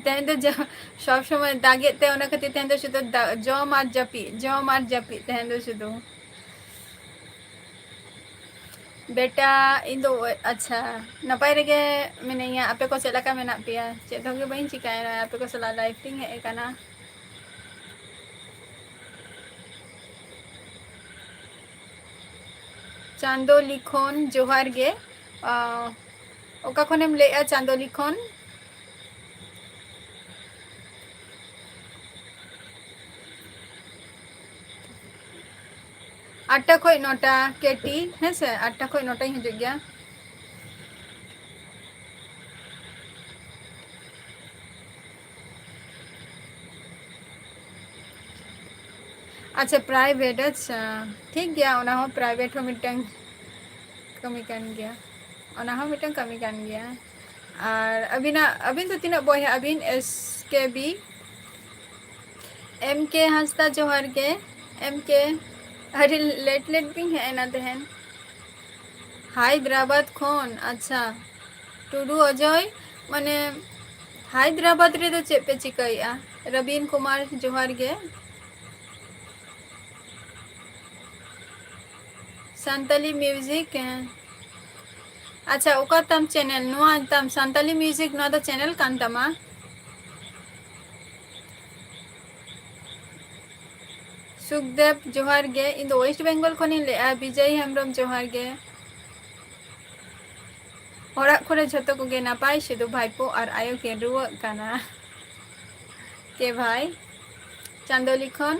ᱛᱮᱦᱮᱧ ᱫᱚ ᱡᱟ-, ᱥᱚᱵ ᱥᱚᱢᱚᱭ ᱫᱟᱜᱮᱫ ᱛᱮ, ᱚᱱᱟ ᱠᱷᱟᱹᱛᱤᱨ ᱛᱮᱦᱮᱧ ᱫᱚ ᱥᱩᱫᱷᱩ ᱫᱟ-, ᱡᱚᱢ ᱟᱨ ᱡᱟᱹᱯᱤᱫ, ᱡᱚᱢ ᱟᱨ ᱡᱟᱹᱯᱤᱫ ᱛᱮᱦᱮᱧ ᱫᱚ ᱥᱩᱫᱷᱩ᱾ ᱵᱮᱴᱟ, ᱤᱧ ᱫᱚ, ᱟᱪᱪᱷᱟ, ᱱᱟᱯᱟᱭ ᱨᱮᱜᱮ ᱢᱤᱱᱟᱹᱧᱟ᱾ ᱟᱯᱮ ᱠᱚ ᱪᱮᱫ ᱞᱮᱠᱟ ᱢᱮᱱᱟᱜ ᱯᱮᱭᱟ? ᱪᱮᱫ ᱦᱚᱸ ᱜᱮ ᱵᱟᱹᱧ ᱪᱤᱠᱟᱹᱭᱮᱫᱟ, ᱟᱯᱮ ᱠᱚ ᱥᱟᱞᱟᱜ ᱞᱟᱭᱤᱵᱷ ᱨᱤᱧ ᱦᱮᱡ ᱟᱠᱟᱱᱟ᱾ ᱪᱟᱸᱫᱚ ᱞᱤᱠᱷᱚᱱ, ᱡᱚᱦᱟᱨ ᱜᱮ᱾ ᱟᱸ, ᱚᱠᱟ ᱠᱷᱚᱱᱮᱢ ᱞᱟᱹᱭᱮᱜᱼᱟ, ᱪᱟᱸᱫᱚ ᱞᱤᱠᱷᱚᱱ? ᱟᱴᱴᱟ ᱠᱷᱚᱡ ᱱᱚᱴᱟ, ᱠᱮᱴᱤ, ᱦᱮᱸ ᱥᱮ, ᱟᱴᱴᱟ ᱠᱷᱚᱡ ᱱᱚᱴᱟᱧ ᱦᱤᱡᱩᱜ ᱜᱮᱭᱟ᱾ ᱟᱪᱪᱷᱟ, private, ᱟᱪᱪᱷᱟ, ᱴᱷᱤᱠ ᱜᱮᱭᱟ, ᱚᱱᱟ ᱦᱚᱸ private ᱦᱚᱸ ᱢᱤᱫᱴᱟᱝ ᱠᱟᱹᱢᱤ ᱠᱟᱱ ᱜᱮᱭᱟ, ᱚᱱᱟ ᱦᱚᱸ ᱢᱤᱫᱴᱟᱝ ᱠᱟᱹᱢᱤ ᱠᱟᱱ ᱜᱮᱭᱟ᱾ ᱟᱨ ᱟᱹᱵᱤᱱᱟᱜ, ᱟᱹᱵᱤᱱ ᱫᱚ ᱛᱤᱱᱟᱹᱜ ᱵᱚᱭᱦᱟ ᱟᱹᱵᱤᱱ? S K B, M K ᱦᱟᱸᱥᱫᱟ, ᱡᱚᱦᱟᱨ ᱜᱮ᱾ M K, ᱟᱹᱰᱤ late late ᱵᱤᱱ ᱦᱮᱡ ᱮᱱᱟ ᱛᱮᱦᱮᱧ᱾ ᱦᱟᱭᱫᱨᱟᱵᱟᱫᱽ ᱠᱷᱚᱱ, ᱟᱪᱪᱷᱟ᱾ ᱴᱩᱰᱩ ᱚᱡᱚᱭ, ᱢᱟᱱᱮ, ᱦᱟᱭᱫᱨᱟᱵᱟᱫᱽ ᱨᱮᱫᱚ ᱪᱮᱫ ᱯᱮ ᱪᱤᱠᱟᱹᱭᱮᱫᱼᱟ? ᱨᱚᱵᱤᱱ ᱠᱩᱢᱟᱨ, ᱡᱚᱦᱟᱨ ᱜᱮ᱾ ᱥᱟᱱᱛᱟᱞᱤ music, ᱦᱮᱸ᱾ ᱟᱪᱪᱷᱟ, ᱚᱠᱟ ᱛᱟᱢ channel? ᱱᱚᱣᱟ ᱛᱟᱢ ᱥᱟᱱᱛᱟᱞᱤ music, ᱱᱚᱣᱟ ᱫᱚ channel ᱠᱟᱱ ᱛᱟᱢᱟ? ᱥᱩᱠᱫᱮᱵ, ᱡᱚᱦᱟᱨ ᱜᱮ᱾ ᱤᱧ ᱫᱚ West Bengal ᱠᱷᱚᱱᱤᱧ ᱞᱟᱹᱭᱮᱫᱼᱟ᱾ ᱵᱤᱡᱚᱭ ᱦᱮᱢᱵᱨᱚᱢ, ᱡᱚᱦᱟᱨ ᱜᱮ᱾ ᱚᱲᱟᱜ ᱠᱚᱨᱮ ᱡᱷᱚᱛᱚ ᱠᱚᱜᱮ ᱱᱟᱯᱟᱭ, ᱥᱩᱫᱷᱩ ᱵᱷᱟᱭᱯᱳ ᱟᱨ ᱟᱭᱳ ᱠᱤᱱ ᱨᱩᱣᱟᱹᱜ ᱠᱟᱱᱟ᱾ ᱠᱮ ᱵᱷᱟᱭ, ᱪᱟᱸᱫᱚ ᱞᱤᱠᱷᱚᱱ,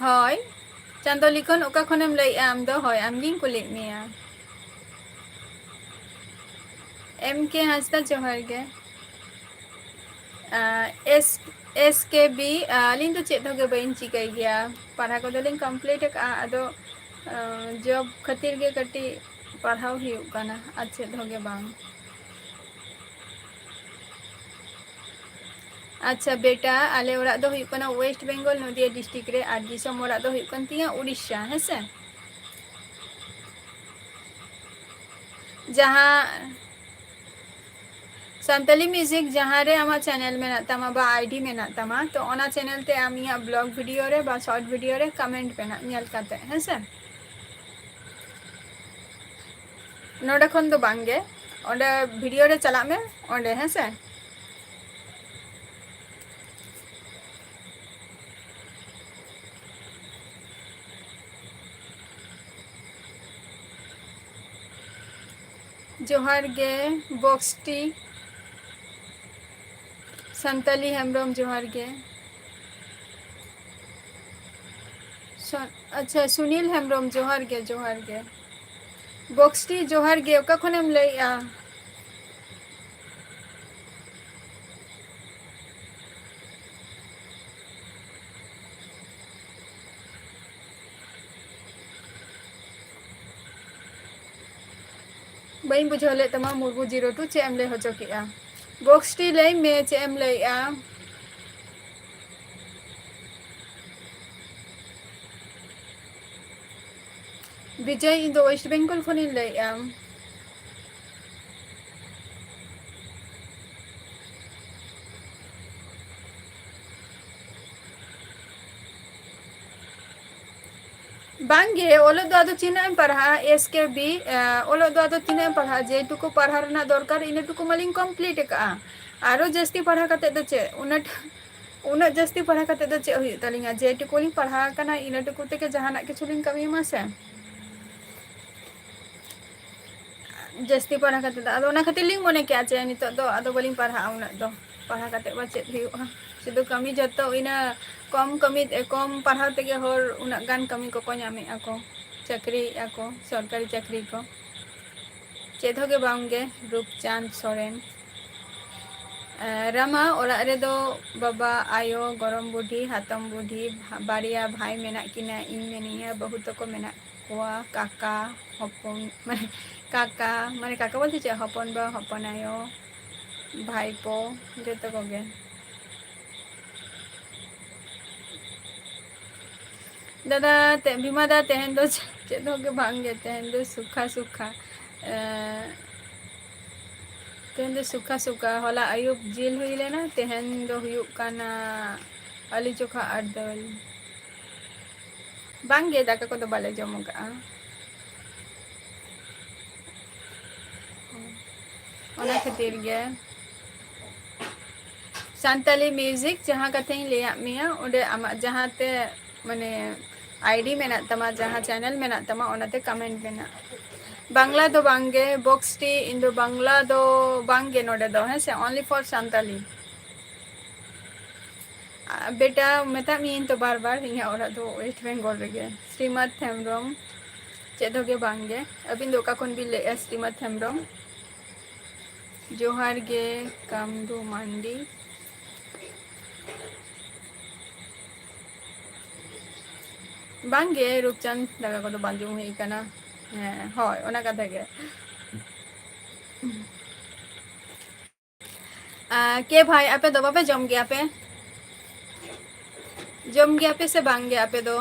ᱦᱳᱭ᱾ ᱪᱟᱸᱫᱚ ᱞᱤᱠᱷᱚᱱ, ᱚᱠᱟ ᱠᱷᱚᱱᱮᱢ ᱞᱟᱹᱭᱮᱫᱼᱟ ᱟᱢ ᱫᱚ? ᱦᱳᱭ, ᱟᱢ ᱜᱤᱧ ᱠᱩᱞᱤᱭᱮᱫ ᱢᱮᱭᱟ᱾ ᱮᱢ ᱠᱮ ᱦᱟᱸᱥᱫᱟ, ᱡᱚᱦᱟᱨ ᱜᱮ᱾ ᱟᱸ, ᱮᱥ, S K B, ᱟᱹᱞᱤᱧ ᱫᱚ ᱪᱮᱫ ᱦᱚᱸ ᱜᱮ ᱵᱟᱹᱧ ᱪᱤᱠᱟᱹᱭ ᱜᱮᱭᱟ᱾ ᱯᱟᱲᱦᱟᱣ ᱠᱚᱫᱚ ᱞᱤᱧ complete ᱟᱠᱟᱫᱼᱟ, ᱟᱫᱚ, ᱟᱸ, job ᱠᱷᱟᱹᱛᱤᱨ ᱜᱮ ᱠᱟᱹᱴᱤᱡ ᱯᱟᱲᱦᱟᱣ ᱦᱩᱭᱩᱜ ᱠᱟᱱᱟ, ᱟᱨ ᱪᱮᱫ ᱦᱚᱸ ᱜᱮ ᱵᱟᱝ᱾ ᱟᱪᱪᱷᱟ ᱵᱮᱴᱟ, ᱟᱞᱮ ᱚᱲᱟᱜ ᱫᱚ ᱦᱩᱭᱩᱜ ᱠᱟᱱᱟ West Bengal, ᱱᱚᱫᱤᱭᱟ district ᱨᱮ, ᱟᱨ ᱫᱤᱥᱚᱢ ᱚᱲᱟᱜ ᱫᱚ ᱦᱩᱭᱩᱜ ᱠᱟᱱ ᱛᱤᱧᱟ ᱩᱲᱤᱥᱥᱟ, ᱦᱮᱸ ᱥᱮ? ᱡᱟᱦᱟᱸ ᱥᱟᱱᱛᱟᱞᱤ music ᱡᱟᱦᱟᱸ ᱨᱮ ᱟᱢᱟᱜ channel ᱢᱮᱱᱟᱜ ᱛᱟᱢᱟ ᱵᱟ I D ᱢᱮᱱᱟᱜ ᱛᱟᱢᱟ, ᱛᱚ ᱚᱱᱟ channel ᱛᱮ ᱟᱢ ᱤᱧᱟᱹᱜ vlog video ᱨᱮ ᱵᱟ short video ᱨᱮ comment ᱢᱮᱱᱟᱜ ᱧᱮᱞ ᱠᱟᱛᱮ, ᱦᱮᱸ ᱥᱮ? ᱱᱚᱰᱮ ᱠᱷᱚᱱ ᱫᱚ ᱵᱟᱝ ᱜᱮ, ᱚᱸᱰᱮ video ᱨᱮ ᱪᱟᱞᱟᱜ ᱢᱮ, ᱚᱸᱰᱮ, ᱦᱮᱸ ᱥᱮ? ᱡᱚᱦᱟᱨ ᱜᱮ ᱵᱚᱠᱥᱴᱤ᱾ ᱥᱟᱱᱛᱟᱞᱤ ᱦᱮᱢᱵᱨᱚᱢ, ᱡᱚᱦᱟᱨ ᱜᱮ᱾ ᱥᱚ-, ᱟᱪᱪᱷᱟ, ᱥᱩᱱᱤᱞ ᱦᱮᱢᱵᱨᱚᱢ, ᱡᱚᱦᱟᱨ ᱜᱮ, ᱡᱚᱦᱟᱨ ᱜᱮ᱾ ᱵᱚᱠᱥᱴᱤ, ᱡᱚᱦᱟᱨ ᱜᱮ, ᱚᱠᱟ ᱠᱷᱚᱱᱮᱢ ᱞᱟᱹᱭᱮᱜᱼᱟ? ᱵᱟᱹᱧ ᱵᱩᱡᱷᱟᱹᱣ ᱞᱮᱫ ᱛᱟᱢᱟ, ᱢᱩᱨᱢᱩ zero two, ᱪᱮᱫ ᱮᱢ ᱞᱟᱹᱭ ᱦᱚᱪᱚ ᱠᱮᱜᱼᱟ? ᱵᱚᱠᱥᱴᱤ, ᱞᱟᱹᱭ ᱢᱮ, ᱪᱮᱫ ᱮᱢ ᱞᱟᱹᱭᱮᱜᱼᱟ? ᱵᱤᱡᱚᱭ, ᱤᱧ ᱫᱚ West Bengal ᱠᱷᱚᱱᱤᱧ ᱞᱟᱹᱭᱮᱜᱼᱟ᱾ ᱵᱟᱝᱜᱮ, ᱚᱞᱚᱜ ᱫᱚ ᱟᱫᱚ ᱛᱤᱱᱟᱹᱜ ᱮᱢ ᱯᱟᱲᱦᱟᱜᱼᱟ, S K B, ᱮ, ᱚᱞᱚᱜ ᱫᱚ ᱟᱫᱚ ᱛᱤᱱᱟᱹᱜ ᱮᱢ ᱯᱟᱲᱦᱟᱜᱼᱟ, ᱡᱮᱴᱩᱠᱩ ᱯᱟᱲᱦᱟᱣ ᱨᱮᱱᱟᱜ ᱫᱚᱨᱠᱟᱨ, ᱤᱱᱟᱹ ᱴᱩᱠᱩ ᱢᱟᱞᱤᱧ complete ᱟᱠᱟᱜᱼᱟ᱾ ᱟᱨᱚ ᱡᱟᱹᱥᱛᱤ ᱯᱟᱲᱦᱟᱣ ᱠᱟᱛᱮ ᱫᱚ ᱪᱮᱫ, ᱩᱱᱟᱹᱜ, ᱩᱱᱟᱹᱜ ᱡᱟᱹᱥᱛᱤ ᱯᱟᱲᱦᱟᱣ ᱠᱟᱛᱮ ᱫᱚ ᱪᱮᱫ ᱦᱩᱭᱩᱜ ᱛᱟᱹᱞᱤᱧᱟ? ᱡᱮᱴᱩᱠᱩ ᱞᱤᱧ ᱯᱟᱲᱦᱟᱣ ᱟᱠᱟᱱᱟ, ᱤᱱᱟᱹ ᱴᱩᱠᱩ ᱛᱮᱜᱮ ᱡᱟᱦᱟᱱᱟᱜ ᱠᱤᱪᱷᱩ ᱞᱤᱧ ᱠᱟᱹᱢᱤ ᱢᱟ ᱥᱮ᱾ ᱡᱟᱹᱥᱛᱤ ᱯᱟᱲᱦᱟᱣ ᱠᱟᱛᱮ ᱫᱚ, ᱟᱫᱚ ᱚᱱᱟ ᱠᱷᱟᱹᱛᱤᱨ ᱞᱤᱧ ᱢᱚᱱᱮ ᱠᱮᱜᱼᱟ ᱡᱮ ᱱᱤᱛᱚᱜ ᱫᱚ ᱟᱫᱚ ᱵᱟᱹᱞᱤᱧ ᱯᱟᱲᱦᱟᱜᱼᱟ ᱩᱱᱟᱹᱜ ᱫᱚ᱾ ᱯᱟᱲᱦᱟᱣ ᱠᱟᱛᱮ ᱢᱟ ᱪᱮᱫ ᱦᱩᱭᱩᱜᱼᱟ? ᱥᱩᱫᱷᱩ ᱠᱟᱹᱢᱤ ᱡᱚᱛᱚ ᱤᱱᱟᱹ ᱠᱚᱢ ᱠᱟᱹᱢᱤ, ᱠᱚᱢ ᱯᱟᱲᱦᱟᱣ ᱛᱮᱜᱮ ᱦᱚᱲ ᱩᱱᱟᱹᱜ ᱜᱟᱱ ᱠᱟᱹᱢᱤ ᱠᱚᱠᱚ ᱧᱟᱢᱮᱜᱼᱟ ᱠᱚ, ᱪᱟᱹᱠᱨᱤᱭᱮᱜᱼᱟ ᱠᱚ, ᱥᱚᱨᱠᱟᱨᱤ ᱪᱟᱹᱠᱨᱤ ᱠᱚ᱾ ᱪᱮᱫ ᱦᱚᱸ ᱜᱮ ᱵᱟᱝ ᱜᱮ, ᱨᱩᱯᱪᱟᱸᱫᱽ ᱥᱚᱨᱮᱱ᱾ ᱮ, ᱨᱟᱢᱟ, ᱚᱲᱟᱜ ᱨᱮᱫᱚ ᱵᱟᱵᱟ, ᱟᱭᱳ, ᱜᱚᱲᱚᱢ ᱵᱩᱰᱷᱤ, ᱦᱟᱛᱚᱢ ᱵᱩᱰᱷᱤ, ᱵᱟᱨᱭᱟ ᱵᱷᱟᱭ ᱢᱮᱱᱟᱜ ᱠᱤᱱᱟ, ᱤᱧ ᱢᱮᱱᱟᱹᱧᱟ, ᱵᱟᱹᱦᱩ ᱛᱟᱠᱚ ᱢᱮᱱᱟᱜ ᱠᱚᱣᱟ, ᱠᱟᱠᱟ, ᱦᱚᱯᱚᱱ, ᱢᱟᱱᱮ ᱠᱟᱠᱟ, ᱢᱟᱱᱮ ᱠᱟᱠᱟ ᱵᱚᱞᱛᱮ ᱪᱮᱫ, ᱦᱚᱯᱚᱱ ᱵᱟ, ᱦᱚᱯᱚᱱ ᱟᱭᱳ, ᱵᱷᱟᱭᱯᱳ, ᱡᱚᱛᱚ ᱠᱚᱜᱮ᱾ ᱫᱟᱫᱟ, ᱛᱮ-, ᱵᱤᱢᱟ ᱫᱟ, ᱛᱮᱦᱮᱧ ᱫᱚ ᱪᱮᱫ ᱦᱚᱸ ᱜᱮ ᱵᱟᱝ ᱜᱮ, ᱛᱮᱦᱮᱧ ᱫᱚ ᱥᱩᱠᱷᱟ ᱥᱩᱠᱷᱟ᱾ ᱮᱸ, ᱛᱮᱦᱮᱧ ᱫᱚ ᱥᱩᱠᱷᱟ ᱥᱩᱠᱷᱟ, ᱦᱚᱞᱟ ᱟᱹᱭᱩᱵ ᱡᱤᱞ ᱦᱩᱭ ᱞᱮᱱᱟ, ᱛᱮᱦᱮᱧ ᱫᱚ ᱦᱩᱭᱩᱜ ᱠᱟᱱᱟ ᱟᱹᱞᱩ ᱪᱚᱠᱷᱟ ᱟᱨ ᱫᱟᱹᱞ᱾ ᱵᱟᱝ ᱜᱮ, ᱫᱟᱠᱟ ᱠᱚᱫᱚ ᱵᱟᱞᱮ ᱡᱚᱢ ᱟᱠᱟᱜᱼᱟ᱾ ᱚᱱᱟ ᱠᱷᱟᱹᱛᱤᱨ ᱜᱮ᱾ ᱥᱟᱱᱛᱟᱞᱤ music ᱡᱟᱦᱟᱸ ᱠᱟᱛᱷᱟᱧ ᱞᱟᱹᱭᱟᱫ ᱢᱮᱭᱟ, ᱚᱸᱰᱮ ᱟᱢᱟᱜ ᱡᱟᱦᱟᱸ ᱛᱮ, ᱢᱟᱱᱮ, I D ᱢᱮᱱᱟᱜ ᱛᱟᱢᱟ, ᱡᱟᱦᱟᱸ channel ᱢᱮᱱᱟᱜ ᱛᱟᱢᱟ, ᱚᱱᱟᱛᱮ comment ᱢᱮᱱᱟᱜ᱾ ᱵᱟᱝᱞᱟ ᱫᱚ ᱵᱟᱝ ᱜᱮ, box ᱴᱤ, ᱤᱧ ᱫᱚ ᱵᱟᱝᱞᱟ ᱫᱚ ᱵᱟᱝ ᱜᱮ ᱱᱚᱰᱮ ᱫᱚ, ᱦᱮᱸ ᱥᱮ, only for ᱥᱟᱱᱛᱟᱞᱤ᱾ ᱟ, ᱵᱮᱴᱟ, ᱢᱮᱛᱟᱜ ᱢᱤᱭᱟᱹᱧ ᱛᱚ ᱵᱟᱨ ᱵᱟᱨ, ᱤᱧᱟᱹᱜ ᱚᱲᱟᱜ ᱫᱚ West Bengal ᱨᱮᱜᱮ᱾ ᱥᱨᱤᱢᱟᱛ ᱦᱮᱢᱵᱨᱚᱢ, ᱪᱮᱫ ᱦᱚᱸ ᱜᱮ ᱵᱟᱝ ᱜᱮ᱾ ᱟᱹᱵᱤᱱ ᱫᱚ ᱚᱠᱟ ᱠᱷᱚᱱ ᱵᱤᱱ ᱞᱟᱹᱭᱮᱜᱼᱟ, ᱥᱨᱤᱢᱟᱛ ᱦᱮᱢᱵᱨᱚᱢ? ᱡᱚᱦᱟᱨ ᱜᱮ, ᱠᱟᱢᱫᱩ ᱢᱟᱱᱰᱤ᱾ ᱵᱟᱝ ᱜᱮ, ᱨᱩᱯᱪᱟᱸᱫᱽ, ᱫᱟᱠᱟ ᱠᱚᱫᱚ ᱵᱟᱝ ᱡᱚᱢ ᱦᱩᱭ ᱠᱟᱱᱟ᱾ ᱦᱮᱸ, ᱦᱳᱭ, ᱚᱱᱟ ᱠᱟᱛᱷᱟ ᱜᱮ᱾ ᱟ, ᱠᱮ ᱵᱷᱟᱭ, ᱟᱯᱮ ᱫᱚ ᱵᱟᱯᱮ ᱡᱚᱢ ᱜᱮᱭᱟ ᱯᱮ? ᱡᱚᱢ ᱜᱮᱭᱟ ᱯᱮ ᱥᱮ ᱵᱟᱝ ᱜᱮ ᱟᱯᱮ ᱫᱚ?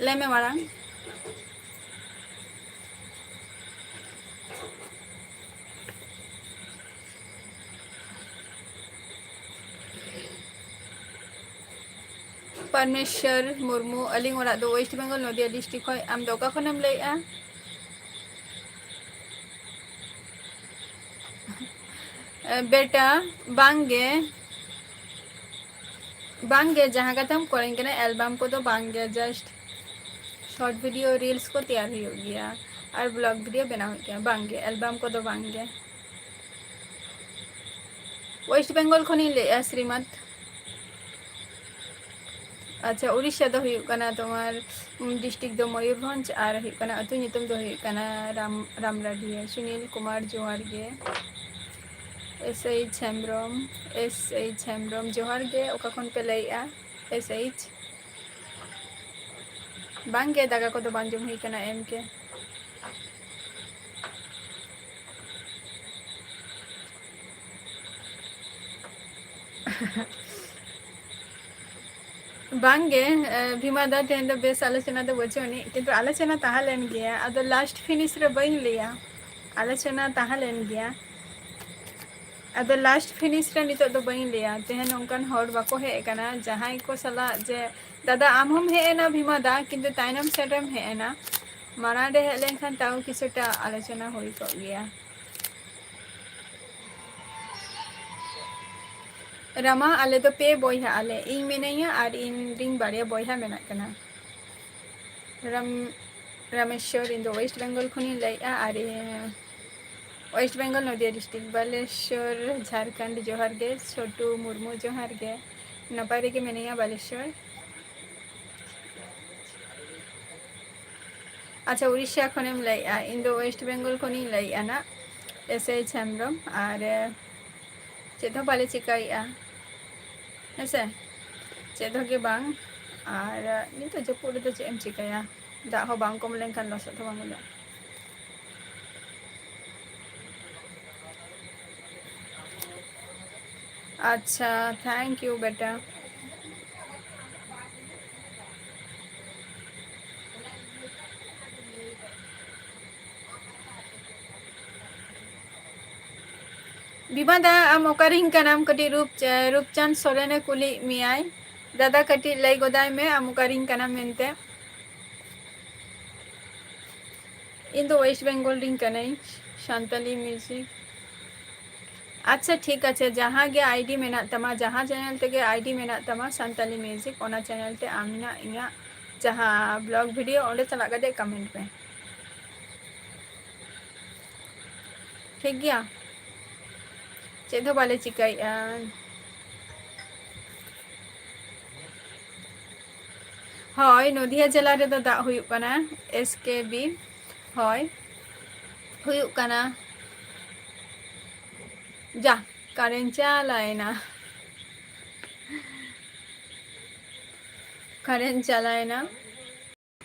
ᱞᱟᱹᱭ ᱢᱮ ᱢᱟᱲᱟᱝ᱾ ᱯᱚᱨᱢᱮᱥᱣᱚᱨ ᱢᱩᱨᱢᱩ, ᱟᱹᱞᱤᱧ ᱚᱲᱟᱜ ᱫᱚ ᱳᱭᱮᱥᱴ ᱵᱮᱝᱜᱚᱞ, ᱱᱚᱫᱤᱭᱟ ᱰᱤᱥᱴᱨᱤᱠᱴ ᱠᱷᱚᱱ᱾ ᱟᱢ ᱫᱚ ᱚᱠᱟ ᱠᱷᱚᱱᱮᱢ ᱞᱟᱹᱭᱮᱜᱼᱟ? ᱵᱮᱴᱟ, ᱵᱟᱝ ᱜᱮ, ᱵᱟᱝ ᱜᱮ, ᱡᱟᱦᱟᱸ ᱠᱟᱛᱷᱟᱢ ᱠᱚᱨᱟᱣ ᱠᱟᱱᱟ, ᱮᱞᱵᱟᱢ ᱠᱚᱫᱚ ᱵᱟᱝ ᱜᱮ, just short video reels ᱠᱚ ᱛᱮᱭᱟᱨ ᱦᱩᱭᱩᱜ ᱜᱮᱭᱟ ᱟᱨ vlog video ᱵᱮᱱᱟᱣ ᱦᱩᱭᱩᱜ ᱜᱮᱭᱟ᱾ ᱵᱟᱝ ᱜᱮ, ᱮᱞᱵᱟᱢ ᱠᱚᱫᱚ ᱵᱟᱝ ᱜᱮ᱾ ᱳᱭᱮᱥᱴ ᱵᱮᱝᱜᱚᱞ ᱠᱷᱚᱱᱤᱧ ᱞᱟᱹᱭᱮᱜᱼᱟ, ᱥᱨᱤᱢᱟᱛ᱾ ᱟᱪᱪᱷᱟ, ᱩᱲᱤᱥᱥᱟ ᱫᱚ ᱦᱩᱭᱩᱜ ᱠᱟᱱᱟ ᱛᱳᱢᱟᱨ, ᱩᱢ, ᱰᱤᱥᱴᱨᱤᱠᱴ ᱫᱚ ᱢᱚᱭᱩᱨᱵᱷᱚᱸᱡᱽ ᱟᱨ ᱦᱩᱭᱩᱜ ᱠᱟᱱᱟ, ᱟᱹᱛᱩ ᱧᱩᱛᱩᱢ ᱫᱚ ᱦᱩᱭᱩᱜ ᱠᱟᱱᱟ ᱨᱟᱢ-, ᱨᱟᱢᱨᱟᱰᱤᱭᱟᱹ᱾ ᱥᱩᱱᱤᱞ ᱠᱩᱢᱟᱨ, ᱡᱚᱦᱟᱨ ᱜᱮ᱾ S H Hembrom, S H Hembrom, ᱡᱚᱦᱟᱨ ᱜᱮ᱾ ᱚᱠᱟ ᱠᱷᱚᱱ ᱯᱮ ᱞᱟᱹᱭᱮᱜᱼᱟ? S H. ᱵᱟᱝ ᱜᱮ, ᱫᱟᱠᱟ ᱠᱚᱫᱚ ᱵᱟᱝ ᱡᱚᱢ ᱦᱩᱭ ᱠᱟᱱᱟ, ᱮᱢ ᱜᱮ᱾ ᱵᱟᱝ ᱜᱮ, ᱮ, ᱵᱷᱤᱢᱟ ᱫᱟ, ᱛᱮᱦᱮᱧ ᱫᱚ ᱵᱮᱥ ᱟᱞᱳᱪᱚᱱᱟ ᱫᱚ ᱵᱟᱹᱪᱩᱜ ᱟᱹᱱᱤᱡ, ᱠᱤᱱᱛᱩ ᱟᱞᱳᱪᱚᱱᱟ ᱛᱟᱦᱮᱸ ᱞᱮᱱ ᱜᱮᱭᱟ᱾ ᱟᱫᱚ last finish ᱨᱮ ᱵᱟᱹᱧ ᱞᱟᱹᱭᱟ, ᱟᱞᱳᱪᱚᱱᱟ ᱛᱟᱦᱮᱸ ᱞᱮᱱ ᱜᱮᱭᱟ᱾ ᱟᱫᱚ last finish ᱨᱮ ᱱᱤᱛᱚᱜ ᱫᱚ ᱵᱟᱹᱧ ᱞᱟᱹᱭᱟ᱾ ᱛᱮᱦᱮᱧ ᱚᱱᱠᱟᱱ ᱦᱚᱲ ᱵᱟᱠᱚ ᱦᱮᱡ ᱟᱠᱟᱱᱟ ᱡᱟᱦᱟᱸᱭ ᱠᱚ ᱥᱟᱞᱟᱜ ᱡᱮ, ᱫᱟᱫᱟ, ᱟᱢ ᱦᱚᱸᱢ ᱦᱮᱡ ᱮᱱᱟ ᱵᱷᱤᱢᱟ ᱫᱟ, ᱠᱤᱱᱛᱩ ᱛᱟᱭᱱᱚᱢ ᱥᱮᱫ ᱨᱮᱢ ᱦᱮᱡ ᱮᱱᱟ᱾ ᱢᱟᱲᱟᱝ ᱨᱮ ᱦᱮᱡ ᱞᱮᱱᱠᱷᱟᱱ ᱛᱟᱣ ᱠᱤᱪᱷᱩᱴᱟ ᱟᱞᱳᱪᱚᱱᱟ ᱦᱩᱭ ᱠᱚᱜ ᱜᱮᱭᱟ᱾ ᱨᱟᱢᱟ, ᱟᱞᱮ ᱫᱚ ᱯᱮ ᱵᱚᱭᱦᱟ ᱟᱞᱮ, ᱤᱧ ᱢᱮᱱᱟᱹᱧᱟ ᱟᱨ ᱤᱧ ᱨᱤᱱ ᱵᱟᱨᱭᱟ ᱵᱚᱭᱦᱟ ᱢᱮᱱᱟᱜ ᱠᱤᱱᱟ᱾ ᱨᱟᱢ-, ᱨᱟᱢᱮᱥᱣᱚᱨ, ᱤᱧ ᱫᱚ ᱳᱭᱮᱥᱴ ᱵᱮᱝᱜᱚᱞ ᱠᱷᱚᱱᱤᱧ ᱞᱟᱹᱭᱮᱫᱼᱟ, ᱟᱨ ᱤᱧ ᱳᱭᱮᱥᱴ ᱵᱮᱝᱜᱚᱞ, ᱱᱚᱫᱤᱭᱟ ᱰᱤᱥᱴᱨᱤᱠᱴ, ᱵᱟᱞᱮᱥᱣᱚᱨ, ᱡᱷᱟᱲᱠᱷᱚᱸᱰ᱾ ᱡᱚᱦᱟᱨ ᱜᱮ ᱪᱷᱳᱴᱩ ᱢᱩᱨᱢᱩ, ᱡᱚᱦᱟᱨ ᱜᱮ᱾ ᱱᱟᱯᱟᱭ ᱨᱮᱜᱮ ᱢᱮᱱᱟᱹᱧᱟ ᱵᱟᱞᱮᱥᱣᱚᱨ᱾ ᱟᱪᱪᱷᱟ, ᱩᱲᱤᱥᱥᱟ ᱠᱷᱚᱱᱮᱢ ᱞᱟᱹᱭᱮᱫᱼᱟ? ᱤᱧ ᱫᱚ ᱳᱭᱮᱥᱴ ᱵᱮᱝᱜᱚᱞ ᱠᱷᱚᱱᱤᱧ ᱞᱟᱹᱭᱮᱫᱼᱟ ᱱᱟᱜ, ᱮᱥ ᱮᱭᱤᱪ ᱦᱮᱢᱵᱨᱚᱢ᱾ ᱟᱨ, ᱮ, ᱪᱮᱫ ᱦᱚᱸ ᱵᱟᱞᱮ ᱪᱤᱠᱟᱹᱭᱮᱫᱼᱟ, ᱦᱮᱸᱥᱮ, ᱪᱮᱫ ᱦᱚᱸ ᱜᱮ ᱵᱟᱝ᱾ ᱟᱨ, ᱮ, ᱱᱤᱛᱚᱜ ᱡᱟᱹᱯᱩᱫ ᱨᱮᱫᱚ ᱪᱮᱫ ᱮᱢ ᱪᱤᱠᱟᱹᱭᱟ? ᱫᱟᱜ ᱦᱚᱸ ᱵᱟᱝ ᱠᱚᱢ ᱞᱮᱱᱠᱷᱟᱱ ᱞᱚᱥᱚᱫ ᱦᱚᱸ ᱵᱟᱝ ᱦᱩᱭᱩᱜᱼᱟ᱾ ᱟᱪᱪᱷᱟ, thank you ᱵᱮᱴᱟ᱾ ᱵᱤᱢᱟ ᱫᱟ, ᱟᱢ ᱚᱠᱟᱨᱮᱱ ᱠᱟᱱᱟᱢ? ᱠᱟᱹᱴᱤᱡ ᱨᱩᱯ-, ᱨᱩᱯᱪᱟᱸᱫᱽ ᱥᱚᱨᱮᱱᱮ ᱠᱩᱞᱤᱭᱮᱫ ᱢᱮᱭᱟᱭ᱾ ᱫᱟᱫᱟ, ᱠᱟᱹᱴᱤᱡ ᱞᱟᱹᱭ ᱜᱚᱫᱟᱭ ᱢᱮ, ᱟᱢ ᱚᱠᱟᱨᱤᱧ ᱠᱟᱱᱟ ᱢᱮᱱᱛᱮ᱾ ᱤᱧ ᱫᱚ West Bengal ᱨᱤᱧ ᱠᱟᱹᱱᱟᱹᱧ, ᱥᱟᱱᱛᱟᱞᱤ music᱾ ᱟᱪᱪᱷᱟ, ᱴᱷᱤᱠ ᱟᱪᱷᱮ, ᱡᱟᱦᱟᱸ ᱜᱮ ID ᱢᱮᱱᱟᱜ ᱛᱟᱢᱟ, ᱡᱟᱦᱟᱸ channel ᱛᱮᱜᱮ ID ᱢᱮᱱᱟᱜ ᱛᱟᱢᱟ, ᱥᱟᱱᱛᱟᱞᱤ music, ᱚᱱᱟ channel ᱛᱮ ᱟᱢ ᱤᱧᱟᱹᱜ ᱡᱟᱦᱟᱸ vlog video, ᱚᱸᱰᱮ ᱪᱟᱞᱟᱜ ᱠᱟᱛᱮ comment ᱯᱮ᱾ ᱴᱷᱤᱠ ᱜᱮᱭᱟ, ᱪᱮᱫ ᱦᱚᱸ ᱵᱟᱞᱮ ᱪᱤᱠᱟᱹᱭᱮᱫᱼᱟ᱾ ᱦᱳᱭ, ᱱᱚᱫᱤᱭᱟ ᱡᱮᱞᱟ ᱨᱮᱫᱚ ᱫᱟᱜ ᱦᱩᱭᱩᱜ ᱠᱟᱱᱟ, S K B᱾ ᱦᱳᱭ, ᱦᱩᱭᱩᱜ ᱠᱟᱱᱟ᱾ ᱡᱟ, current ᱪᱟᱞᱟᱣᱮᱱᱟ, current ᱪᱟᱞᱟᱣᱮᱱᱟ᱾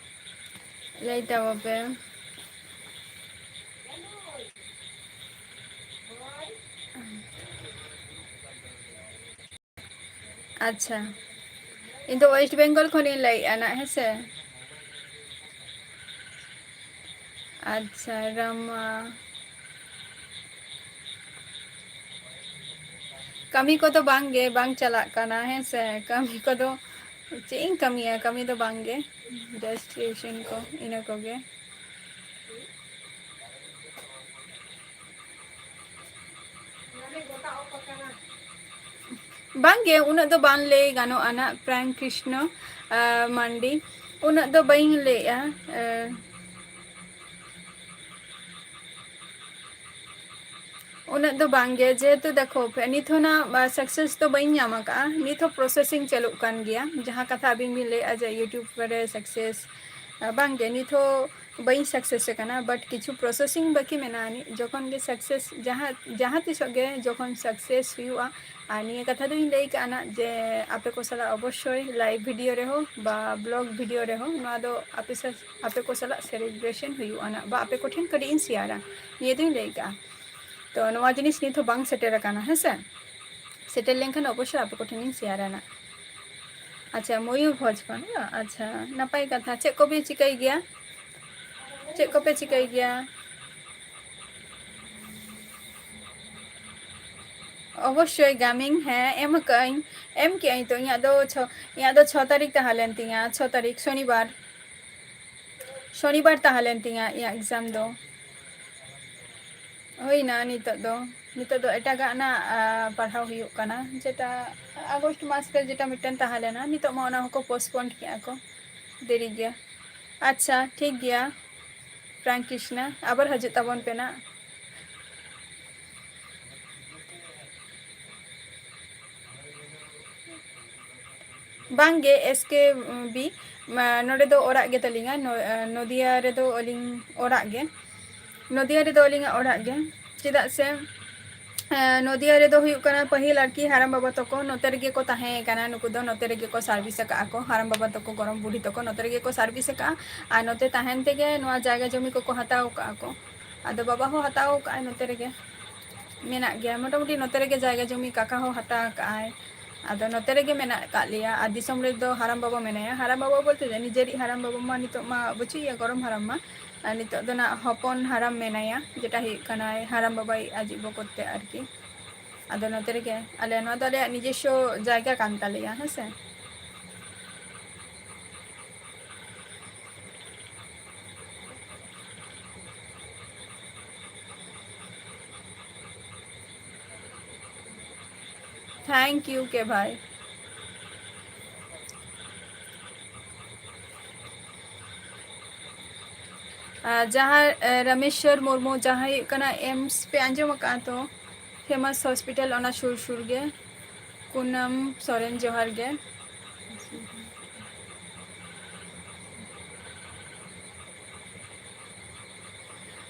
ᱞᱟᱹᱭ ᱛᱟᱵᱚ ᱯᱮ᱾ ᱟᱪᱪᱷᱟ, ᱤᱧ ᱫᱚ West Bengal ᱠᱷᱚᱱᱤᱧ ᱞᱟᱹᱭᱮᱫᱼᱟ ᱱᱟᱜ, ᱦᱮᱸ ᱥᱮ᱾ ᱟᱪᱪᱷᱟ, ᱨᱟᱢᱟ᱾ ᱠᱟᱹᱢᱤ ᱠᱚᱫᱚ ᱵᱟᱝ ᱜᱮ, ᱵᱟᱝ ᱪᱟᱞᱟᱜ ᱠᱟᱱᱟ, ᱦᱮᱸ ᱥᱮ᱾ ᱠᱟᱹᱢᱤ ᱠᱚᱫᱚ ᱪᱮᱫ ᱤᱧ ᱠᱟᱹᱢᱤᱭᱟ, ᱠᱟᱹᱢᱤ ᱫᱚ ᱵᱟᱝ ᱜᱮ, just tuition ᱠᱚ, ᱤᱱᱟᱹ ᱠᱚᱜᱮ᱾ ᱵᱟᱝ ᱜᱮ, ᱩᱱᱟᱹᱜ ᱫᱚ ᱵᱟᱝ ᱞᱟᱹᱭ ᱜᱟᱱᱚᱜᱼᱟ ᱱᱟᱜ, ᱯᱨᱟᱭᱤᱢ ᱠᱨᱤᱥᱱᱚ, ᱟᱸ, ᱢᱟᱱᱰᱤ, ᱩᱱᱟᱹᱜ ᱫᱚ ᱵᱟᱹᱧ ᱞᱟᱹᱭᱮᱜᱼᱟ᱾ ᱟᱸ, ᱩᱱᱟᱹᱜ ᱫᱚ ᱵᱟᱝ ᱜᱮ, ᱡᱮᱦᱮᱛᱩ ᱫᱮᱠᱷᱚ, ᱱᱤᱛ ᱦᱚᱸ ᱱᱟᱜ, ᱟᱸ, success ᱫᱚ ᱵᱟᱹᱧ ᱧᱟᱢ ᱟᱠᱟᱫᱼᱟ, ᱱᱤᱛ ᱦᱚᱸ processing ᱪᱟᱹᱞᱩᱜ ᱠᱟᱱ ᱜᱮᱭᱟ᱾ ᱡᱟᱦᱟᱸ ᱠᱟᱛᱷᱟ ᱟᱹᱵᱤᱱ ᱵᱤᱱ ᱞᱟᱹᱭᱮᱜᱼᱟ ᱡᱮ YouTube ᱨᱮ success, ᱟᱸ, ᱵᱟᱝ ᱜᱮ, ᱱᱤᱛ ᱦᱚᱸ ᱵᱟᱹᱧ success ᱟᱠᱟᱱᱟ, but ᱠᱤᱪᱷᱩ processing ᱵᱟᱹᱠᱤ ᱢᱮᱱᱟᱜᱼᱟ᱾ ᱱᱤ-, ᱡᱚᱠᱷᱚᱱ ᱜᱮ success, ᱡᱟᱦᱟᱸ, ᱡᱟᱦᱟᱸ ᱛᱤᱥᱚᱜ ᱜᱮ ᱡᱚᱠᱷᱚᱱ success ᱦᱩᱭᱩᱜᱼᱟ, ᱟᱨ ᱱᱤᱭᱟᱹ ᱠᱟᱛᱷᱟ ᱫᱚᱧ ᱞᱟᱹᱭ ᱠᱟᱜᱼᱟ ᱱᱟᱜ ᱡᱮ ᱟᱯᱮ ᱠᱚ ᱥᱟᱞᱟᱜ ᱚᱵᱚᱥᱥᱳᱭ live video ᱨᱮᱦᱚᱸ ᱵᱟ vlog video ᱨᱮᱦᱚᱸ ᱱᱚᱣᱟ ᱫᱚ ᱟᱯᱮ ᱥᱟ-, ᱟᱯᱮ ᱠᱚ ᱥᱟᱞᱟᱜ celebration ᱦᱩᱭᱩᱜᱼᱟ ᱱᱟᱜ, ᱵᱟ ᱟᱯᱮ ᱠᱚᱴᱷᱮᱱ ᱠᱟᱹᱴᱤᱡ ᱤᱧ ᱥᱮᱭᱟᱨᱟ, ᱱᱤᱭᱟᱹ ᱫᱚᱧ ᱞᱟᱹᱭ ᱠᱟᱜᱼᱟ᱾ ᱛᱚ ᱱᱚᱣᱟ ᱡᱤᱱᱤᱥ ᱱᱤᱛ ᱦᱚᱸ ᱵᱟᱝ ᱥᱮᱴᱮᱨ ᱟᱠᱟᱱᱟ, ᱦᱮᱸ ᱥᱮ? ᱥᱮᱴᱮᱨ ᱞᱮᱱᱠᱷᱟᱱ ᱚᱵᱚᱥᱥᱳᱭ ᱟᱯᱮ ᱠᱚᱴᱷᱮᱱᱤᱧ ᱥᱮᱭᱟᱨᱟ ᱱᱟᱜ᱾ ᱟᱪᱪᱷᱟ, ᱢᱚᱭᱩᱨᱵᱷᱚᱸᱡᱽ ᱠᱷᱚᱱ, ᱟᱪᱪᱷᱟ, ᱱᱟᱯᱟᱭ ᱠᱟᱛᱷᱟ᱾ ᱪᱮᱫ ᱠᱚᱯᱮ ᱪᱤᱠᱟᱹᱭ ᱜᱮᱭᱟ? ᱪᱮᱫ ᱠᱚᱯᱮ ᱪᱤᱠᱟᱹᱭ ᱜᱮᱭᱟ? ᱚᱵᱚᱥᱥᱳᱭ ᱜᱟᱢᱤᱝ, ᱦᱮᱸ, ᱮᱢ ᱟᱠᱟᱫᱟᱹᱧ, ᱮᱢ ᱠᱮᱫᱟᱹᱧ ᱛᱚ᱾ ᱤᱧᱟᱹᱜ ᱫᱚ ᱪᱷᱚ, ᱤᱧᱟᱹᱜ ᱫᱚ ᱪᱷᱚ ᱛᱟᱹᱨᱤᱠᱷ ᱛᱟᱦᱮᱸ ᱞᱮᱱ ᱛᱤᱧᱟᱹ, ᱪᱷᱚ ᱛᱟᱹᱨᱤᱠᱷ ᱥᱚᱱᱤᱵᱟᱨ, ᱥᱚᱱᱤᱵᱟᱨ ᱛᱟᱦᱮᱸ ᱞᱮᱱ ᱛᱤᱧᱟᱹ ᱤᱧᱟᱹᱜ exam ᱫᱚ᱾ ᱦᱩᱭᱱᱟ ᱱᱤᱛᱚᱜ ᱫᱚ, ᱱᱤᱛᱚᱜ ᱫᱚ ᱮᱴᱟᱜᱟᱜ ᱱᱟᱜ, ᱟ, ᱯᱟᱲᱦᱟᱣ ᱦᱩᱭᱩᱜ ᱠᱟᱱᱟ, ᱡᱮᱴᱟ ᱟᱜᱚᱥᱴ ᱢᱟᱥ ᱨᱮ ᱡᱮᱴᱟ ᱢᱤᱫᱴᱮᱱ ᱛᱟᱦᱮᱸ ᱞᱮᱱᱟ, ᱱᱤᱛᱚᱜ ᱢᱟ ᱚᱱᱟ ᱦᱚᱸᱠᱚ postpone ᱠᱮᱜᱼᱟ ᱠᱚ, ᱫᱮᱨᱤ ᱜᱮᱭᱟ᱾ ᱟᱪᱪᱷᱟ, ᱴᱷᱤᱠ ᱜᱮᱭᱟ ᱯᱨᱟᱝᱠᱤᱥᱱᱟ, ᱟᱵᱟᱨ ᱦᱤᱡᱩᱜ ᱛᱟᱵᱚᱱ ᱯᱮ ᱱᱟᱜ᱾ ᱵᱟᱝᱜᱮ, S K B, ᱢᱟ, ᱱᱚᱰᱮ ᱫᱚ ᱚᱲᱟᱜ ᱜᱮ ᱛᱟᱹᱞᱤᱧᱟ, ᱱᱚ-, ᱱᱚᱫᱤᱭᱟ ᱨᱮᱫᱚ ᱟᱹᱞᱤᱧ ᱚᱲᱟᱜ ᱜᱮ, ᱱᱚᱫᱤᱭᱟ ᱨᱮᱫᱚ ᱟᱹᱞᱤᱧᱟᱜ ᱚᱲᱟᱜ ᱜᱮ᱾ ᱪᱮᱫᱟᱜ ᱥᱮ, ᱮᱸ, ᱱᱚᱫᱤᱭᱟ ᱨᱮᱫᱚ ᱦᱩᱭᱩᱜ ᱠᱟᱱᱟ, ᱯᱟᱹᱦᱤᱞ ᱟᱨᱠᱤ ᱦᱟᱲᱟᱢ ᱵᱟᱵᱟ ᱛᱟᱠᱚ ᱱᱚᱛᱮ ᱨᱮᱜᱮ ᱠᱚ ᱛᱟᱦᱮᱸ ᱠᱟᱱᱟ, ᱱᱩᱠᱩ ᱫᱚ ᱱᱚᱛᱮ ᱨᱮᱜᱮ ᱠᱚ service ᱟᱠᱟᱫᱼᱟ ᱠᱚ, ᱦᱟᱲᱟᱢ ᱵᱟᱵᱟ ᱛᱟᱠᱚ, ᱜᱚᱲᱚᱢ ᱵᱩᱰᱷᱤ ᱛᱟᱠᱚ ᱱᱚᱛᱮ ᱨᱮᱜᱮ ᱠᱚ service ᱟᱠᱟᱫᱼᱟ᱾ ᱟᱨ ᱱᱚᱛᱮ ᱛᱟᱦᱮᱱ ᱛᱮᱜᱮ ᱱᱚᱣᱟ ᱡᱟᱭᱜᱟ ᱡᱚᱢᱤ ᱠᱚᱠᱚ ᱦᱟᱛᱟᱣ ᱟᱠᱟᱫᱼᱟ ᱠᱚ᱾ ᱟᱫᱚ ᱵᱟᱵᱟ ᱦᱚᱸ ᱦᱟᱛᱟᱣ ᱟᱠᱟᱫᱼᱟᱭ, ᱱᱚᱛᱮ ᱨᱮᱜᱮ ᱢᱮᱱᱟᱜ ᱜᱮᱭᱟ, ᱢᱚᱴᱟᱢᱩᱴᱤ ᱱᱚᱛᱮ ᱨᱮᱜᱮ ᱡᱟᱭᱜᱟ ᱡᱚᱢᱤ ᱠᱟᱠᱟ ᱦᱚᱸ ᱦᱟᱛᱟᱣ ᱟᱠᱟᱫᱼᱟᱭ᱾ ᱟᱫᱚ ᱱᱚᱛᱮ ᱨᱮᱜᱮ ᱢᱮᱱᱟᱜ ᱟᱠᱟᱫ ᱞᱮᱭᱟ᱾ ᱟᱨ ᱫᱤᱥᱚᱢ ᱨᱮᱫᱚ ᱦᱟᱲᱟᱢ ᱵᱟᱵᱟ ᱢᱮᱱᱟᱭᱟ, ᱦᱟᱲᱟᱢ ᱵᱟᱵᱟ ᱵᱚᱞᱛᱮ ᱫᱚ ᱱᱤᱡᱮᱨᱤᱡ ᱦᱟᱲᱟᱢ ᱵᱟᱵᱟ ᱢᱟ ᱱᱤᱛᱚᱜ ᱢᱟ ᱵᱟᱹᱪᱩᱜ ᱮᱭᱟ, ᱜᱚᱲᱚᱢ ᱦᱟᱲᱟᱢ ᱢᱟ᱾ ᱟᱨ ᱱᱤᱛᱚᱜ ᱫᱚ ᱱᱟᱜ ᱦᱚᱯᱚᱱ ᱦᱟᱲᱟᱢ ᱢᱮᱱᱟᱭᱟ, ᱡᱮᱴᱟ ᱦᱩᱭᱩᱜ ᱠᱟᱱᱟᱭ ᱦᱟᱲᱟᱢ ᱵᱟᱵᱟᱭᱤᱡ ᱟᱡᱤᱡ ᱵᱚᱠᱚᱛ ᱛᱮ ᱟᱨᱠᱤ᱾ ᱟᱫᱚ ᱱᱚᱛᱮ ᱨᱮᱜᱮ, ᱟᱞᱮ ᱱᱚᱣᱟ ᱫᱚ ᱟᱞᱮᱭᱟᱜ ᱱᱤᱡᱮᱥᱥᱚ ᱡᱟᱭᱜᱟ ᱠᱟᱱ ᱛᱟᱞᱮᱭᱟ, ᱦᱮᱸ ᱥᱮ᱾ Thank you, ᱠᱮ ᱵᱷᱟᱭ᱾ ᱟᱨ ᱡᱟᱦᱟᱸ, ᱮ, ᱨᱟᱢᱮᱥᱣᱚᱨ ᱢᱩᱨᱢᱩ, ᱡᱟᱦᱟᱸ ᱦᱩᱭᱩᱜ ᱠᱟᱱᱟ ᱮᱢᱥ ᱯᱮ ᱟᱸᱡᱚᱢ ᱟᱠᱟᱫᱼᱟ ᱛᱚ, famous hospital, ᱚᱱᱟ ᱥᱩᱨ ᱥᱩᱨ ᱜᱮ᱾ ᱯᱩᱱᱟᱢ ᱥᱚᱨᱮᱱ, ᱡᱚᱦᱟᱨ ᱜᱮ᱾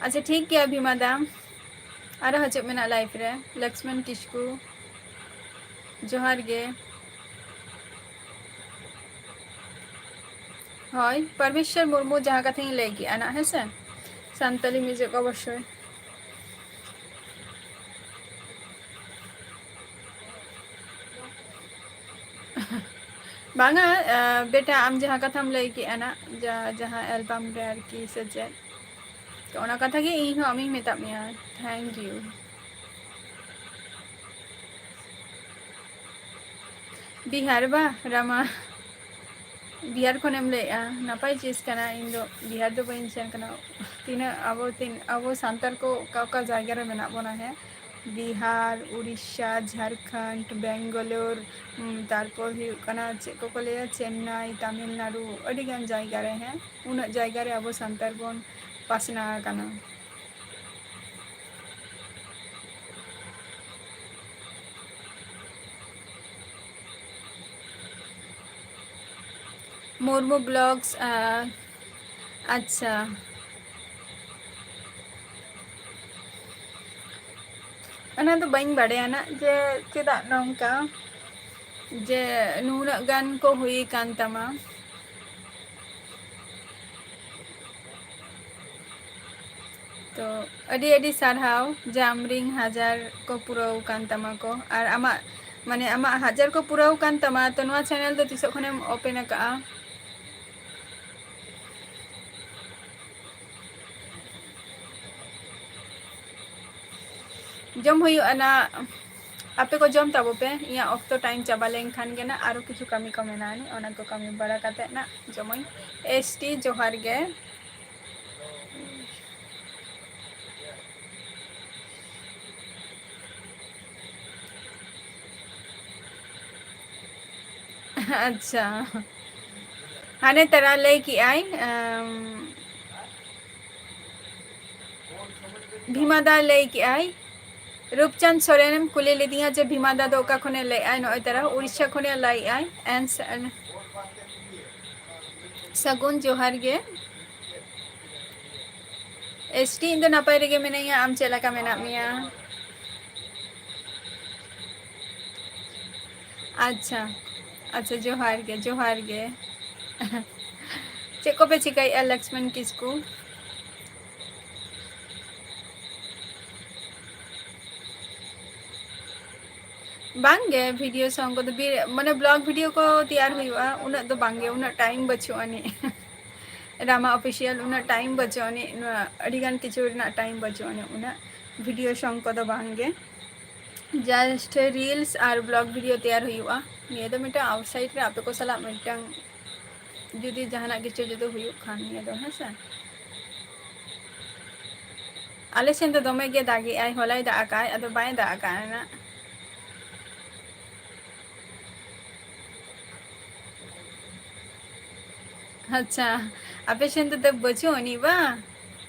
ᱟᱪᱪᱷᱟ, ᱴᱷᱤᱠ ᱜᱮᱭᱟ ᱵᱷᱤᱢᱟ ᱫᱟ, ᱟᱨᱚ ᱦᱤᱡᱩᱜ ᱢᱮᱱᱟᱜ live ᱨᱮ᱾ ᱞᱚᱠᱥᱢᱚᱱ ᱠᱤᱥᱠᱩ, ᱡᱚᱦᱟᱨ ᱜᱮ᱾ ᱦᱳᱭ, ᱯᱚᱨᱢᱮᱥᱣᱚᱨ ᱢᱩᱨᱢᱩ ᱡᱟᱦᱟᱸ ᱠᱟᱛᱷᱟᱧ ᱞᱟᱹᱭ ᱠᱮᱜᱼᱟ ᱱᱟᱜ, ᱦᱮᱸ ᱥᱮ, ᱥᱟᱱᱛᱟᱞᱤ music ᱚᱵᱚᱥᱥᱳᱭ᱾ ᱵᱟᱝᱟ, ᱟᱸ, ᱵᱮᱴᱟ, ᱟᱢ ᱡᱟᱦᱟᱸ ᱠᱟᱛᱷᱟᱢ ᱞᱟᱹᱭ ᱠᱮᱜᱼᱟ ᱱᱟᱜ, ᱡᱟ-, ᱡᱟᱦᱟᱸ album ᱨᱮ ᱟᱨᱠᱤ, ᱥᱮ ᱪᱮᱫ? ᱛᱚ, ᱚᱱᱟ ᱠᱟᱛᱷᱟ ᱜᱮ ᱤᱧ ᱦᱚᱸ ᱟᱢᱤᱧ ᱢᱮᱛᱟᱫ ᱢᱮᱭᱟ᱾ Thank you᱾ ᱵᱤᱦᱟᱨ ᱵᱟ, ᱨᱟᱢᱟ? ᱵᱤᱦᱟᱨ ᱠᱷᱚᱱᱮᱢ ᱞᱟᱹᱭᱮᱜᱼᱟ? ᱱᱟᱯᱟᱭ ᱪᱤᱥ ᱠᱟᱱᱟ᱾ ᱤᱧ ᱫᱚ ᱵᱤᱦᱟᱨ ᱫᱚ ᱵᱟᱹᱧ ᱥᱮᱱ ᱠᱟᱱᱟ᱾ ᱛᱤᱱᱟᱹᱜ ᱟᱵᱚ, ᱛᱤᱱ-, ᱟᱵᱚ ᱥᱟᱱᱛᱟᱲ ᱠᱚ ᱚᱠᱟ ᱚᱠᱟ ᱡᱟᱭᱜᱟ ᱨᱮ ᱢᱮᱱᱟᱜ ᱵᱚᱱᱟ, ᱦᱮᱸ? ᱵᱤᱦᱟᱨ, ᱩᱲᱤᱥᱥᱟ, ᱡᱷᱟᱲᱠᱷᱚᱸᱰ, ᱵᱮᱝᱜᱟᱞᱳᱨ, ᱩᱢ, ᱛᱟᱨᱯᱚᱨ ᱦᱩᱭᱩᱜ ᱠᱟᱱᱟ, ᱪᱮᱫ ᱠᱚᱠᱚ ᱞᱟᱹᱭᱟ, ᱪᱮᱱᱱᱟᱭ, ᱛᱟᱢᱤᱞᱱᱟᱲᱩ, ᱟᱹᱰᱤᱜᱟᱱ ᱡᱟᱭᱜᱟ ᱨᱮ, ᱦᱮᱸ? ᱩᱱᱟᱹᱜ ᱡᱟᱭᱜᱟ ᱨᱮ ᱟᱵᱚ ᱥᱟᱱᱛᱟᱲ ᱵᱚᱱ ᱯᱟᱥᱱᱟᱣ ᱟᱠᱟᱱᱟ᱾ ᱢᱩᱨᱢᱩ ᱵᱞᱚᱜᱥ, ᱟ, ᱟᱪᱪᱷᱟ᱾ ᱚᱱᱟ ᱫᱚ ᱵᱟᱹᱧ ᱵᱟᱲᱟᱭᱟ ᱱᱟᱜ, ᱡᱮ ᱪᱮᱫᱟᱜ ᱱᱚᱝᱠᱟ, ᱡᱮ ᱱᱩᱱᱟᱹᱜ ᱜᱟᱱ ᱠᱚ ᱦᱩᱭ ᱟᱠᱟᱱ ᱛᱟᱢᱟ᱾ ᱛᱚ, ᱟᱹᱰᱤ ᱟᱹᱰᱤ ᱥᱟᱨᱦᱟᱣ, ᱡᱟᱢᱨᱤᱝ ᱦᱟᱡᱟᱨ ᱠᱚ ᱯᱩᱨᱟᱹᱣ ᱟᱠᱟᱱ ᱛᱟᱢᱟ ᱠᱚ᱾ ᱟᱨ ᱟᱢᱟᱜ, ᱢᱟᱱᱮ, ᱟᱢᱟᱜ ᱦᱟᱡᱟᱨ ᱠᱚ ᱯᱩᱨᱟᱹᱣ ᱟᱠᱟᱱ ᱛᱟᱢᱟ, ᱛᱚ ᱱᱚᱣᱟ ᱪᱮᱱᱮᱞ ᱫᱚ ᱛᱤᱥᱚᱜ ᱠᱷᱚᱱᱮᱢ ᱳᱯᱮᱱ ᱟᱠᱟᱜᱼᱟ? ᱡᱚᱢ ᱦᱩᱭᱩᱜᱼᱟ ᱱᱟᱜ, ᱟᱯᱮ ᱠᱚ ᱡᱚᱢ ᱛᱟᱵᱚ ᱯᱮ᱾ ᱤᱧᱟᱹᱜ ᱚᱠᱛᱚ ᱴᱟᱭᱤᱢ ᱪᱟᱵᱟ ᱞᱮᱱᱠᱷᱟᱱ ᱜᱮ ᱱᱟᱜ ᱟᱨᱚ ᱠᱤᱪᱷᱩ ᱠᱟᱹᱢᱤ ᱠᱚ ᱢᱮᱱᱟᱜᱼᱟ, ᱚᱱᱟ ᱠᱚ ᱠᱟᱹᱢᱤ ᱵᱟᱲᱟ ᱠᱟᱛᱮ ᱱᱟᱜ ᱡᱚᱢᱟᱹᱧ᱾ ᱮᱥ ᱴᱤ ᱡᱚᱦᱟᱨ ᱜᱮ᱾ ᱟᱪᱪᱷᱟ, ᱦᱟᱱᱮ ᱛᱟᱨᱟ ᱞᱟᱹᱭ ᱠᱮᱜᱼᱟᱭ, ᱟᱢ, ᱵᱷᱤᱢᱟ ᱫᱟ ᱞᱟᱹᱭ ᱠᱮᱜᱼᱟᱭ, ᱨᱩᱯᱪᱟᱸᱫᱽ ᱥᱚᱨᱮᱱᱮᱢ ᱠᱩᱞᱤ ᱞᱤᱫᱤᱧᱟ ᱡᱮ ᱵᱷᱤᱢᱟ ᱫᱟ ᱫᱚ ᱚᱠᱟ ᱠᱷᱚᱱᱮ ᱞᱟᱹᱭᱮᱜᱼᱟᱭ, ᱱᱚᱜᱼᱚᱭ ᱛᱟᱨᱟ ᱩᱲᱤᱥᱥᱟ ᱠᱷᱚᱱᱮ ᱞᱟᱹᱭᱮᱜᱼᱟᱭ᱾ And ᱥᱟᱹᱜᱩᱱ ᱡᱚᱦᱟᱨ ᱜᱮ᱾ ᱮᱥ ᱴᱤ, ᱤᱧ ᱫᱚ ᱱᱟᱯᱟᱭ ᱨᱮᱜᱮ ᱢᱤᱱᱟᱹᱧᱟ, ᱟᱢ ᱪᱮᱫ ᱞᱮᱠᱟ ᱢᱮᱱᱟᱜ ᱢᱮᱭᱟ? ᱟᱪᱪᱷᱟ, ᱟᱪᱪᱷᱟ, ᱡᱚᱦᱟᱨ ᱜᱮ, ᱡᱚᱦᱟᱨ ᱜᱮ᱾ ᱪᱮᱫ ᱠᱚᱯᱮ ᱪᱤᱠᱟᱹᱭᱮᱫᱼᱟ, ᱞᱚᱠᱥᱢᱚᱱ ᱠᱤᱥᱠᱩ? ᱵᱟᱝᱜᱮ, video song ᱠᱚᱫᱚ ᱵᱤ-, ᱢᱟᱱᱮ, vlog video ᱠᱚ ᱛᱮᱭᱟᱨ ᱦᱩᱭᱩᱜᱼᱟ, ᱩᱱᱟᱹᱜ ᱫᱚ ᱵᱟᱝᱜᱮ, ᱩᱱᱟᱹᱜ time ᱵᱟᱹᱪᱩᱜ ᱟᱹᱱᱤᱡ᱾ ᱨᱟᱢᱟ Official, ᱩᱱᱟᱹᱜ time ᱵᱟᱹᱪᱩᱜ ᱟᱹᱱᱤᱡ, ᱱᱚᱣᱟ ᱟᱹᱰᱤᱜᱟᱱ ᱠᱤᱪᱷᱩ ᱨᱮᱱᱟᱜ time ᱵᱟᱹᱪᱩᱜ ᱟᱹᱱᱤᱡ, ᱩᱱᱟᱹᱜ video song ᱠᱚᱫᱚ ᱵᱟᱝᱜᱮ᱾ Just reels ᱟᱨ vlog video ᱛᱮᱭᱟᱨ ᱦᱩᱭᱩᱜᱼᱟ᱾ ᱱᱤᱭᱟᱹ ᱫᱚ ᱢᱤᱫᱴᱟᱝ outside ᱨᱮ ᱟᱯᱮ ᱠᱚ ᱥᱟᱞᱟᱜ ᱢᱤᱫᱴᱟᱝ ᱡᱩᱫᱤ ᱡᱟᱦᱟᱱᱟᱜ ᱠᱤᱪᱷᱩ ᱡᱩᱫᱤ ᱦᱩᱭᱩᱜ ᱠᱷᱟᱱ, ᱱᱤᱭᱟᱹ ᱫᱚ, ᱦᱮᱸ ᱥᱮ᱾ ᱟᱞᱮ ᱥᱮᱱ ᱫᱚ ᱫᱚᱢᱮ ᱜᱮ ᱫᱟᱜᱮᱜᱼᱟᱭ, ᱦᱚᱞᱟᱭ ᱫᱟᱜ ᱟᱠᱟᱜᱼᱟᱭ, ᱟᱫᱚ ᱵᱟᱭ ᱫᱟᱜ ᱟᱠᱟᱜᱼᱟ ᱱᱟᱜ᱾ ᱟᱪᱪᱷᱟ, ᱟᱯᱮ ᱥᱮᱱ ᱫᱚ ᱫᱟᱜ ᱵᱟᱹᱪᱩᱜ ᱟᱹᱱᱤᱡ ᱵᱟᱝ?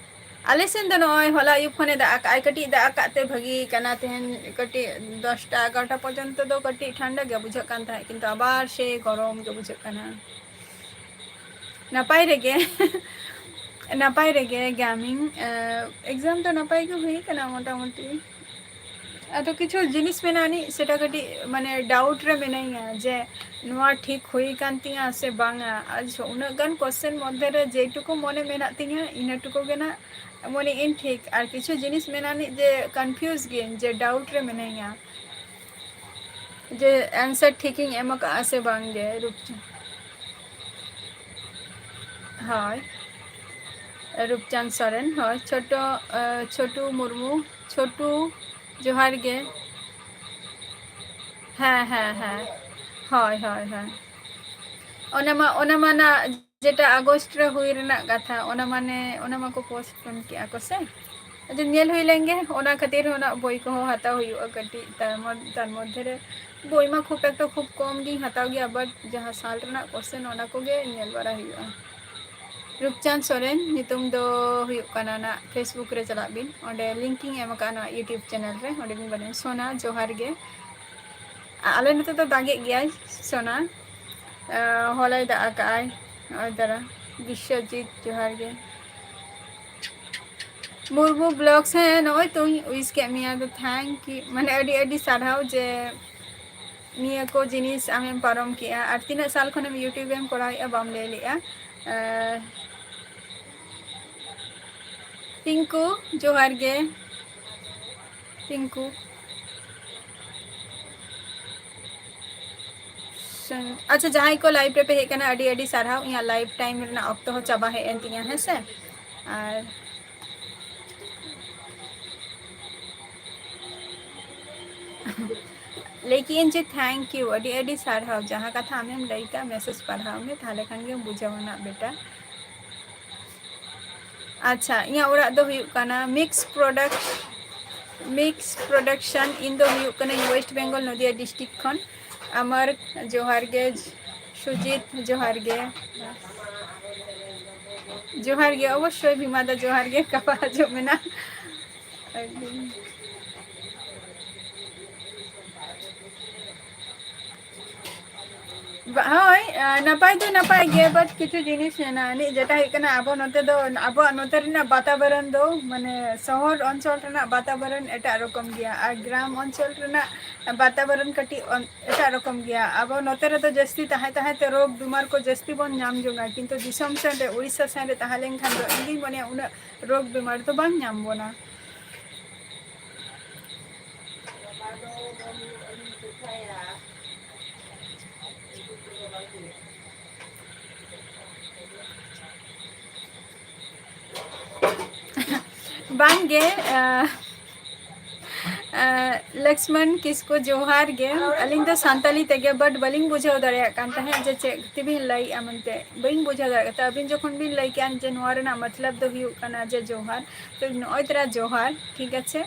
ᱟᱞᱮ ᱥᱮᱱ ᱫᱚ ᱱᱚᱜᱼᱚᱭ ᱦᱚᱞᱟ ᱟᱹᱭᱩᱵ ᱠᱷᱚᱱᱮ ᱫᱟᱜ ᱟᱠᱟᱜᱼᱟᱭ, ᱠᱟᱹᱴᱤᱡ ᱫᱟᱜ ᱟᱠᱟᱫ ᱛᱮ ᱵᱷᱟᱹᱜᱤ ᱠᱟᱱᱟ᱾ ᱛᱮᱦᱮᱧ ᱠᱟᱹᱴᱤᱡ ᱫᱚᱥᱴᱟ ᱮᱜᱟᱨᱚᱴᱟ ᱯᱚᱨᱡᱚᱱᱛᱚ ᱫᱚ ᱠᱟᱹᱴᱤᱡ ᱴᱷᱟᱱᱰᱟ ᱜᱮ ᱵᱩᱡᱷᱟᱹᱜ ᱠᱟᱱ ᱛᱟᱦᱮᱸᱫ, ᱠᱤᱱᱛᱩ ᱟᱵᱟᱨ ᱥᱮᱭ ᱜᱚᱨᱚᱢ ᱜᱮ ᱵᱩᱡᱷᱟᱹᱜ ᱠᱟᱱᱟ᱾ ᱱᱟᱯᱟᱭ ᱨᱮᱜᱮ, ᱱᱟᱯᱟᱭ ᱨᱮᱜᱮ ᱜᱟᱢᱤᱝ, ᱮ, exam ᱫᱚ ᱱᱟᱯᱟᱭ ᱜᱮ ᱦᱩᱭ ᱠᱟᱱᱟ ᱢᱚᱴᱟᱢᱩᱴᱤ᱾ ᱟᱫᱚ ᱠᱤᱪᱷᱩ ᱡᱤᱱᱤᱥ ᱢᱮᱱᱟᱜ ᱟᱹᱱᱤᱡ, ᱥᱮᱴᱟ ᱠᱟᱹᱴᱤᱡ ᱢᱟᱱᱮ doubt ᱨᱮ ᱢᱮᱱᱟᱹᱧᱟ ᱡᱮ ᱱᱚᱣᱟ ᱴᱷᱤᱠ ᱦᱩᱭ ᱠᱟᱱ ᱛᱤᱧᱟ ᱥᱮ ᱵᱟᱝᱟ᱾ ᱟᱨ ᱡᱷᱚ-, ᱩᱱᱟᱹᱜ ᱜᱟᱱ question ᱢᱚᱫᱽᱫᱷᱮ ᱨᱮ ᱡᱮᱴᱩᱠᱩ ᱢᱚᱱᱮ ᱢᱮᱱᱟᱜ ᱛᱤᱧᱟ, ᱤᱱᱟᱹ ᱴᱩᱠᱩ ᱜᱮ ᱱᱟᱜ ᱢᱚᱱᱮ ᱤᱧ ᱴᱷᱤᱠ᱾ ᱟᱨ ᱠᱤᱪᱷᱩ ᱡᱤᱱᱤᱥ ᱢᱮᱱᱟᱜ ᱟᱹᱱᱤᱡ ᱡᱮ confuse ᱜᱤᱭᱟᱹᱧ, ᱡᱮ doubt ᱨᱮ ᱢᱮᱱᱟᱹᱧᱟ ᱡᱮ answer ᱴᱷᱤᱠᱤᱧ ᱮᱢ ᱟᱠᱟᱜᱼᱟ ᱥᱮ ᱵᱟᱝ ᱜᱮ᱾ ᱨᱩᱯᱪᱟᱸᱫᱽ, ᱦᱳᱭ, ᱨᱩᱯᱪᱟᱸᱫᱽ ᱥᱚᱨᱮᱱ, ᱦᱳᱭ, ᱪᱷᱳᱴᱳ, ᱮ, ᱪᱷᱳᱴᱩ ᱢᱩᱨᱢᱩ, ᱪᱷᱳᱴᱩ, ᱡᱚᱦᱟᱨ ᱜᱮ᱾ ᱦᱮᱸ, ᱦᱮᱸ, ᱦᱮᱸ, ᱦᱳᱭ, ᱦᱳᱭ, ᱦᱳᱭ᱾ ᱚᱱᱟ ᱢᱟ, ᱚᱱᱟ ᱢᱟ ᱱᱟ ᱡᱮᱴᱟ ᱟᱜᱚᱥᱴ ᱨᱮ ᱦᱩᱭ ᱨᱮᱱᱟᱜ ᱠᱟᱛᱷᱟ, ᱚᱱᱟ ᱢᱟᱱᱮ, ᱚᱱᱟ ᱢᱟᱠᱚ postpone ᱠᱮᱜᱼᱟ ᱠᱚ ᱥᱮ? ᱟᱫᱚ ᱧᱮᱞ ᱦᱩᱭ ᱞᱮᱱ ᱜᱮ, ᱚᱱᱟ ᱠᱷᱟᱹᱛᱤᱨ ᱦᱚᱸ ᱱᱟᱜ ᱵᱳᱭ ᱠᱚᱦᱚᱸ ᱦᱟᱛᱟᱣ ᱦᱩᱭᱩᱜᱼᱟ ᱠᱟᱹᱴᱤᱡ, ᱛᱟᱨ ᱢᱚᱫ-, ᱛᱟᱨ ᱢᱚᱫᱽᱫᱷᱮ ᱨᱮ ᱵᱳᱭ ᱢᱟ ᱠᱷᱩᱵ ᱮᱠᱴᱟ ᱠᱷᱩᱵ ᱠᱚᱢ ᱜᱤᱧ ᱦᱟᱛᱟᱣ ᱜᱮᱭᱟ, but ᱡᱟᱦᱟᱸ ᱥᱟᱞ ᱨᱮᱱᱟᱜ question, ᱚᱱᱟ ᱠᱚᱜᱮ ᱧᱮᱞ ᱵᱟᱲᱟ ᱦᱩᱭᱩᱜᱼᱟ᱾ ᱨᱩᱯᱪᱟᱸᱫᱽ ᱥᱚᱨᱮᱱ ᱧᱩᱛᱩᱢ ᱫᱚ ᱦᱩᱭᱩᱜ ᱠᱟᱱᱟ ᱱᱟᱜ, Facebook ᱨᱮ ᱪᱟᱞᱟᱜ ᱵᱤᱱ, ᱚᱸᱰᱮ link ᱤᱧ ᱮᱢ ᱟᱠᱟᱫᱼᱟ ᱱᱚᱣᱟ YouTube channel ᱨᱮ, ᱚᱸᱰᱮ ᱵᱤᱱ ᱵᱚᱞᱚᱱᱟ᱾ ᱥᱳᱱᱟ, ᱡᱚᱦᱟᱨ ᱜᱮ᱾ ᱟ-, ᱟᱞᱮ ᱱᱚᱛᱮ ᱫᱚ ᱫᱟᱜᱮᱜ ᱜᱮᱭᱟᱭ, ᱥᱳᱱᱟ᱾ ᱟ, ᱦᱚᱞᱟᱭ ᱫᱟᱜ ᱟᱠᱟᱜᱼᱟᱭ, ᱱᱚᱜᱼᱚᱭ ᱛᱟᱨᱟ᱾ ᱵᱤᱥᱥᱚᱡᱤᱛ, ᱡᱚᱦᱟᱨ ᱜᱮ᱾ ᱢᱩᱨᱢᱩ Vlogs, ᱦᱮᱸ, ᱱᱚᱜᱼᱚᱭ ᱛᱚᱧ wish ᱠᱮᱫ ᱢᱮᱭᱟ, ᱟᱫᱚ thank you, ᱢᱟᱱᱮ, ᱟᱹᱰᱤ ᱟᱹᱰᱤ ᱥᱟᱨᱦᱟᱣ ᱡᱮ ᱱᱤᱭᱟᱹ ᱠᱚ ᱡᱤᱱᱤᱥ ᱟᱢᱮᱢ ᱯᱟᱨᱚᱢ ᱠᱮᱜᱼᱟ᱾ ᱟᱨ ᱛᱤᱱᱟᱹᱜ ᱥᱟᱞ ᱠᱷᱚᱱᱮᱢ YouTube ᱮᱢ ᱠᱚᱨᱟᱣᱮᱫᱼᱟ, ᱵᱟᱢ ᱞᱟᱹᱭ ᱞᱮᱜᱼᱟ? ᱟᱨ ᱴᱤᱝᱠᱩ, ᱡᱚᱦᱟᱨ ᱜᱮ᱾ ᱴᱤᱝᱠᱩ᱾ ᱥᱮ-, ᱟᱪᱪᱷᱟ, ᱡᱟᱦᱟᱸᱭ ᱠᱚ live ᱨᱮᱯᱮ ᱦᱮᱡ ᱟᱠᱟᱱᱟ, ᱟᱹᱰᱤ ᱟᱹᱰᱤ ᱥᱟᱨᱦᱟᱣ᱾ ᱤᱧᱟᱹᱜ live time ᱨᱮᱱᱟᱜ ᱚᱠᱛᱚ ᱦᱚᱸ ᱪᱟᱵᱟ ᱦᱮᱡ ᱮᱱ ᱛᱤᱧᱟ, ᱦᱮᱸ ᱥᱮ? ᱟᱨ ᱞᱟᱹᱭ ᱠᱮᱜ ᱟᱹᱧ ᱡᱮ thank you, ᱟᱹᱰᱤ ᱟᱹᱰᱤ ᱥᱟᱨᱦᱟᱣ᱾ ᱡᱟᱦᱟᱸ ᱠᱟᱛᱷᱟ ᱟᱢᱮᱢ ᱞᱟᱹᱭ ᱠᱟᱜ, message ᱯᱟᱲᱦᱟᱣ ᱢᱮ, ᱛᱟᱦᱞᱮ ᱠᱷᱟᱱ ᱜᱮᱢ ᱵᱩᱡᱷᱟᱹᱣᱟ ᱱᱟᱜ ᱵᱮᱴᱟ᱾ ᱟᱪᱪᱷᱟ, ᱤᱧᱟᱹᱜ ᱚᱲᱟᱜ ᱫᱚ ᱦᱩᱭᱩᱜ ᱠᱟᱱᱟ ᱢᱤᱠᱥ ᱯᱨᱚᱰᱟᱠᱴ, ᱢᱤᱠᱥ ᱯᱨᱚᱰᱟᱠᱥᱚᱱ᱾ ᱤᱧ ᱫᱚ ᱦᱩᱭᱩᱜ ᱠᱟᱹᱱᱟᱹᱧ ᱳᱭᱮᱥᱴ ᱵᱮᱝᱜᱚᱞ, ᱱᱚᱫᱤᱭᱟ ᱰᱤᱥᱴᱨᱤᱠᱴ ᱠᱷᱚᱱ᱾ ᱟᱢᱟᱨ, ᱡᱚᱦᱟᱨ ᱜᱮ᱾ ᱥᱩᱡᱤᱛ, ᱡᱚᱦᱟᱨ ᱜᱮ᱾ ᱡᱚᱦᱟᱨ ᱜᱮ, ᱚᱵᱚᱥᱥᱳᱭ ᱵᱷᱤᱢᱟ ᱫᱟ, ᱡᱚᱦᱟᱨ ᱜᱮ᱾ ᱜᱟᱯᱟ ᱦᱤᱡᱩᱜ ᱢᱮᱱᱟᱜ᱾ ᱵᱟ-, ᱦᱳᱭ, ᱟ, ᱱᱟᱯᱟᱭ ᱫᱚ ᱱᱟᱯᱟᱭ ᱜᱮ, but ᱠᱤᱪᱷᱩ ᱡᱤᱱᱤᱥ ᱢᱮᱱᱟᱜᱼᱟ, ᱱᱤᱡ ᱡᱮᱴᱟ ᱦᱩᱭᱩᱜ ᱠᱟᱱᱟ, ᱟᱵᱚ ᱱᱚᱛᱮ ᱫᱚ, ᱟᱵᱚᱣᱟᱜ ᱱᱚᱛᱮ ᱨᱮᱱᱟᱜ ᱵᱟᱛᱟᱵᱚᱨᱚᱱ ᱫᱚ, ᱢᱟᱱᱮ, ᱥᱚᱦᱚᱨ ᱚᱧᱪᱚᱞ ᱨᱮᱱᱟᱜ ᱵᱟᱛᱟᱵᱚᱨᱚᱱ ᱮᱴᱟᱜ ᱨᱚᱠᱚᱢ ᱜᱮᱭᱟ, ᱟᱨ ᱜᱨᱟᱢ ᱚᱧᱪᱚᱞ ᱨᱮᱱᱟᱜ ᱵᱟᱛᱟᱵᱚᱨᱚᱱ ᱠᱟᱹᱴᱤᱡ ᱚᱱ-, ᱮᱴᱟᱜ ᱨᱚᱠᱚᱢ ᱜᱮᱭᱟ᱾ ᱟᱵᱚ ᱱᱚᱛᱮ ᱨᱮᱫᱚ ᱡᱟᱹᱥᱛᱤ ᱛᱟᱦᱮᱸ ᱛᱟᱦᱮᱸ ᱛᱮ ᱨᱳᱜᱽ ᱵᱤᱢᱟᱨ ᱠᱚ ᱡᱟᱹᱥᱛᱤ ᱵᱚᱱ ᱧᱟᱢ ᱡᱚᱝᱟ, ᱠᱤᱱᱛᱩ ᱫᱤᱥᱚᱢ ᱥᱮᱱ ᱨᱮ, ᱩᱲᱤᱥᱥᱟ ᱥᱮᱱ ᱨᱮ ᱛᱟᱦᱮᱸ ᱞᱮᱱᱠᱷᱟᱱ ᱫᱚ ᱤᱧ ᱫᱩᱧ ᱢᱚᱱᱮᱭᱟ ᱩᱱᱟᱹᱜ ᱨᱳᱜᱽ ᱵᱤᱢᱟᱨ ᱫᱚ ᱵᱟᱝ ᱧᱟᱢ ᱵᱚᱱᱟ᱾ ᱵᱟᱝᱜᱮ, ᱟᱸ, ᱟᱸ, ᱞᱚᱠᱥᱢᱚᱱ ᱠᱤᱥᱠᱩ, ᱡᱚᱦᱟᱨ ᱜᱮ᱾ ᱟᱹᱞᱤᱧ ᱫᱚ ᱥᱟᱱᱛᱟᱞᱤ ᱛᱮᱜᱮ, but ᱵᱟᱹᱞᱤᱧ ᱵᱩᱡᱷᱟᱹᱣ ᱫᱟᱲᱮᱭᱟᱜ ᱠᱟᱱ ᱛᱟᱦᱮᱸᱫ ᱡᱮ ᱪᱮᱫ ᱛᱮᱵᱤᱱ ᱞᱟᱹᱭᱮᱜᱼᱟ ᱢᱮᱱᱛᱮ᱾ ᱵᱟᱹᱧ ᱵᱩᱡᱷᱟᱹᱣ ᱫᱟᱲᱮᱭᱟᱜ ᱠᱟᱱ ᱛᱟᱦᱮᱸᱫ᱾ ᱟᱹᱵᱤᱱ ᱡᱚᱠᱷᱚᱱ ᱵᱤᱱ ᱞᱟᱹᱭ ᱠᱮᱜᱼᱟ ᱡᱮ ᱱᱚᱣᱟ ᱨᱮᱱᱟᱜ ᱢᱚᱛᱞᱚᱵ ᱫᱚ ᱦᱩᱭᱩᱜ ᱠᱟᱱᱟ ᱡᱮ ᱡᱚᱦᱟᱨ, ᱛᱚ ᱱᱚᱜᱼᱚᱭ ᱛᱚᱨᱟ ᱡᱚᱦᱟᱨ, ᱴᱷᱤᱠ ᱟᱪᱷᱮ?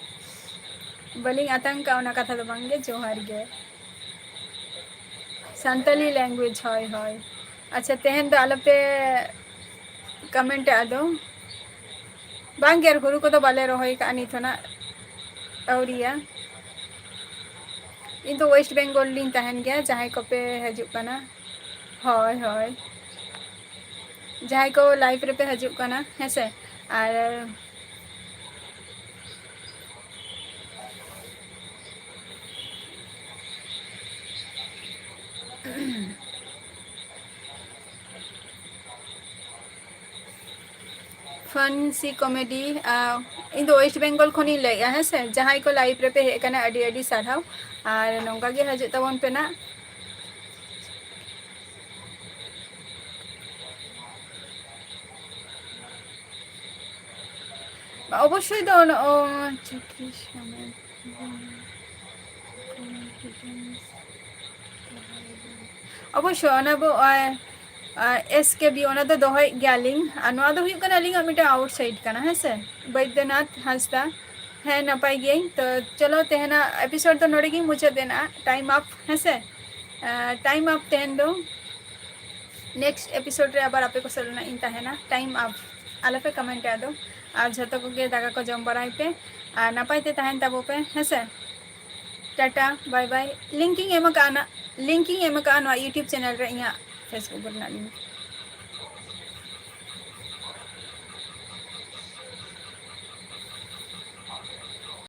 ᱵᱟᱹᱞᱤᱧ ᱟᱛᱟᱝ ᱠᱟᱜᱼᱟ ᱚᱱᱟ ᱠᱟᱛᱷᱟ ᱫᱚ, ᱵᱟᱝᱜᱮ, ᱡᱚᱦᱟᱨ ᱜᱮ᱾ ᱥᱟᱱᱛᱟᱞᱤ language, ᱦᱳᱭ, ᱦᱳᱭ᱾ ᱟᱪᱪᱷᱟ, ᱛᱮᱦᱮᱧ ᱫᱚ ᱟᱞᱚᱯᱮ comment ᱟᱫᱚ᱾ ᱵᱟᱝ ᱜᱮ, ᱟᱨ ᱦᱩᱲᱩ ᱠᱚᱫᱚ ᱵᱟᱞᱮ ᱨᱚᱦᱚᱭ ᱠᱟᱜᱼᱟ ᱱᱤᱛ ᱦᱚᱸ ᱱᱟᱜ, ᱟᱹᱣᱨᱤᱭᱟ᱾ ᱤᱧ ᱫᱚ West Bengal ᱨᱤᱧ ᱛᱟᱦᱮᱱ ᱜᱮᱭᱟ, ᱡᱟᱦᱟᱸᱭ ᱠᱚᱯᱮ ᱦᱤᱡᱩᱜ ᱠᱟᱱᱟ᱾ ᱦᱳᱭ, ᱦᱳᱭ᱾ ᱡᱟᱦᱟᱸᱭ ᱠᱚ live ᱨᱮᱯᱮ ᱦᱤᱡᱩᱜ ᱠᱟᱱᱟ, ᱦᱮᱸ ᱥᱮ? ᱟᱨ Funny comedy, ᱟᱸ, ᱤᱧ ᱫᱚ West Bengal ᱠᱷᱚᱱᱤᱧ ᱞᱟᱹᱭᱮᱜᱼᱟ, ᱦᱮᱸ ᱥᱮ? ᱡᱟᱦᱟᱸᱭ ᱠᱚ live ᱨᱮᱯᱮ ᱦᱮᱡ ᱟᱠᱟᱱᱟ, ᱟᱹᱰᱤ ᱟᱹᱰᱤ ᱥᱟᱨᱦᱟᱣ᱾ ᱟᱨ ᱱᱚᱝᱠᱟ ᱜᱮ ᱦᱤᱡᱩᱜ ᱛᱟᱵᱚᱱ ᱯᱮ ᱱᱟᱜ᱾ ᱚᱵᱚᱥᱥᱳᱭ ᱫᱚ ᱚᱱ-, ᱚ, ᱟᱪᱪᱷᱟ, ᱠᱤ ᱥᱚᱢᱚᱭ? ᱚᱵᱚᱥᱥᱳ ᱚᱱᱟ ᱵᱚ, ᱟᱭ, ᱟᱭ, S K B ᱚᱱᱟ ᱫᱚ ᱫᱚᱦᱚᱭᱮᱫ ᱜᱮᱭᱟᱞᱤᱧ᱾ ᱟᱨ ᱱᱚᱣᱟ ᱫᱚ ᱦᱩᱭᱩᱜ ᱠᱟᱱᱟ ᱟᱹᱞᱤᱧᱟᱜ ᱢᱤᱫᱴᱟᱝ outside ᱠᱟᱱᱟ, ᱦᱮᱸ ᱥᱮ? ᱵᱳᱭᱫᱚᱱᱟᱛᱷ ᱦᱟᱸᱥᱫᱟ᱾ ᱦᱮᱸ, ᱱᱟᱯᱟᱭ ᱜᱤᱭᱟᱹᱧ᱾ ᱛᱚ ᱪᱚᱞᱚ, ᱛᱮᱦᱮᱧᱟᱜ episode ᱫᱚ ᱱᱚᱰᱮ ᱜᱤᱧ ᱢᱩᱪᱟᱹᱫ ᱮᱱᱟ᱾ Time up, ᱦᱮᱸ ᱥᱮ? ᱟᱨ time up ᱛᱮᱦᱮᱧ ᱫᱚ᱾ Next episode ᱨᱮ ᱟᱵᱟᱨ ᱟᱯᱮ ᱠᱚ ᱥᱟᱞᱟᱜ ᱤᱧ ᱛᱟᱦᱮᱱᱟ᱾ Time up, ᱟᱞᱚᱯᱮ comment ᱟᱫᱚ᱾ ᱟᱨ ᱡᱷᱚᱛᱚ ᱠᱚᱜᱮ ᱫᱟᱠᱟ ᱠᱚ ᱡᱚᱢ ᱵᱟᱲᱟᱭ ᱯᱮ᱾ ᱟᱨ ᱱᱟᱯᱟᱭ ᱛᱮ ᱛᱟᱦᱮᱱ ᱛᱟᱵᱚ ᱯᱮ, ᱦᱮᱸ ᱥᱮ? Tata, bye bye᱾ Link ᱤᱧ ᱮᱢ ᱟᱠᱟᱫᱼᱟ ᱱᱟ, link ᱤᱧ ᱮᱢ ᱟᱠᱟᱫᱼᱟ ᱱᱚᱣᱟ YouTube channel ᱨᱮ, ᱤᱧᱟᱹᱜ Facebook ᱨᱮᱱᱟᱜ link᱾